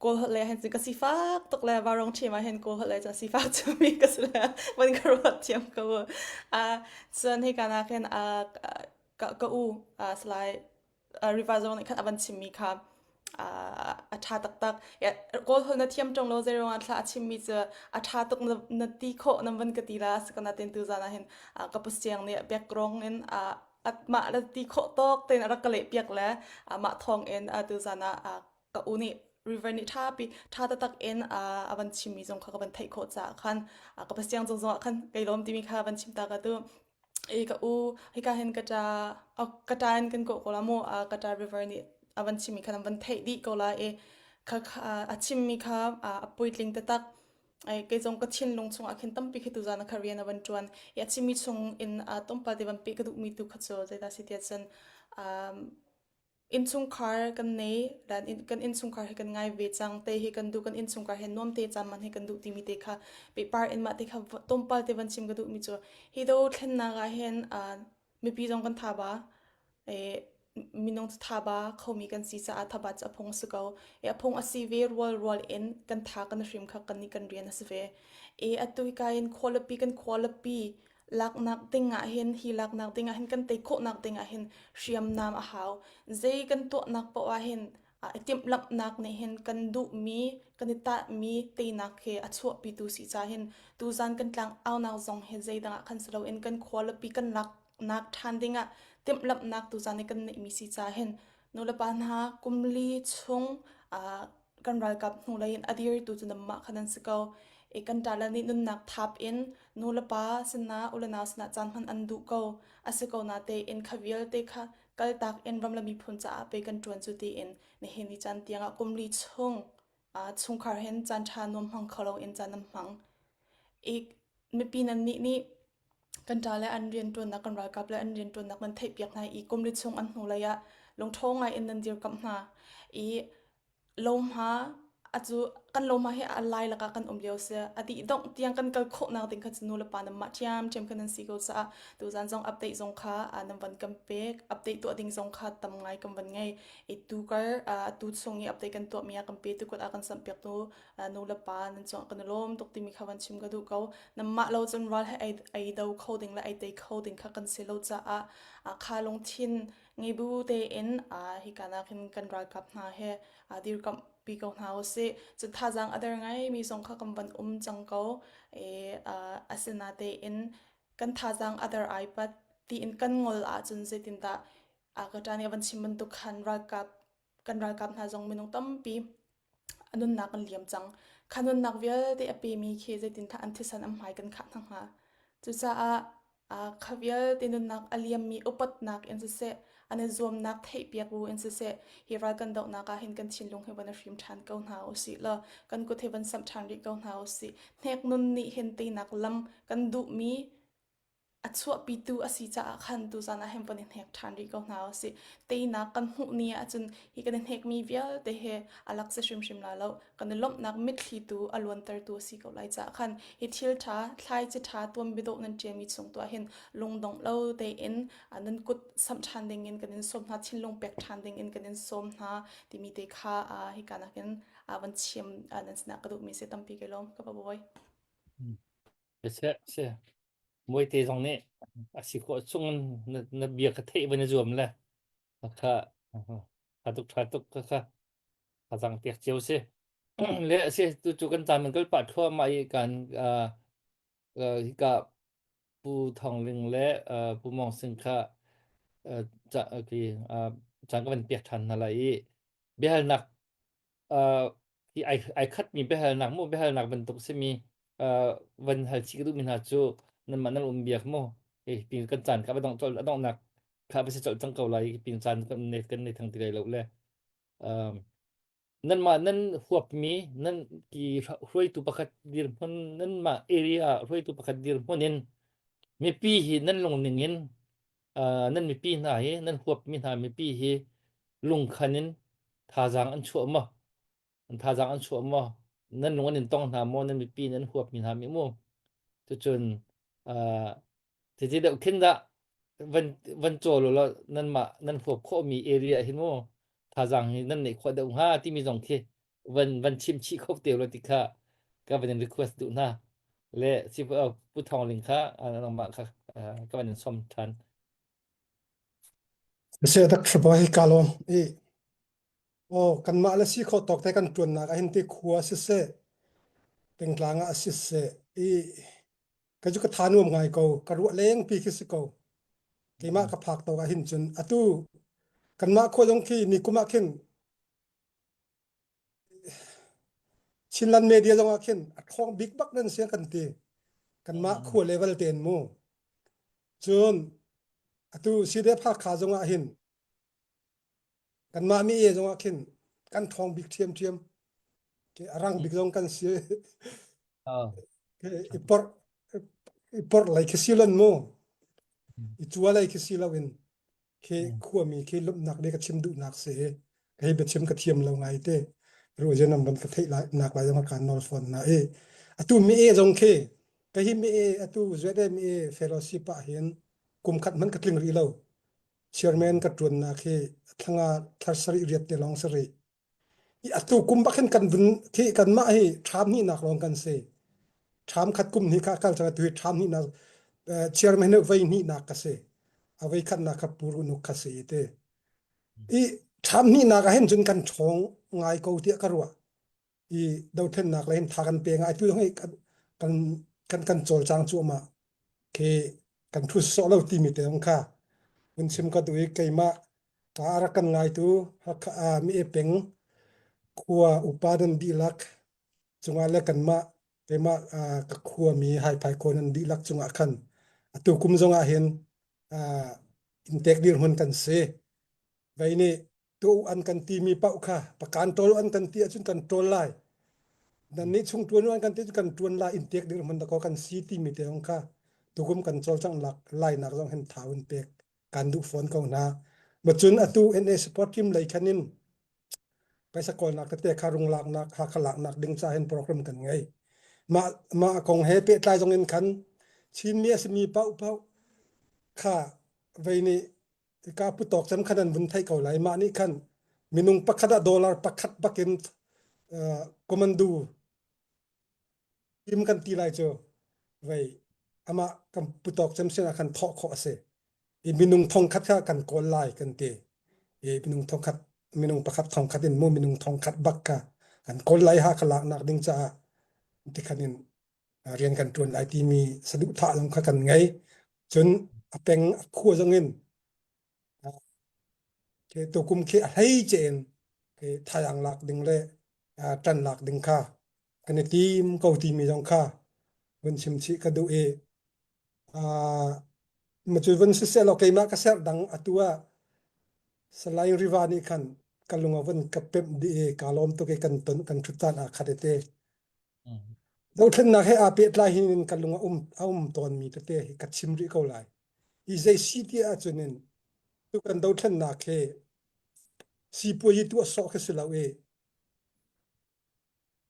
Kawl holh le hin cun ka sifak tuk le vaurawng ṭhim ah hin Kawl holh le cun sifak cumi ka si le van ka ruat thiam ko. Uh, cun hika nak hin uh, ka, ka u uh, Salai riva zong nih khan a van chimmi kha a ṭha taktak. Kawl holh na thiam ṭung lo zeiruangah thla a chimmi cu a ṭha tuk na ti khawh nan van ka ti la asinain tuzan ah hin ka pusiang nih background in mah na ti khawh tawk tein a rak ka leh piak le mah thawng in tuzan ah ka u nih. River nih ṭhapi ṭha taktak in a van chimmi zong kha ka van theih khawh caah khan ka pasiang zong zongah khan kai lawm timi kha van chim ta ka tu. I ka u hika hin ka ṭa ka ṭa in kan kawh ko la mu ka ṭa River nih a van chimmi kha nan van theih dih ko la i kha a chimmi kha a puitling taktak. Ai kei zong ka thinlung chungah khin tampi khi tuzan ah kha rian a van ṭuan i a chimmi chung in tlawmpal te van peh ka duhmi tu kha cu zeidah si tiah cun Innchungkhar kan nei, kan innchungkhar hi kan ngai ve cang, te hi kan duh, kan innchungkhar he nuam te caan man hi kan duh timi te kha pehpar in mah te kha tlawmpal te van chim ka duhmi cu hi dothlennak ah hin mipi zong kan tha ba, minung cu tha ba khomi kan si caah thabat cu a phung a si ko. I a phung a si ve rual rual in kan tha kan hrim kha kan nih kan rian a si ve. I atu hika hin khualipi kan khualipi laknak ding ah hin hi laknak ding ah hin kan tei khawhnak ding ah hin hriamnam a hau. Zei kan tuahnak paoh ah hin i timhlamhnak nih hin kan duhmi kan i tahmi teinak he a chuahpitu si ca hin tuzan kan tlang aunak zong hi zeidang ah khan si loin kan khualipi kan laknak ṭhan ding ah timhlamhnak tuzan i kan neihmi si ca hin nulepa hna kumli chung kan ralkap hnulei in a dirtu cu nanmah kha nan si ko. I kan ṭale nih nunnak thap in nulepa sinah ulenau sinah caan hman an duh ko. A si ko natein kha vialte kha kaltak in ram le miphun caah pei kan ṭuan cu tiin nihin ni caan tiangah kumli chung chungkhar hin caan ṭha nuam hmang kho loin caan nan hmang. I mipi nannih nih kan ṭale an rianṭuannak kan ralkap le an rianṭuannak nan theihpiak hna i kumli chung an hnulei ah lungṭho ngai in nan dirkamh hna i lohma acu kan lohma hi a lai lakah kan um lio si a dih dongh tiang kan kal khawhnak ding kha cu nu le pa nan mah ṭhiamṭhiam kha nan si ko caah tuzan zong update zong kha nan van kan pek update tuah ding zong kha tam ngai kan van ngei i tu kar tu chung i update kan tuahmi ah kan pe tu kut ah kan samh piak tu nu le pa nan cungah kan i lawm tuk timi kha van chim ka duh ko nanmah lo cun ral he ei do kho ding le ei tei kho ding kha kan si lo caah kha lungthin ngei bu tein hika nak hin kan ralkap hna he dirkamh pi ko hna usih cun thazaang a der ngai mi zong kha kan van um cang ko e asinatein kan thazaang a der ai pat tiin kan ngol ahcun zeitindah ka ṭa nih a van chim bantuk khan ralkap kan ralkap hna zong minung tampi a nunnak an liam cang. Kha nunnak vialte a pemi khi zeitindah an thisen an hmai kan khah hna hnga. Cucaah kha vialte nunnak a liammi upatnak in siseh, an i zuamnak theihpiak bu in siseh, hi ral kan dohnak ah hin kan thinlung hi van i hrim ṭhan ko hna usih law kan kut hi van samh ṭhan rih ko hna usih. Hnek nun nih hin teinak lam kan duhmi a chuahpitu a si caah khan tuzan ah hin van i hnek ṭhan rih ko hna usih. Teinak kan hmuh ni ahcun hi kan i hnekmi vialte he a lak si hrimhrim la lo. Kan i lawmhnak mitthli tu a luantertu a si ko lai caah khan hi thil ṭha, thlaici ṭha tuanbia dawh nan ṭialmi chung tuah hin lungdong lo tein nan kut samh ṭhan dingin kan in sawm hna, thinlung pek ṭhan dingin kan in sawm hna timi te kha hika nakin van chim nan sinah ka duhmi si tampi kai lawm ka pa bawi. Seh, seh. Mawite zong nih a si khawh chung na, na bia kha theih van i zuam le kha tha tuk tha tuk kha kha thazang pek cio si. Le a si tu cu kan caan kal pah thluahmah i kan uh, uh, hika Pu Thawng Ling le uh, Pu Mong Sing kha uh, ca, okay, uh, caan ka van pek ṭhan hna lai i biahalnak uh, hi ai ai khatmi biahalnak mu biahalnak bantuk simi uh, van hal chih ka duhmi hna cu nanmah nan um biak mu hi pin kan caan kha va dongh colh a donghnak kha va si colh cang ko lai pin caan kan nei kan nei thang ti lai lo le um, nanmah nan huapmi nan ki hruaitu pakhat dirhmun nanmah area hruaitu pakhat dirhmun in mipi hi nan lungning in uh, nan mipi hna hi nan huapmi hna mipi hi lungkhan in thazaang an chuah maw an thazaang an chuah maw nan lung an in tong hna maw nan mipi nan huapmi hna mi mu cucun uh, titi deuh khin dah van van cawl law nan mah nan huap khawhmi area hin mu thazaang hi nan neih khawh deuh hnga timi zong khi van van chim chih kho te lo ti kha ka van in request duh hna le si pu Thawng Ling kha nangmah kha ka van in som than Se tak thabo hi kalom i o kanmah le si kho tawk te kan tuannak ahin ti khua si se pengtlang ah si se i ka ju ka tha nuam ngai ko ka ruah leng pi khi si ko keimah ka phak tawk ahhin cun atu kanmah khua zong khi ni kum ah khin. Chinland media zong ah khin a ṭhawng bik bak nan si kan ti. Kanmah khua level tein mu. Cun atu CDF Hakha zong ah hin kanmah mi e zong ah khin kan ṭhawng bik ṭhiamṭhiam. A rang bik zong kan si. I porh i porh lei khi si lon mu. I cua lei khi si loin khi khuami khi lawmhnak le ka chim duhnak si. Hei biachim ka thiam lo ngai te. Ruazen nam ban ka theih lai nak lai zong kan nawl fawn na i atu mi e zong khi ka hi mi e atu zuet mi e fellowship ah hin kum khat man ka tling rih lo. Chairman ka tuannak hi thlanga thlar sarih riat te lawng sari. I atu kum bak hin kan vun khi kanmah hi ṭham hnihnak lawng kan si. Ṭham khat kum hnih kha kal cang atu hi ṭham hnihnak chairman hi voi hnihnak ka si. A voi khatnak kha Pu Runuk kha si te. I ṭham hnihnak ah hin cun kan ṭhawng ngai ko tiah ka ruah. I dothlennak lei hin tha kan pe ngai tu zong hi kan kan kan kan cawlcang cuahmah khi kan thu sawh lo timi te zong kha hun chim ka duh i keimah ka a rak kan ngaitu Hakha ah mi e peng khua upa nan dihlak cungah le kanmah keimah ka khuami Haiphai khua nan dihlak cungah khan atu kum zong ah hin inntek dirhmun kan si vei nih tu an kan timi paoh kha pakan ṭawl an kan ti ahcun kan ṭawl lai nan nih chung ṭuan an kan ti ahcun kan ṭuan lai in tek dirhmun dakaw kan si timi te zong kha tukum kan cawlcangh lak lainak zong hin thau in pek kan duh fawn ko hna macun atu NA support team lei khan in paisa kawlnak tete kha rung laknak Hakha laknak ding ca hin program kan ngei mah mah kong he pehtlai zong in khan Chinmi a simi paoh paoh kha vei nih Hika putawk cem khan an vun theih ko lai. Mah nih khan minung pakhat ah dollar pakhat bakin uh, commando team kan ti lai cu vei amah kan putawk cem sin ah khan thawh khawh a si. I minung thong khat kha kan kawl lai kan ti. I minung thong khat minung pakhat thong khat in mu minung thong khat bak kha kan kawl lai ha kha lak nak ding caah ti khan in rian kan ṭuan lai timi saduhthah zong kha kan ngei. Cun a peng a khua zong in tukum khi a hlei ce in thayang lak ding le ṭan lak ding kha kan i tim ko timi zong kha vun chim chih ka duh i cu vun siseh law keimah ka serh dang atu ah Salai Riva nih khan ka lung a vun ka pemh dih i kaa lawm tuk i kan ton kan ṭhut caan aa khat te. Dothlennak he aa pehtlai hin ka lung a um a um tawnmi tete hi ka chim rih ko lai. Hi zei si ti ahcun in tu kan dothlennak hi sipuazi tuah sawh khi si lo i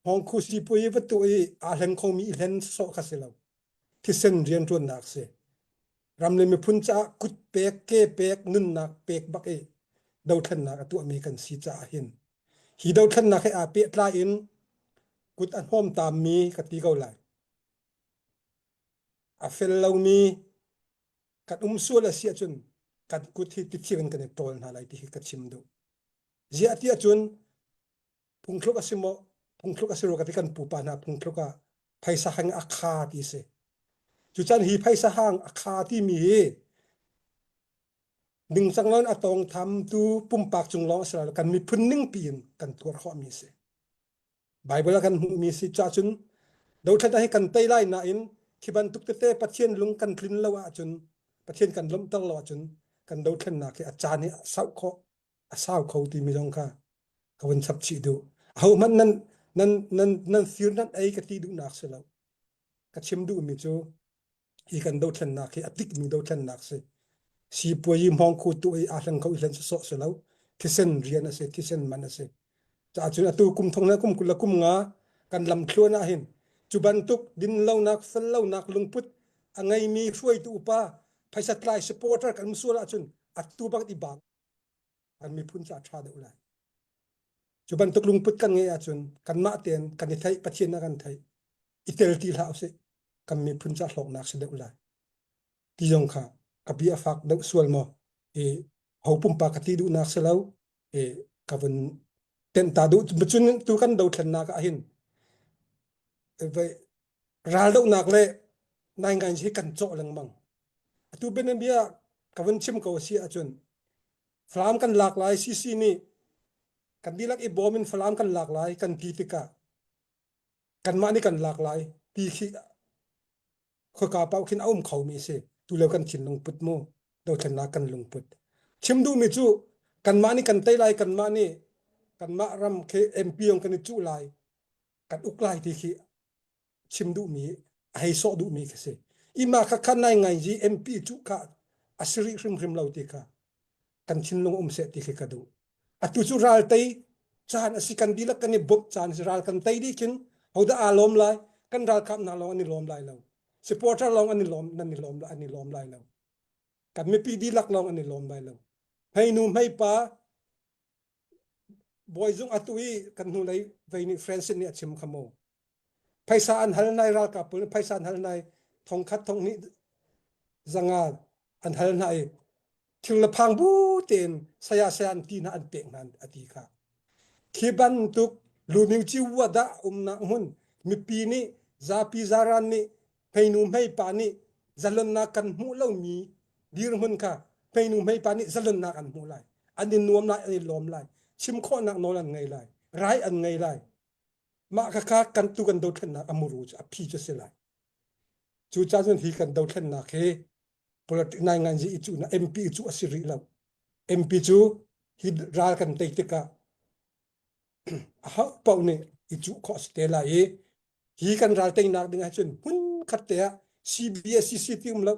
hngawngkhu sipuazi va tuah i aa hleng khomi i hlen sawh kha si lo. Thisen rianṭuannak si. Ram le miphun caah kut pek, ke pek, nunnak pek bak i dothlennak a tuahmi kan si caah hin hi dothlennak he aa pehtlai in kut a hnawmtaammi ka ti ko lai. A fel lomi kan um sual a si ahcun kan kut hi tithir in kan i ṭawl hna lai ti hi ka chim duh. Ziah ti ahcun phungthluk a si maw phungthluk a si rua ka ti kan pupa hna phungthluk ah phaisa hang a kha ti si. Cucan hi phaisa hang a kha timi hi ningcang loin a tawngthamtu pumpak cung lawng a si lo kan miphun ningpi in kan tuar khawhmi a si. Bible ah kan hmuhmi si cah cun dothlat hi kan tei lai nain khi bantuk tete Pathian lung kan tlin lo ahcun Pathian kan lawmhter lo ahcun kan dothlennak hi a caan hi a sauh khawh a sau kho timi zong kha ka vun chap chih duh. Ahohmanh nan nan nan nan fir nan ei ka ti duhnak si lo. Ka chim duhmi cu hi kan dothlennak hi a tikmi dothlennak si. Sipuayi hmawngkhu tu i aa hleng kho i hlen sawsawh si lo. Thisen rian a si, thisen man a si. Caah cun atu kum thong le kum 20 le kum nga kan lamthluan ah hin cu bantuk dinlonak, fellonak lungput a ngeimi hruaitu upa phaisa tlai supporter kan um sual ahcun atu bak i bang kan miphun ca ṭha deuh lai. Cu bantuk lungput kan ngeih ahcun kanmah tein kan i theih, Pathian a kan theih. I tel ti hlah usih. Kan miphun ca hlawknak si deuh lai. Ti zong kha ka bia a fak deuh sual maw? I ho pumpak ka ti duhnak si lo. I ka vun tenh ta duh. Cun tu kan dothlennak ah hin raldohnak le naingai hi kan cawh lengmang. Atu bianabia ka vun chim ko si ahcun Falam kan lak lai CC nih kan dihlak i bawm in Falam kan lak lai kan ti tikah. Kanmah nih kan lak lai ti khi khoika paoh khin a um khomi a si. Tulio kan thinlung put mu dothlennak kan lungput. Chim duhmi cu kanmah nih kan tei lai kanmah nih kanmah ram khi MP yong kan i cuh lai kan uk lai ti khi chim duhmi a hei sawh duhmi khi si. Ima kha kha nai ngai ji MP cuh kha a si rih hrimhrim lo ti kha kan thinlung um seh ti khi ka duh. Atu cu ral tei caan a si kan dihlak kan i bawmh caan a si ral kan tei dih khin hodah aa lawm lai kan ralkap hna lawng an i lawm lai lo supporter lawng an i lawm nan i lawm an i lawm lai lo kan mipi dihlak lawng an i lawm lai lo hmeinu hmeipa bawizung atu i kan hnulei vei nih Francis nih a chim kha mu phaisa an hal nai ralkap pawl nih phaisa an hal nai thongkhat thonghnih zanga an hal hna i thil le phang bu tein saya saya an ti hna an pek hna a ti kha khi bantuk luming ci wa dah umnak hmun mipi nih zapi zaran nih hmeinu hmeipa nih zalonnak kan hmuh lomi dirhmun kha hmeinu hmeipa nih zalonnak an hmuh lai an i nuam lai an i lawm lai chim khawhnak nawl an ngei lai rai an ngei lai Mah khakha kan tu kan dothlennak a muru cu a phi cu si lai. Cucaah cun hi kan dothlennak hi politic nainganzi i cuhnak MP i cuh a si rih lo. MP cu hi ral kan tei tikah a hau paoh nih i cuh khawh a si te lai i hi kan ral teinak ding ahcun hmun khat te ah CBSCC ti um lo.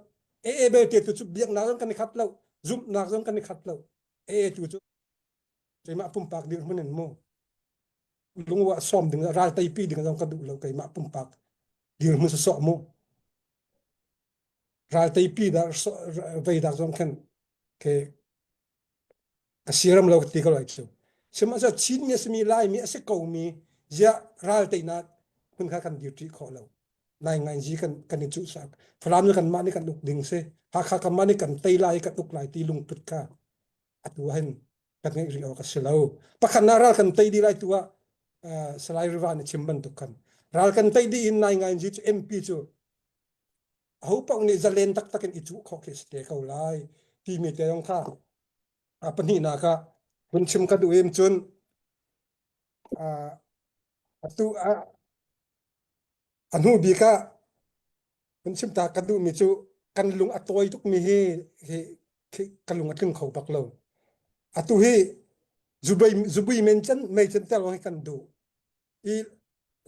AA belte tu cu biaknak zong kan i khat lo, zumhnak zong kan i khat lo. AA tu cu keimah pumpak dirhmun in mu lungwa sawm ding ral teipi ding zong ka duh lo keimah pumpak dirhmun sawsawh mu ral teipi dah vei dak zong khan ke ka siram lo ti ko lai cu sihmanhsehlaw Chinmi a simi Laimi a si ko mi ziah ral teinak hmun kha kan dirṭi khawh lo nai ngai zi kan kan i cuh sak Falam cu kanmah nih kan uk ding si Hakha kanmah nih kan tei lai kan uk lai ti lungput kha atu hin kan ngeih rih awk a si lo. Pakhatnak ral kan tei dih lai tu ah Salai Riva nih chim bantuk khan ral kan tei dih in nai ngai cu MP cu aho paoh nih zalen taktak in i cuh khawh khi si te ko lai timi te zong kha a pahnihnak ah hun chim ka duh im cun atu a hnu bik ah Kan chim ta kan duhmi cu kan lung a tawi tukmi hi hi ka lung a tling kho bak lo. Atu hi zubui zubui men can mei can tel hi kan duh. I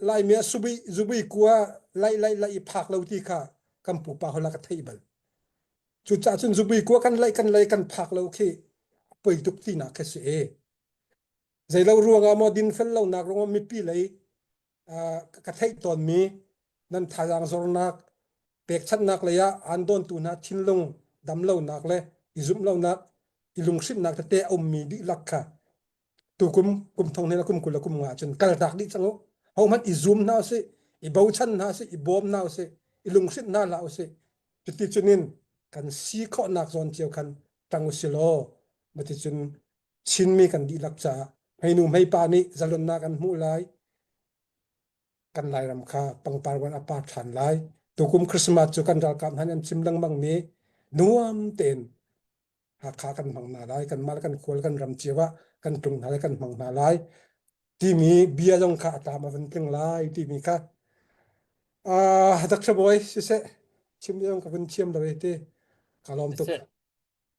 Laimi ah subui zubui kua lai lai lai i phak lo ti kha kan pupa hola ka theih bal. Cucaah cun zubui kua kan lai kan lai kan phak lo khi poi tuk tinak khi si e. Zeilo ruangah maw dinfel lonak ruangah mipi lei ka theih tawnmi nan thazaang zornak pekchanhnak lei ah aan dawntu hna thinlung damlonak le i zumhlonak i lunghrinhnak tete a ummi dihlak kha tukum kum thong hnih le kum 20 le kum nga cun kaltak dih cang u hohmanh i zum hna usih i bochan hna usih i bawm hna usih i lunghrinh hna hlah usih cuti cunin kan si khawhnak zawn cio khan ṭang usih law maticun Chinmi kan dihlak caah hmeinu hmeipa nih zalonnak an hmuh lai. Kan Lairam kha pangpar wan a par ṭhan lai. Tukum Christmas cu kan ralkap hna nih an chim lengmang mi nuam tein Hakha kan hmang hna lai, kanmah le kan khual kan ram cio ah kan tlung hna lai, kan hmang hna lai timi bia zong kha a tlam a van tling lai timi kha uh, Dr. Bawi siseh chim zong ka vun thiam lo ti ka lawm tuk.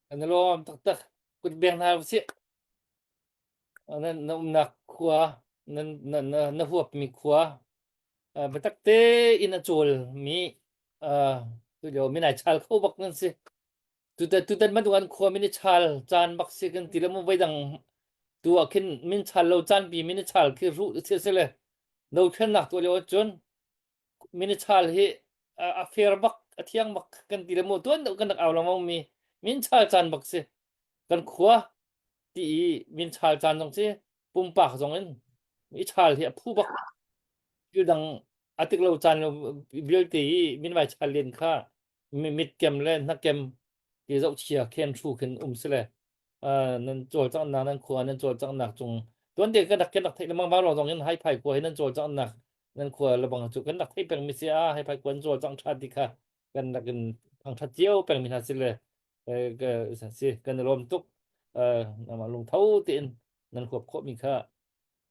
Kan lawm taktak. Kut beng hna usih. Na, na umnak khua, na, na, na, na huapmi khua, uh, biatak tein a cawlmi uh, tulio min ai chal kho bak nan si. Tutan tutan bantuk an khua min i chal caan bak si kan ti le mu voi dang tu ah khin min chal lo caan pi min i chal khi ru si si le no thlennak tu lio cun min i chal hi a fair bak a thiang bak kan ti le mu tuan deuh kan rak au lengmang mi min chal caan bak si kan khua ti i min chal caan zong si pumpak zong in i chal hi a phu bak thil dang a tik lo caan lo vialte i min vai chal len kha mit kem le hnakem ti zohchia khen hru khin um si le nan cawlcanghnak nan khua nan cawlcanghnak cung tuan te kan rak kan rak theih lengmang vang zong in hai phai khua hi nan cawlcanghnak nan khua lebang cu kan rak theih peng mi si a hai phai khua an cawlcangh tha ti kha kan rak in thangthat cio peng mi hna si le si kan i lawm tuk nama lungtho tein nan huap khawh mi kha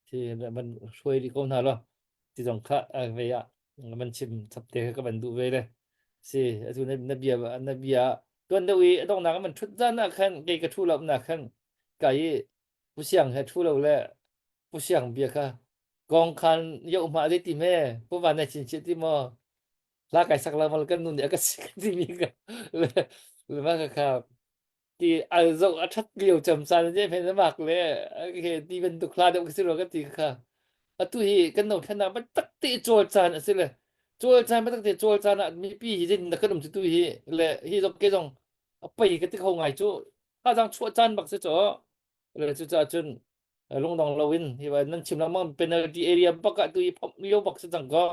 si van hruai rih ko hna lo. Ti zong kha ve ah van chim chap te ka van duh ve le. Si atu na na bia na bia tuan deuh i a donghnak man thut zan ah khan kei ka thu lo na khan ka i pu siang he thu lo le pu siang bia kha kong khan yoh ma dei ti me pu van na chin chi ti mo la kai sak la mal kan nu nih a ka si ka ti mi ka le le ma ka kha ti al zo a that lio cham san je phen mak le he ti bantuk hla deuh si lo ka ti kha atu hi kan no thlan ba tak te chawl chan a si le chawl chan ba tak te chawl chan ah mipi hi jin na kan um tu hi le hi zong ke zong a pai ka ti kho ngai chu ha jang chuah chan bak si cho le chu cha chun lungdong loin hi ba nan chim lengmang penalty area bak ah tu i phomh lio bak si cang ko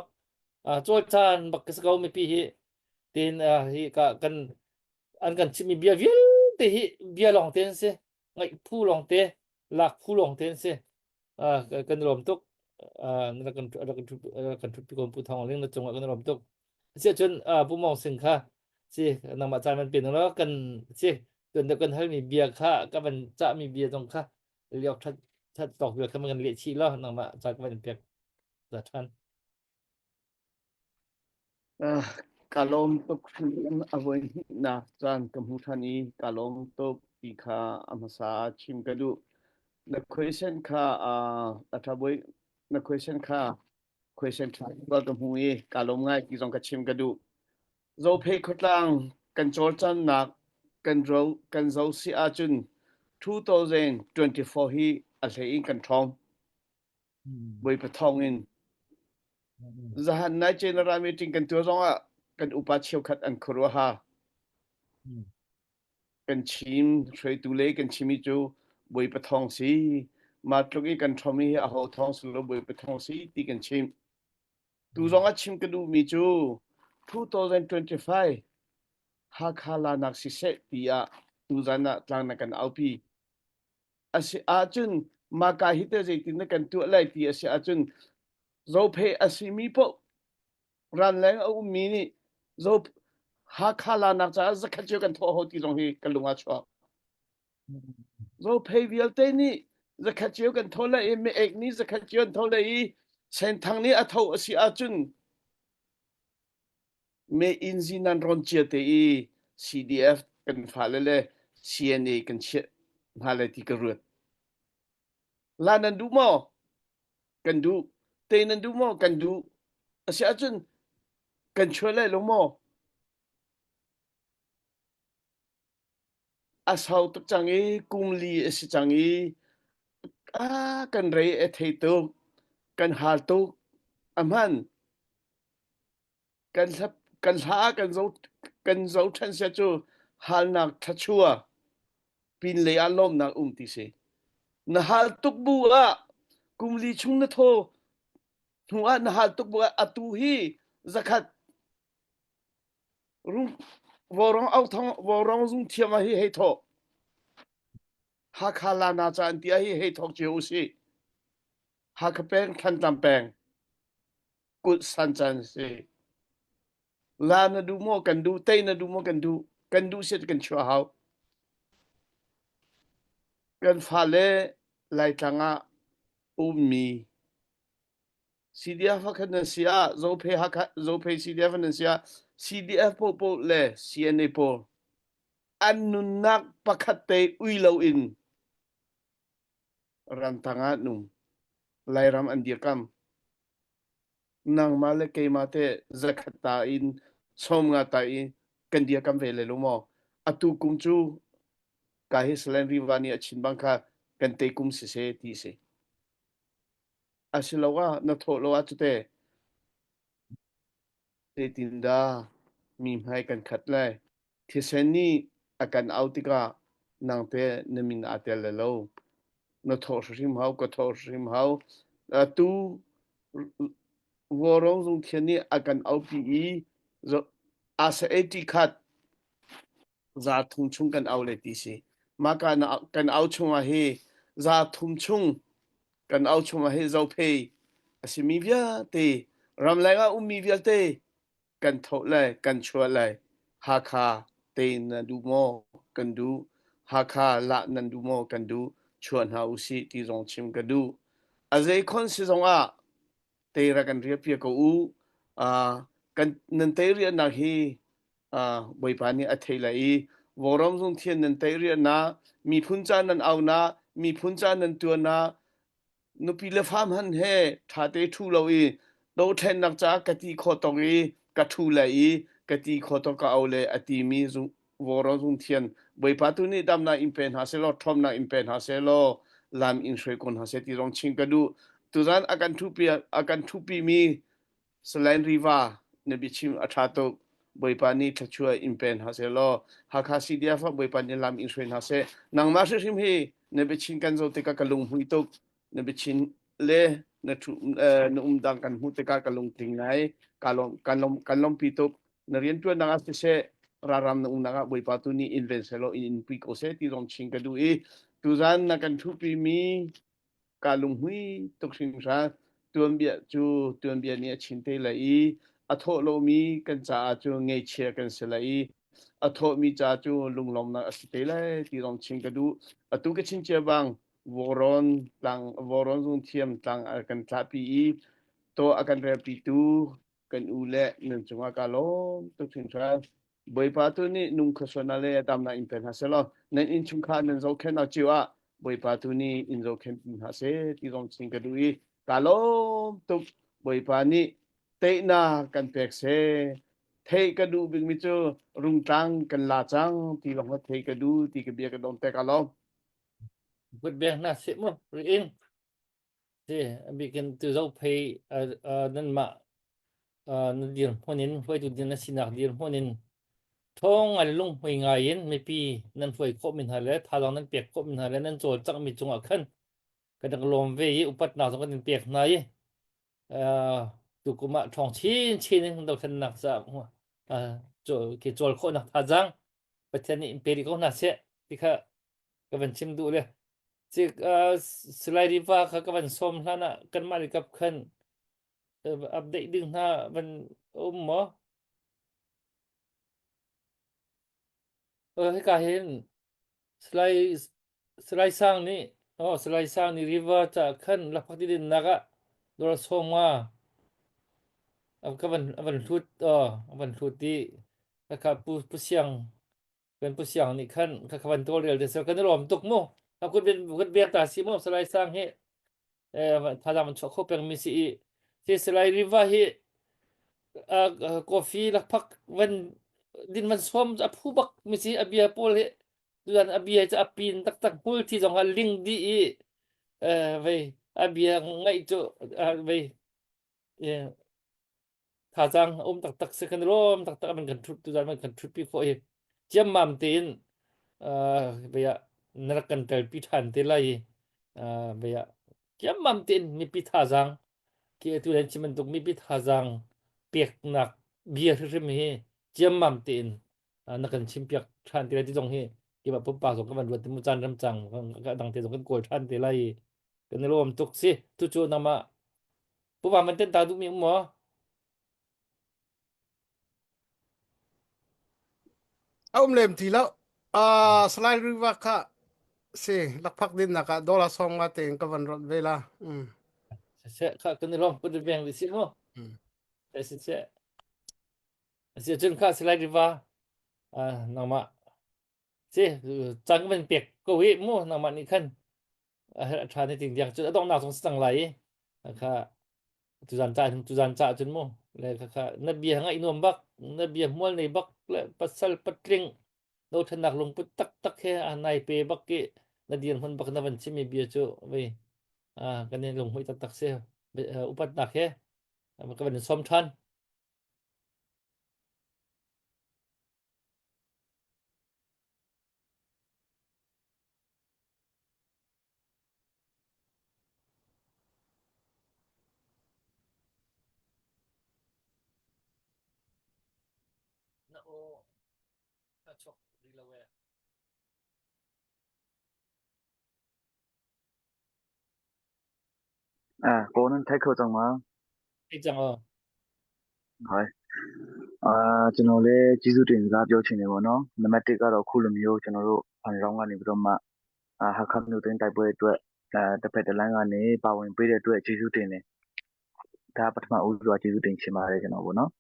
chawl chan bak ka si ko mipi hi tin hi ka kan an kan chimmi bia vialte hi bia lawng te an si ngaih phu lawng te lak phu lawng te an si kan lawm tuk na kan kan thut pi ko pu thong ling na cungah kan lawm tuk asiahcun pu mong sing kha si nangmah caan man pen lo kan si tuan kan halmi bia kha ka van cahmi bia zong kha liok that that tawk bia kha kan leh chih lo nangmah caan ka van pek za than Ka lawm tuk a voi hnihnak caan ka hmu ṭhan i ka lawm tuk ti kha a hmasa ah chim ka duh. Na question kha a ṭha bawi na question kha question ṭha ka hmu i ka lawm ngai ti zong ka chim ka duh. Zophei khuatlang kan cawlcannak kan ro kan zo si ahcun 2024 hi a hlei in kan ṭhawng. Bawipa thawng in zahan nai general meeting kan tuah zongah kan upa cheukhat an khuaruahha. Kan chim hruaitu le kan chimi cu Bawipa thawng si. Mah tluk i kan ṭhom hi aho thawng si lo Bawipa thawng si ti kan chim. Tu zong a chim ka duhmi cu 2025 Hakha lanak siseh tiah tuzan ah tlang na kan aupi. A si ahcun mahka hi teh zeitin na kan tuah lai ti a si ahcun Zophei a simi paoh ranleng a ummi nih Zo Hakha lanak caah zakhat cio kan thawh ho ti zong hi ka lung ah chuak. Zophei vialte nih zakhat cio kan thaw lai i mi-ek nih zakhat cio an tho lai i Senthang nih a tho a si ahcun Meiinn zinan rawn cia te i CDF kan fale le CNA kan chiah hna lai ti ka ruat. La nan duh maw? Kan duh. Te nan duh maw? Kan duh. Asiahcun kan chuah lai lo maw? A sau tuk cang i kum li a si cang i ah, kan rei a thei tuk. Kan hal tuk. A hman. Kan hla kan hla ah kan zo kan zo ṭhan sia cu halnak thluachua pinlei ah lawmnak um ti si. Na hal tuk bu ah kum li chung na thaw hnu ah na hal tuk bu ah atu hi zakhat rum vawrong au thong vawrong zung thiam ah hi hei thawh. Hakha lana ca an ti ah hi hei thawk cio usih. Hakha peng Thantlang peng kulh san caan a si. La na duh maw kan duh, tei na duh maw kan duh, kan duh set kan chuah hau. Kan fale Laitlang ah ummi CDF khan nan si ah Zophei Hakha Zophei CDF nan si ah CDF popo le CNA pawl an nunnak pakhat te ui lo in ramtang ah nung Lairam an dirkam. Nangmah le keimah teh zakhat ta in 50 ta in kan dirkam ve le lo maw? Atu kum cu ka hi Salen Riva nih a chin bang kha kan te kum siseh ti si. Asiloah na thawh lo ah cute zeitindah mi hmai kan khat lai? Thisen nih a kan auh tikah nang teh na min aa tel lai lo. Na thawh hrimhrim hau, ka thawh hrimhrim hau. Atu Vawrong zungthian nih a kan aupi i asa 80 khat za thum chung kan au le ti si. Mah kan kan au chungah hi za thum chung kan au chungah hi zophei a simi vialte ramleng ah ummi vialte kan thoh lai kan chuah lai Hakha te na duh maw kan duh Hakha lah nan duh maw kan duh chuah hna usih ti zong chim ka duh a zei khon si zong ah. Tei ra kan riah piak ko u. Uh, kan nan tei riahnak hi uh, Bawipa nih a thei lai i Vawram zung thian nan tei riahnak, miphun ca nan aunak, miphun ca nan tuannak, nupi le fa hmanh he ṭhate ṭhu lo i dothlennak caah ka ti khawh tawk i ka ṭhu le i ka ti khawh tawk ka au le a timi Vawraw zungthian Bawipa tu nih damnak in pe hna sehlaw ṭhawmnak in pe hna sehlaw lam in hruai ko hna seh ti zong chim ka duh. Tuzan a kan ṭhupi a kan ṭhupi Salai Riva na biachim a ṭha tuk. Bawipa nih thluachuah in pe hna sehlaw Hakha CDF ah Bawipa nih lam in hruai hna seh. Nangmah hrimhrim hi na biachim kan zoh tikah ka lunghmui tuk. Na biachim le na ṭhu na umdang kan hmuh tikah ka lungtling ngai. Ka lawm kan lawm kan lawmpi tuk. Na rianṭuannak ah siseh ralram na umnak ah Bawipa tu nih in ven sehlaw in in pui ko seh ti zong chin ka duh i tuzan na kan ṭhupi mi ka lunghmui tuk hringhran tuanbia cu tuanbia nih a chin te lai i a thawh lomi kan caah cu ngeichia kan si lai i a thawhmi ca cu lunglawmnak a si te lai ti zong chin ka duh atu ka chin cia bang Vawrawn tlang Vawrawn zungthiam tlang a kan tlahpi i to a kan relpitu kan u le nan cungah ka lawm tuk hringhran. Bawipa tu nih nung khuasuana le damnak in pe hna seh law nan innchungkhar nan zohkhenhnak cio ah Bawipa tu nih in zohkhenh hna seh ti zong chim ka duh i ka lawm tuk. Bawipa nih teihnak kan pek seh. Theih ka duh bikmi cu rungtlang kan la cang ti lawng kha theih ka duh ti ka bia ka dong te ka lawm. Kut beng hna seh mu ri Si, a bikin tu zophei nanmah na dirhmun in hruaitu ding na sinak dirhmun in ṭhawng ngai le lunghmui ngai in mipi nan hruai khawhmi hna le thazaang nan pek khawhmi hna le nan cawlcanghmi cungah khan kan rak lawm ve i upatnak zong kan in pek hna i tukum ah ṭhawng chinchin in dothlennak caah cawl khawhnak thazaang Pathian nih in pe rih ko hna seh ti kha ka van chim duh le Salai Riva kha ka van sawm hlan ah kanmah le kap khan update ding hna van um maw? Hika hin Salai Salai Sang nih oh Salai Sang nih Riva ca khan lakphak ti dinnak ah dawr sawm nga ka van a van hlut oh a van hlut i kha pu pu siang Kan Pu Siang nih khan kha kha van tawlrel te sir kan i lawm tuk mu. A kut kut bek ta si mu Salai Sang hi eh thazaang man chuah kho peng mi si i si Salai Riva hi coffee lakphak van din van som a phu bak mi si a bia pawl hi tuan a bia cu a pin taktak hmul thi zong a ling dih i eh vei a bia ngaih cu vei Thazaang a um taktak si kan i lawm taktak an kan ṭhut tuzaan man kan ṭhutpi khawh hi ciammam tein uh, vei ah na rak kan telpi ṭhan te lai i uh, vei ah ciammam tein mipi thazaang khi atu len chim bantuk mipi thazaang peknak bia hrimhrim hi ciammam tein uh, na kan chimpiak ṭhan te lai ti zong hi keimah pumpak zong ka van ruat ti mu caan ram cang ka dang te zong kan kawl ṭhan te lai i kan i lawm tuk si tu cu nangmah Pu Van van ten ta duhmi um maw? A um lem ti lo. Uh, Salai Riva kha si lakphak din nak ah dollar song nga tein ka van ron ve la. Mm. Se kha kan i lawm put beng vi si mu. Mm. Se se. Si cun kha Salai Riva uh, nangmah si cang van pek ko hi mu nangmah nih khan a herh a ṭha ne ting tiang cun a donghnak zong si cang lai i kha tuzan ca tuzan ca cun mu le kha kha na bia ngaih nuam bak na bia hmual nei bak le pasal patling dothlennak lungput taktak he a nai pe bak i na dirhmun bak na van chimmi bia cu vei kan in lunghmuih taktak si upatnak he ka van in sawm ṭhan Na aw a chuak rih lo ee. Ah, kaw nan thei kho cang ma? Thei cang aw. Hai. အာကျွန်တော်လည်းကျေးဇူးတင်စကားပြောချင်တယ်ပေါ့နော်နံပါတ်1ကတော့အခုလိုမျိုးကျွန်တော်တို့ဖန်ရောင်းကနေပြီးတော့မှအာဟာခမြို့တွင်းတိုက်ပွဲအတွက်အဲတစ်ဖက်တစ်လမ်းကနေပါဝင်ပေးတဲ့အတွက်ကျေးဇူးတင်တယ်။ ဒါပထမဦးစွာကျေးဇူးတင်ချင်ပါတယ်ကျွန်တော်ပေါ့နော်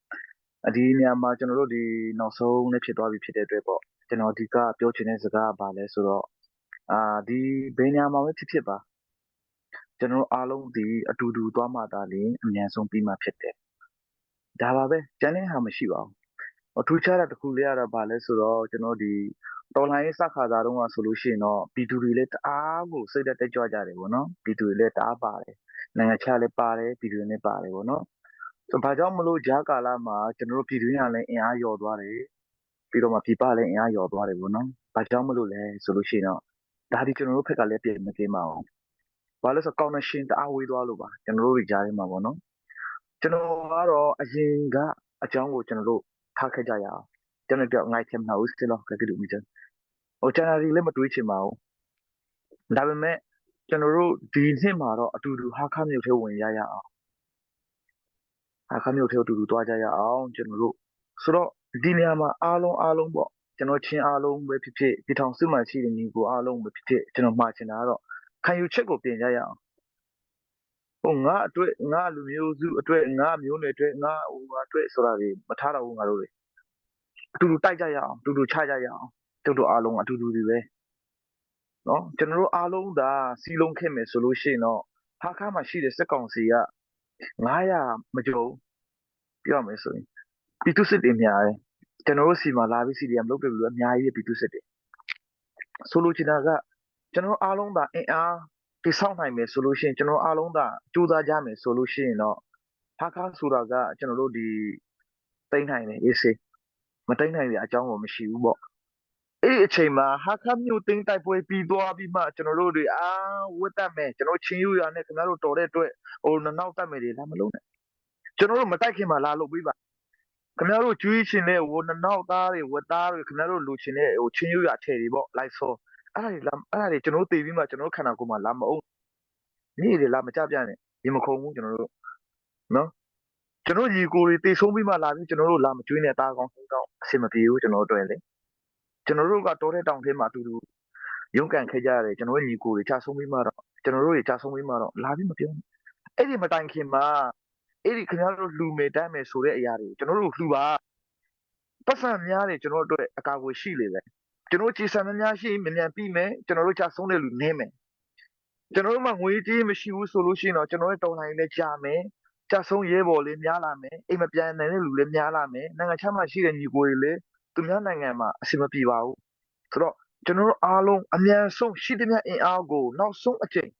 ဒီနေရာမှာကျွန်တော်တို့ဒီနောက်ဆုံးလည်းဖြစ်သွားပြီဖြစ်တဲ့အတွက်ပေါ့ကျွန်တော်အဓိကပြောချင်တဲ့စကားကဘာလဲဆိုတော့အာဒီဘယ်နေရာမှာပဲဖြစ်ဖြစ်ပါကျွန်တော်တို့အားလုံးဒီအတူတူသွားမှသာလျှင်အမြန်ဆုံးပြီးမှဖြစ်တယ်ဒါပါပဲကျန်တဲ့ဟာမရှိပါဘူး။ထူးခြားတာတစ်ခုလေးကတော့ဘာလဲဆိုတော့ကျွန်တော်ဒီတော်လှန်ရေးစခါစတုန်းကဆိုလို့ရှိရင်တော့ပြည်သူတွေလည်းတအားကိုစိတ်ဓာတ်တက်ကြွကြတယ်ပေါ့နော်။ပြည်သူတွေလည်းတအားပါတယ်။နိုင်ငံခြားလည်းပါတယ်ပြည်သူတွေလည်းပါတယ်ပေါ့နော်။ဆိုဘာကြောင့်မလို့ကြားကာလမှာကျွန်တော်တို့ပြည်တွင်းကလည်းအင်အားလျော့သွားတယ်။ပြီးတော့မှပြည်ပလည်းအင်အားလျော့သွားတယ်ပေါ့နော်။ဘာကြောင့်မလို့လဲဆိုလို့ရှိရင်တော့ဒါဒီကျွန်တော်တို့ဖက်ကလည်းပြင်မကင်းပါဘူး။ဘာလို့ဆို connection တအားဝေးသွားလို့ပါကျွန်တော်တို့တွေကြားထဲမှာပေါ့နော်။ကျွန်တော်ကတော့အရင်ကအကြောင်းကိုကျွန်တော်တို့ထားခဲ့ကြရအောင်ကျွန်တော်ပြောငိုက်ထင်မှာဦးစလောကကတူမီချန်ဟိုကျန်တာတွေလည်းမတွေးချင်ပါဘူးဒါပေမဲ့ကျွန်တော်တို့ဒီနှစ်မှာတော့အတူတူဟာခမြို့ထဲဝင်ရရအောင်ဟာခမြို့ထဲအတူတူသွားကြရအောင်ကျွန်တော်တို့ဆိုတော့ဒီနေရာမှာအားလုံးအားလုံးပေါ့ကျွန်တော်ချင်းအားလုံးပဲဖြစ်ဖြစ်ဒီထောင်စုမှရှိတဲ့ညီကိုအားလုံးပဲဖြစ်ဖြစ်ကျွန်တော်မှာချင်တာကတော့ခံယူချက်ကိုပြင်ကြရအောင်ဟိုငါအတွက်ငါလူမျိုးစုအတွက်ငါမျိုးနွယ်အတွက်ငါဟိုငါအတွက်ဆိုတာတွေမထားတော့ဘူးငါတို့တွေအတူတူတိုက်ကြရအောင်အတူတူချကြရအောင်ကျုပ်တို့အားလုံးအတူတူတွေပဲနော်ကျွန်တော်တို့အားလုံးဒါစီလုံးခဲ့မယ်ဆိုလို့ရှိရင်တော့ဟာခါမှာရှိတဲ့စက်ကောင်စီက900မကျော်ပြောရမယ်ဆိုရင်ပြည်သူစစ်တွေများတယ်ကျွန်တော်တို့စီမှာလာပြီး CDM လုပ်တယ်လို့အများကြီးပဲပြည်သူစစ်တွေဆိုလိုချင်တာကကျွန်တော်အားလုံးဒါအင်အားတိဆောက်နိုင်မယ်ဆိုလို့ရှိရင်ကျွန်တော်အားလုံးဒါကြိုးစားကြမယ်ဆိုလို့ရှိရင်တော့ဟာခါဆိုတာကကျွန်တော်တို့ဒီတိမ့်နိုင်တယ်အေးစေးမတိမ့်နိုင်တဲ့အကြောင်းကိုမရှိဘူးပေါ့အဲ့ဒီအချိန်မှာဟာခါမျိုးတင်းတိုက်ပွဲပြီးသွားပြီးမှကျွန်တော်တို့တွေအာဝတ်တတ်မယ်ကျွန်တော်ချင်းယူရနဲ့ခင်ဗျားတို့တော်တဲ့အတွက်ဟိုနောက်တတ်မယ်တွေလာမလို့နဲ့ကျွန်တော်တို့မတိုက်ခင်မှာလာလို့ပြီးပါခင်ဗျားတို့ကျွေးရှင်တဲ့ဝနောက်သားတွေဝတ်သားတွေခင်ဗျားတို့လူချင်းတဲ့ဟိုချင်းယူရအထည်တွေပေါ့လိုက်စောအဲ့ဒါတွေလာအဲ့ဒါတွေကျွန်တော်တို့တည်ပြီးမှကျွန်တော်တို့ခန္ဓာကိုယ်မှာလာမအောင်နေ့တွေလာမကြပြနဲ့ရေမခုံဘူးကျွန်တော်တို့နော်ကျွန်တော်ညီကိုတွေတေဆုံးပြီးမှလာပြီးကျွန်တော်တို့လာမကျွေးနဲ့တာကောင်းကောင်းအဆင်မပြေဘူးကျွန်တော်တို့တွေ့လေကျွန်တော်တို့ကတောတဲ့တောင်ထဲမှာအတူတူရုန်းကန်ခဲ့ကြရတယ်ကျွန်တော်တို့ညီကိုတွေကြာဆုံးပြီးမှတော့ကျွန်တော်တို့တွေကြာဆုံးပြီးမှတော့လာပြီးမပြောဘူးအဲ့ဒီမတိုင်ခင်မှာအဲ့ဒီခင်ဗျားတို့လှူမယ်တမ်းမယ်ဆိုတဲ့အရာတွေကျွန်တော်တို့လှူပါပတ်စံများတယ်ကျွန်တော်တို့အတွက်အကာအကွယ်ရှိလေပဲကျွန်တော်ကြည်စံများများရှိမြန်မြန်ပြီးမယ်ကျွန်တော်တို့ကြာဆုံးတဲ့လူနည်းမယ်ကျွန်တော်တို့မှငွေကြေးမရှိဘူးဆိုလို့ရှိရင်တော့ကျွန်တော်တို့တော်လိုင်းလည်းကြာမယ်ကြာဆုံးရဲဘော်လေးများလာမယ်အိမ်မပြန်နိုင်တဲ့လူလည်းများလာမယ်နိုင်ငံခြားမှာရှိတဲ့ညီကိုတွေလည်းသူများနိုင်ငံမှာအဆင်မပြေပါဘူးဆိုတော့ကျွန်တော်တို့အားလုံးအမြန်ဆုံးရှိသမျှအင်အားကိုနောက်ဆုံးအကြိမ်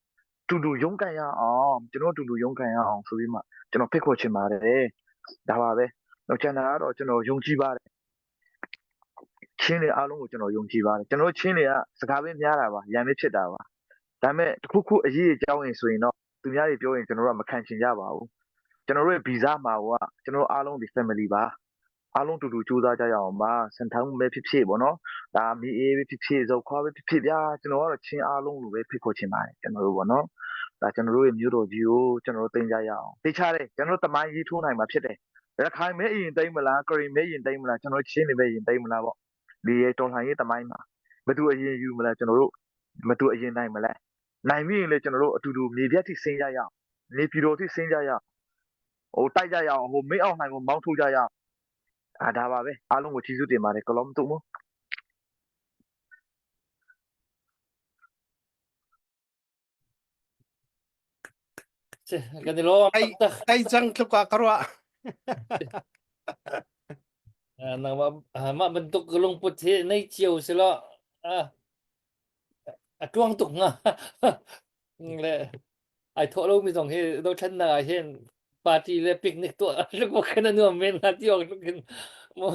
တူတူရုန်းကန်ရအောင်ကျွန်တော်တူတူရုန်းကန်ရအောင်ဆိုပြီးမှကျွန်တော်ဖိတ်ခေါ်ချင်ပါတယ်ဒါပါပဲတော့ကျန်တာကတော့ကျွန်တော်ယုံကြည်ပါတယ်ချင်းတွေအားလုံးကိုကျွန်တော်ယုံကြည်ပါတယ်ကျွန်တော်ချင်းတွေကစကားပဲများတာပါရံပဲဖြစ်တာပါဒါပေမဲ့တခုခုအရေးအကြောင်းရင်ဆိုရင်တော့သူများတွေပြောရင်ကျွန်တော်တို့ကမခံချင်ကြပါဘူးကျွန်တော်တို့ရဲ့ဗီဇမှာကကျွန်တော်အားလုံးဒီ family ပါအားလုံးတူတူစူးစမ်းကြရအောင်ပါစံထောင်းပဲဖြစ်ဖြစ်ပေါ့နော်ဒါမီအေးပဲဖြစ်ဖြစ်ဇောက်ခွားပဲဖြစ်ဖြစ်ဗျာကျွန်တော်ကတော့ချင်းအားလုံးလိုပဲဖိတ်ခေါ်ချင်ပါတယ်ကျွန်တော်တို့ပေါ့နော်ဒါကျွန်တော်တို့ရဲ့မျိုးတော်ကြီးကိုကျွန်တော်တို့တင်ကြရအောင်သိချတယ်ကျွန်တော်တို့တမိုင်းကြီးထိုးနိုင်မှာဖြစ်တယ်ရခိုင်မဲအရင်တိမ့်မလားကရင်မဲအရင်တိမ့်မလားကျွန်တော်ချင်းနေပဲအရင်တိမ့်မလားပေါ့ဒီရဲ့တော်လှန်ရေးတမိုင်းမှာဘယ်သူအရင်ယူမလဲကျွန်တော်တို့မတူအရင်နိုင်မလဲနိုင်ပြီရင်လေကျွန်တော်တို့အတူတူမြေပြတ်ထိဆင်းကြရအောင်နေပြည်တော်ထိဆင်းကြရအောင်ဟိုတိုက်ကြရအောင်ဟိုမင်းအောင်နိုင်ကိုမောင်းထုတ်ကြရအောင်အာဒါပါပဲအားလုံးကိုကျေးဇူးတင်ပါတယ်ကလောမတုမို့ Kan i lawm Ai taktak. ai cang tluk ah ka ruah. Ah, nangmah ah, mah bantuk lungput hi nei cio si law ah, a tuang tuk hnga. Le ai thawh lomi zong hi dothlennak ah hin party le picnic tuah lungput khin a nuam men hnga ti awk tluk in mu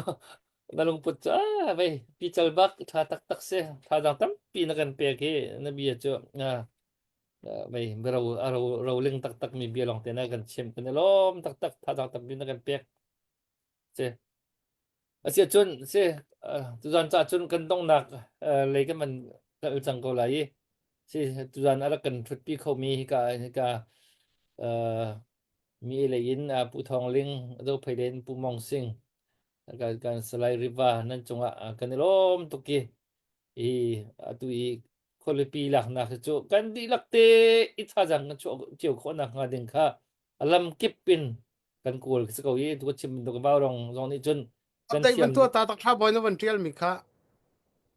na lungput cu ah vei pical bak tha taktak si thazaang tampi na kan pek hi na bia cu ah mei ro ro roling taktak mi bia lawng te na kan chim kan i lawm taktak thazaang tampi na kan pek si Asi cun si tuzan ca cun kan donghnak lei kan man kal cang ko lai i si tuzan a rak kan ṭhutpi khomi hika hika mi lei in Pu Thawng Ling, Zophei lei in Pu Mong Sing kan kan Salai Riva nan cungah kan i lawm tuk i i atu i khualipi laknak hi cu kan dihlak te i thazaang kan chuah cio khawh nakhnga ding kha. A lam kip in kan kawl si ko i tu ka chim bantuk vaurong zong nih cun kan Update thiam van tuah ta tak thla boy na van tial mi kha.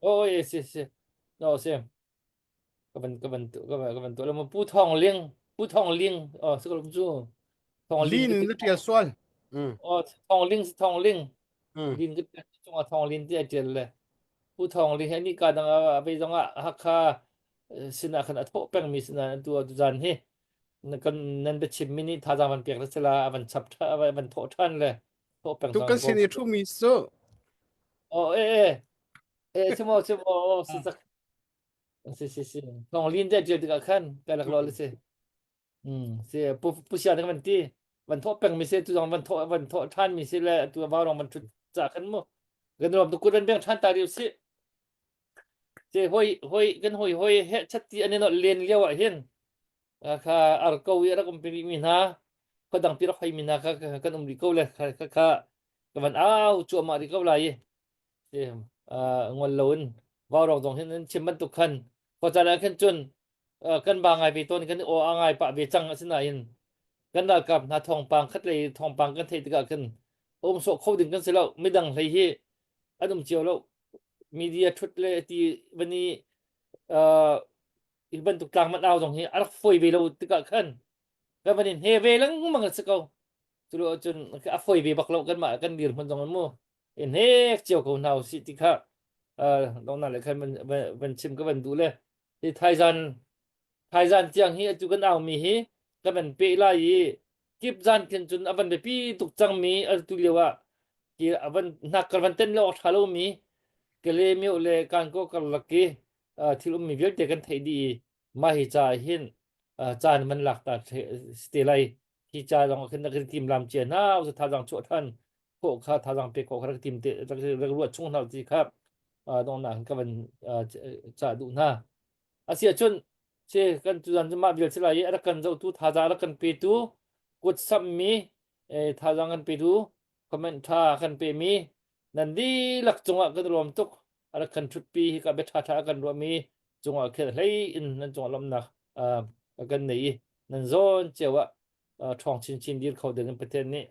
Oh yes yes yes. No si. Ka van ka van ka van ka van tuah lo Pu Thawng Ling Pu Thawng Ling oh si ko cu Thawng Ling Lin na tial sual. Mm. Oh Thawng Ling si Thawng Ling. Mm. Lin ka cungah Thawng Lin ti a tial le Pu Thawng Ling he ni ka dang a ve zong ah Hakha sinah khan a thawh pengmi sinah tu zan hi na kan nan biachim mi nih thazaang van pek le sila a van chap tha a van thawh than le thawh peng Tu kan sin i thu mi cu. Oh eh eh eh si mo si mo oh si sak si si si thong lin te tial tikah khan kai lak lo le si um si pu pu sia van ti van thawh peng mi si tu zong van thawh van thawh than mi si le tu va rong van thut cha khan mu kan rom tu kut van beng than ta riu si Te hoi hoi kan hoi hoi he chat ti an i nolh len lio ah hin kha arko i a rak um pi mi hna khuadang pi rak hoi mi hna kha kan um rih ko le kha kha kha ka van au cuahmah rih ko lai i ngol lo in vaurawng zong hin an chim bantuk khan khuacan ah khan cun kan ba ngai ve tawn kan aw a ngai pah ve cang asinain kan ralkap hna thawngpang khat lei thawngpang kan theih tikah khan um sawh kho ding kan si lo midang hlei hi an um cio lo media thut le ti van i uh, hi bantuk tlang man au zong hi a rak foi ve lo tikah khan kan van in he ve lengmang a si ko cu lo cun a foi ve bak lo kan mah kan dir hmun zong mu in hek cio ko hna usih ti kha uh, dongna le khan van, van chim ka van duh le hi thaizan thaizan tiang hi atu kan au mi hi kan van pe lai i kip zan khin cun a van biapi tuk cangmi atu lio ah ki a van hnak kar van ten lo tha lo mi kele mio le kanko karlak ki thil ummi vialte kan theih dih i mah hi ca hin caan man lak ta te lai hi ca zong khin rak tim lam cia hna u thazang chuah than khawh kha thazang pe khawh kha rak tim te rak ruat chung hna ti kha dongnak ka van ca duh hna Asiahcun si kan tuzan cu mah vial si lai i a rak kan zohtu thazaang a rak kan petu kut samhmi thazaang kan petu comment ṭha kan pemi nan dihlak cungah kan i lawm tuk a rak kan ṭhutpi hika bia ṭhaṭha a kan ruahmi cungah khin hlei in nan cungah lawmhnak a kan nei i nan zawn cio ah ṭhawng chinchin dir kho ding in Pathian nih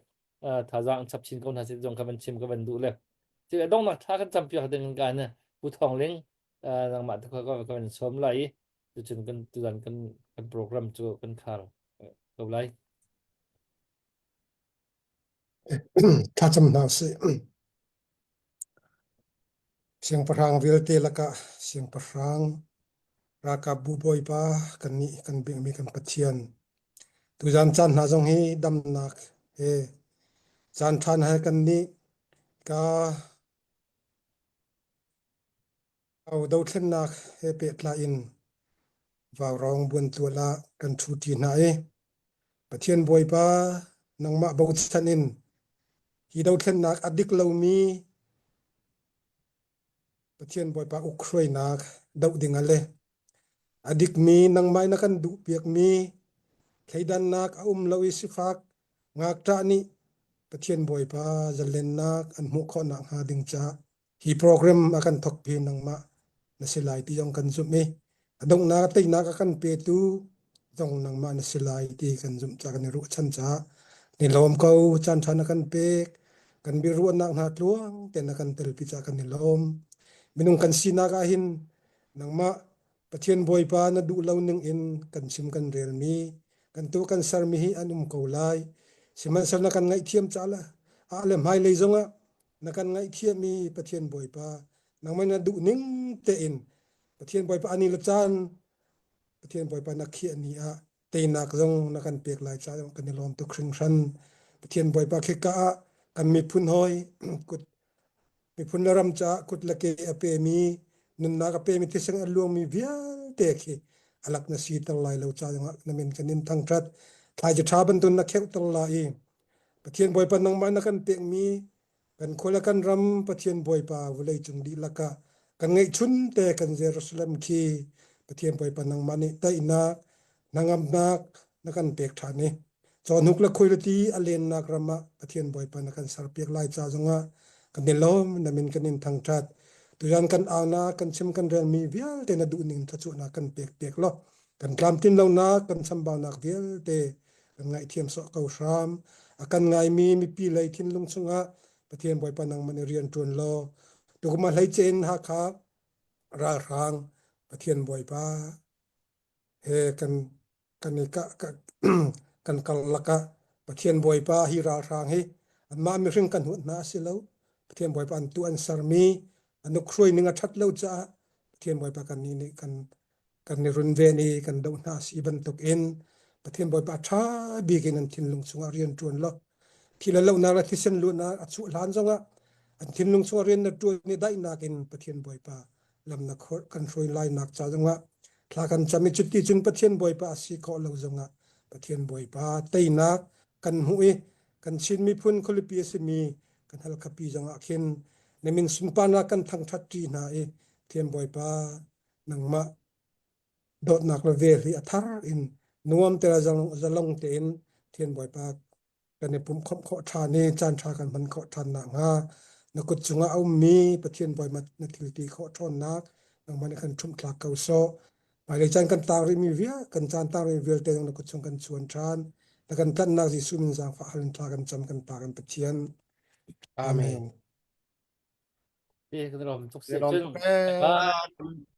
thazaang an chap chin ko hna seh zong kha van chim ka van duh le donghnak ṭha kan campiak ding in ka Pu Thawng Ling nangmah tu kha ka van sawm lai i tucun kan tuzan kan kan program cu kan khar ko lai. Thlacam hna usih. Siangpahrang vialte lakah siangpahrang ralkapbu bawipa kannih kan biakmi kan Pathian tuzan caan hna zong hi damnak he caan ṭha he kannih ka Dothlennak he pehtlai in vaurawng buantual ah kan ṭhuṭi hna i Pathian Bawipa nangmah bochan in hi dothlennak a dik lomi Pathian Bawipa ukhruainak doh ding ah le a dikmi nangmah in a kan duhpiakmi thleidannak a um lo i sifak ngakṭah nih Pathian Bawipa zalennak an hmuh khawh nakhnga ding caah Hi program a kan thawkpi nangmah na si lai ti zong kan zumh i a donghnak teinak a kan petu zong nangmah na si lai ti kan zumh ca kan i ruahchan caah ni lawm ko caan ṭha na kan pek kan biaruahnak hna tluang tein na kan telpi caah kan i lawm minung kan sinak ah hin nangmah Pathian Bawipa na duh lo ning in kan chim kan relmi kan tuah kan sermi hi an um ko lai sihmanhsehlaw na kan ngaihthiam caah le ah le hmailei zongah na kan ngaihthiam i Pathian Bawipa nangmah na duh ning tein Pathian Bawipa ani le caan Pathian Bawipa na khiah ni ah teinak zong na kan pek lai caah kan i lawm tuk hringhran Pathian Bawipa khika ah kan miphun hawi kut miphun le ram caah kut le ke a pemi nunnak a pemi thisen a luangmi vialte khi alak na si ter lai lo ca zongah na min kan in thangṭhat thlaici ṭha bantuk na kheuh ter lai i Pathian Bawipa nangmah na kan pekmi kan khua le kan ram Pathian Bawipa vawleicung dihlak ah kan ngeihchun te kan Jerusalem khi Pathian Bawipa nangmah nih daihnak hnangamnak na kan pek ṭhan i cawhnuk le khuailati a lennak ram ah Pathian Bawipa na kan serpiak lai ca zongah kan i lawm na min kan in thangṭhat tuzan kan aunak kan chim kan relmi vialte na duhning thluachuahnak kan pek piak law kan tlamtlin lonak kan chambaunak vialte. Kan ngaihthiam sawh ko hram. A kan ngaimi mipi lei thinlung chungah Pathian Bawipa nangmah nih rian ṭuan law tukum ah hleice in Hakha ralhrang Pathian Bawipa he kan kan i ka, ka, kan karlak ah Pathian Bawipa hi ralhrang hi anmah mihring kan huat hna a si lo. Pathian Bawipa an tu an sermi an ukhruai ning a ṭhat lo caah Pathian Bawipa kan nih nih kan kan i runven i kan doh hna si bantuk in Pathian Bawipa ṭha bik in an thinlung chungah rian ṭuan law thi le lohnak le thisen luhnak a chuah hlan zongah an thinlung chungah rian na ṭuan i daihnak in Pathian Bawipa lam na kan hruai lainak ca zongah thla kan cam i cuti cun Pathian Bawipa a si khawh lo zongah Pathian Bawipa teinak kan hmuh i kan Chin miphun khualipi a simi kan Halkhapi zongah khin na min sunparnak kan thangṭhat ṭi hna i Pathian Bawipa nangmah dawtnak le vel hi a thar in nuam te le zalong tein Pathian Bawipa kan i pumh khawmh khawh ṭhan i caan ṭha kan hman khawh ṭhan nakhnga na kut cungah a ummi Pathian Bawipa na thil ti khawh ṭhawnnak nangmah nih kan ṭhumh thlak ko sawh. Hmailei caan kan taang rihmi vial kan caan taang rihmi vialte zong na kut chung kan chuan ṭhan. Na kan tlanhnak Jesuh min zaangfah hal in thla kan cam kan Pa kan Pathian. Amen. Amen. Ti kan rom tuk Lawm si tuk cun. ee. Bye.